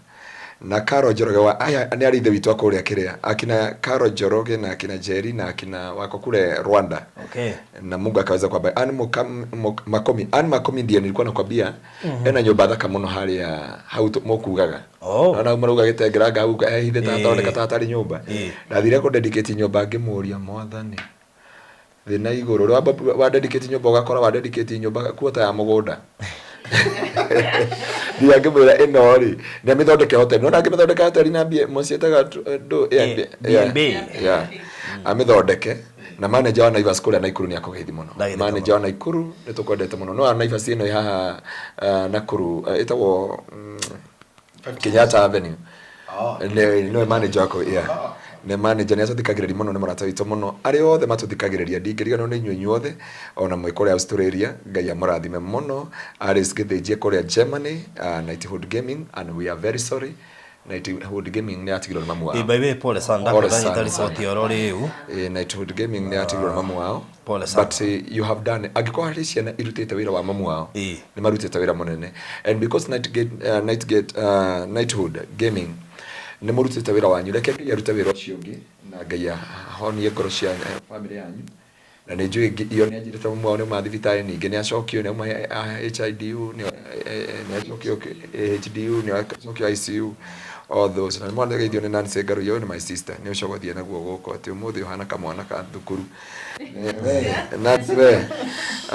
Na Karo Njoroge wa aya nĩ arĩ ithe witũ akũrĩa kĩrĩa akina Karo Njoroge na akina Jerry na akina wako kule Rwanda. Okay. Na Mungu akaweza kwamba Ann Makomi, Ann Makomi ndiye nilikuwa nakwambia ena nyũmba thaka mũno harĩa hau mũkugaga. Oh. Na marauga gĩtengeranga hau ehithĩte Ĩĩ. atoneka ta hatarĩ nyũmba. Ĩĩ. Ndathire kũ dedicate nyũmba ngĩmũria mwathani thĩ na igũrũ ũrĩa wa dedicate nyũmba ũgakora wa dedicate nyũmba kuota ya mũgũnda. Ndia ngĩmwĩra ĩno rĩ nĩ amĩthondeke hoteli no angĩmĩthondeka hoteli na mbie mũciĩtaga ndũ B&B. yeah amĩthondeke na manager wa Naivas kũrĩa Naikuru nĩ akũgeithi mũno. Ndagĩrĩte Manager wa Naikuru nĩ tũkwendete mũno no wa Naivas ĩno ĩ haha Nakuru ĩtagwo Kenyatta Avenue. Nĩ nĩwe manager wako, yeah, nĩ manager nĩ atũthikagĩrĩria mũno nĩ mũrata witũ mũno arĩa othe matũthikagĩrĩria ndingĩriganĩrwo nĩ inyuĩ inyuothe ona mwĩ kũrĩa Australia Ngai amũrathime mũno. Alice Gĩthĩnjie kũrĩa Germany, Knighthood Gaming, and we are very sorry, Knighthood Gaming nĩ atigirwo nĩ mamu wao. Ĩ, by the way, pole sana. Pole Ndakũranyita sana. riboti oro rĩu. Knighthood Gaming nĩ atigirwo nĩ mamu wao. Pole sana. But you have done, angĩkorwo harĩ ciana irutĩte wĩra wa mamu wao Ĩ. nĩ marutĩte wĩra mũnene, and because Knighthood Gaming nĩ mũrutĩte wĩra wanyu, reke Ngai arute wĩra ũcio ũngĩ na Ngai ahonie ngoro cia family yanyu. Na nĩ njũĩ iyo nĩ anjĩrĩte mamu wao nĩ auma thibitarĩ ningĩ nĩ acokio nĩ auma HIDU nĩ acokio HDU nĩ acokio ICU, all those. Na nĩ mwageithio nĩ Nancy Ngaruiya nĩ my sister nĩ ũcio gũthiĩ naguo gũkũ atĩ ũmũthĩ ũhana kamwana ka thukuru. Nancy we.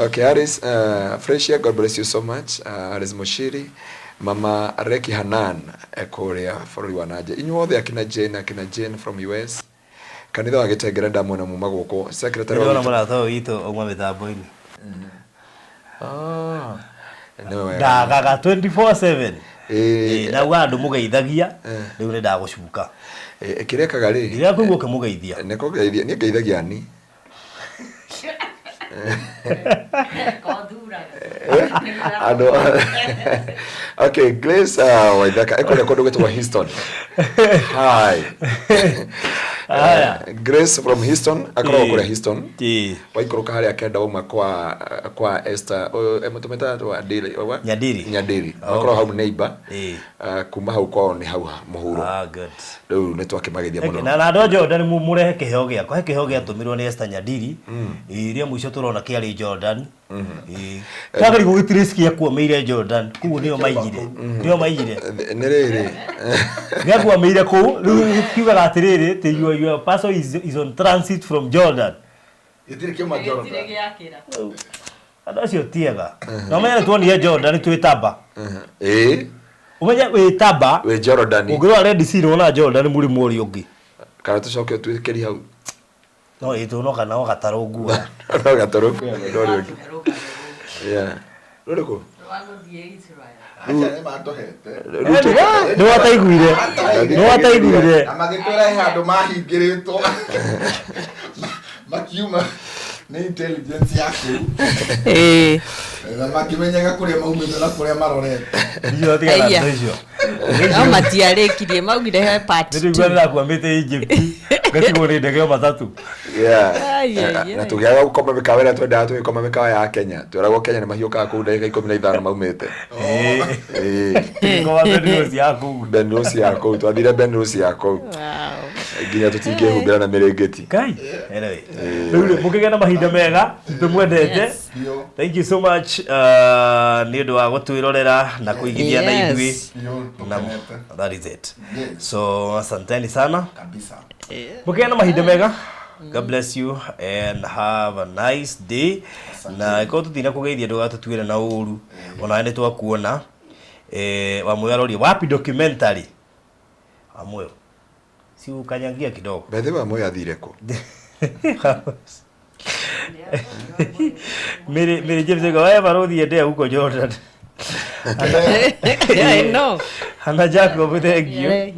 Okay, Aris Freshia, God bless you so much. Aris Mushiri, Mama Reki Hanan kũrĩa bũrũri wa nanja, inyuothe akina Jane, akina Jane from US, kanitha wa Gĩtengere ndamwona muma gũkũ secretary wa Ndĩrona witũ. mũrata ũyũ witũ auma mĩtambo-inĩ. Ah, nĩwe wega. Ndagaga 24/7. Ĩĩ. Ĩ, na uga andũ mũgeithagia rĩu nĩ ndagũcuka. Kĩrĩa ekaga rĩ Ndirakũigua ũkĩmũgeithia. Nĩ kũgeithia niĩ ngeithagia ni andũ. Okay, Grace Waithaka ekũrĩa kũndũ gwĩtagwo Houston. Hi. Haya. Grace from Houston akoragwo Ĩĩ. kũrĩa Houston. Ĩĩ. Waikũrũka harĩa kenda wauma kwa Esther mũtũmĩta wa Ndiri wa Nyandiri. Nyandiri. Oh. Akoragwo hau neighbor. Ĩĩ. Kuma hau kwao nĩ hau mũhuro. Ah, good. Rĩu nĩ twakĩmageithia mũno. Na andũ a Jordan mũrehe kĩheo gĩakwa he kĩheo gĩatũmirwo nĩ Esther Nyandiri iria mũico tũrona kĩarĩ Jordan. Ĩĩ. Twagĩrĩirwo gũgĩtrace gĩakuamĩire Jordan koguo nĩo maigire nĩo maigire. Nĩ rĩrĩ gĩakuamĩire kũu rĩu kiugaga atĩrĩrĩ atĩ your parcel is on transit from Jordan. Gĩtirĩ kĩuma Jordan. Andũ acio tiega na ũmenye nĩ tuonire Jordan twĩ Taba. Ĩĩ. Ũmenye wĩ Taba wĩ Jordan ũngĩrora Red Sea wona Jordan mũrĩmo ũrĩa ũngĩ. Kana tũcoke twĩkĩri hau. No ĩtũ no kana no gatarũ nguoya. No gatarũ nguoya mũndũ ũrĩa ũngĩ. Yeah. Rũrĩkũ? Aca nĩ matũhete. Nĩ wataiguire. Nĩ wataiguire. Na magĩtwĩra he handũ mahingĩrĩtwo makiuma nĩ intelligence ya kũu. Ĩĩ. Na makĩmenyaga kũrĩa maumĩte na kũrĩa marorete. Icio tigana Aya. na icio. No matiarĩkirie maugire he part Nĩ two. tũigua nĩrakuamĩte Egypt ngatigwo nĩ ndege o matatũ. Yeah. Ai, ai, ai. Na tũgĩaga gũkoma mĩkawa ĩrĩa twendaga tũgĩkoma mĩkawa ya Kenya twĩragwo Kenya nĩ mahiũkaga kũu ndagĩka 15 maumĩte. Ĩĩ. Tũgĩkoma Ben Rose ya kũu. Ben Rose ya kũu twathire Ben Rose ya kũu nginya tũtingĩhumbĩra na mĩrĩngĩti. Kai. Anyway, rĩu rĩ mũkĩgĩa na mahinda mega tũmwendete. Yes. Thank you so much nĩ ũndũ wa gũtwĩrorera na kũigithia na ithuĩ. Yes. Na that is it. So asanteni sana. Kabisa. Mũkĩgĩa na mahinda mega. God bless you and have a nice day. Na ĩkorwo tũtina kũgeithia ndũgatũtuĩre na ũru onawe nĩ twakuona. Wamũyũ aroria wapi documentary. Wamũyũ si ukanyangia kidogo. By the way, Wamũyũ athire kũ? Mary James ego wewe barothi endea huko Jordan. I know. Hana Jacob, thank you.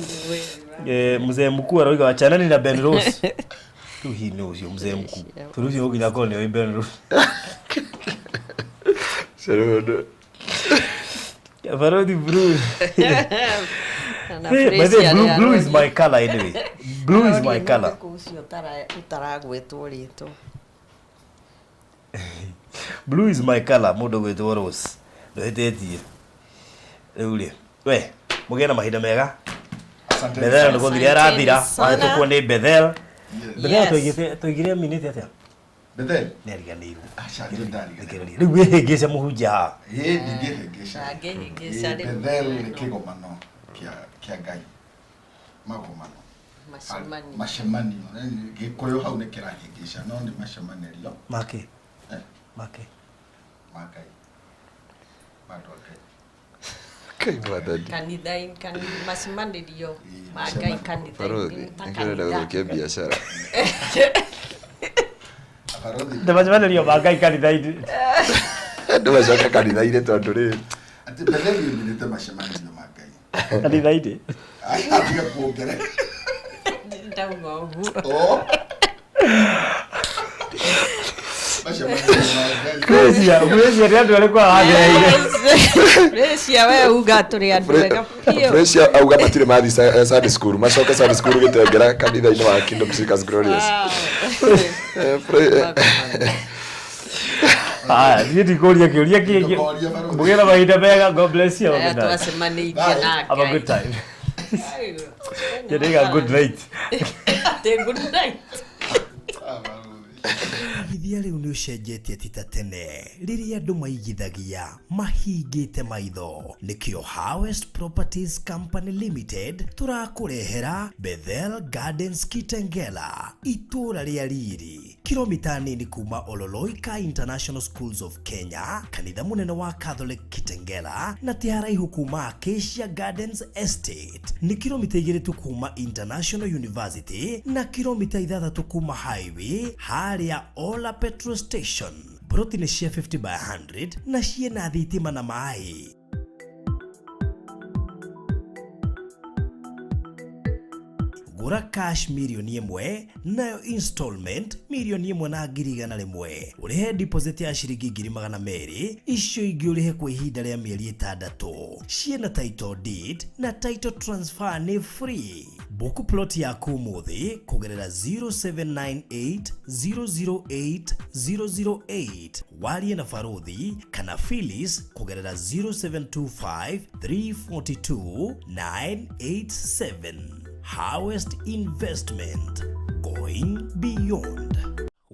Mzee mkuu aroiga wachanani na Ben Rose. Tu he knows you mzee mkuu. Turusi nginya korwo nĩ Ben Rose. Sure. Barothi blue. Na Hey, by the way, Frasier blue is nĩ my color anyway. Blue is my aroria color. nũ ũcio ũtaragwetwo rĩtwa. Blue is my color mũndũ gwĩtwo Rose. Ndũhĩtĩtie. Rĩu rĩ, we, mũgĩe na mahinda mega. Asanteni Bethel sana. nĩ gũthira ĩrathira. Asanteni sana. Wahĩtũkwo nĩ Bethel. Bethel Yes. tũigire minĩte atĩa? Bethel. Nĩ ariganĩirwo. Aca ndio ndariganĩirwo. Rĩu wĩhĩngĩce mũhunjia haha. Ĩĩ ndingĩhĩngĩca. Ndangĩhĩngĩca Ĩĩ, rĩu. Bethel nĩ kĩgomano kĩa Ngai. Magomano. Macemanio. Macemanio. Gĩkũyũ hau nĩ kĩrahĩngĩca no nĩ macemanĩrio. Make. Eh? Make. Ma Ngai. Ma andũ a Ngai. Kai mwathani. Kanitha macemanĩrio ma Ngai kanitha-inĩ Barothi, ta nĩngĩrenda kanitha. gũthũkia biacara. Barothi. Nĩ macemanĩrio ma Ngai kanitha-inĩ. Andũ macoke kanitha-inĩ tondũ rĩrĩ. Atĩ Bethel yumanĩte macemanĩrio ma Ngai. Kanitha-inĩ. Aca tiga kuongerera. Ndauga ũguo. Oh. Macemanĩrio ma Ngai. Ngwĩciria nĩ andũ arĩkũ agereire. Gracia we uga tũrĩ andũ ega biũ. Fresh auga matirĩ mathiĩ Sunday school, macoke Sunday school gĩtengera kanitha-inĩ wa Kingdom Seekers Glorious. Haya, niĩ ndikũria kĩũria kĩngĩ. Ndũkorie Barothi. Mũgĩe na mahinda mega. God bless you. Have a Aya good night. twacemanĩirie Bye. na Have a good Ngai. time. Nyendaga good night. Atĩ good night. Ah, Barothi. Ũigithia rĩu nĩ ũcenjetie ti ta tene rĩrĩa andũ maigithagia mahingĩte maitho. Nĩkĩo Harvest Properties Company Limited tũrakũrehera Bethel Gardens Kitengela, itũũra rĩa riri, kilomita nini kuma Ololoika International Schools of Kenya, kanitha mũnene wa Catholic Kitengela, na ti haraihu kuma Acacia Gardens Estate. Nĩ kilomita 2 tu kuma International University na kilomita 6 kuma highway harĩa Ola Petrol Station. Broti nĩ cia 50 by 100 na ciĩna thitima na maĩ. Gũra cash 1 million nayo installment 1,100,000. Ũrĩhe deposit ya ciringi 200,000, icio ingĩ ũrĩhe kwa ihinda rĩa mĩeri 6. Ciĩna title deed na title transfer nĩ free. Book plot yaku ũmũthĩ kũgerera 0798 008 008. Warie na Barothi kana Phyllis kũgerera 0725 342 987. Harvest Investment, going beyond.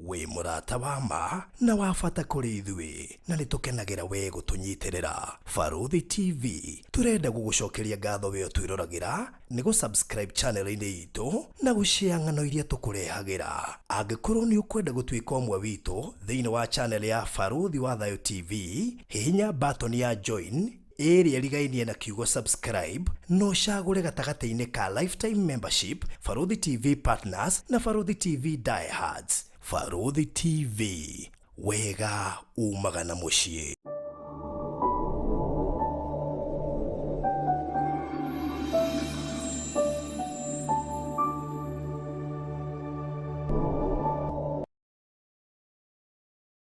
Wĩ mũrata wa ma na wa bata kũrĩ ithuĩ na nĩ tũkenagĩra we gũtũnyitĩrĩra. Barothi TV tũrenda gũgũcokeria ngatho we ũtwĩroragĩra nĩ gũ-subscribe channel-inĩ itũ na gũshare ng'ano iria tũkũrehagĩra. Angĩkorwo nĩ ũkwenda gũtuĩka ũmwe witũ thĩinĩ wa channel ya Barothi wa Thayo TV, hihinya button ya join ĩrĩa ĩrigainie na kiugo subscribe no ũcagũre gatagatĩ-inĩ ka lifetime membership, Barothi TV partners na Barothi TV diehards. Barothi TV, wega umaga na mũciĩ.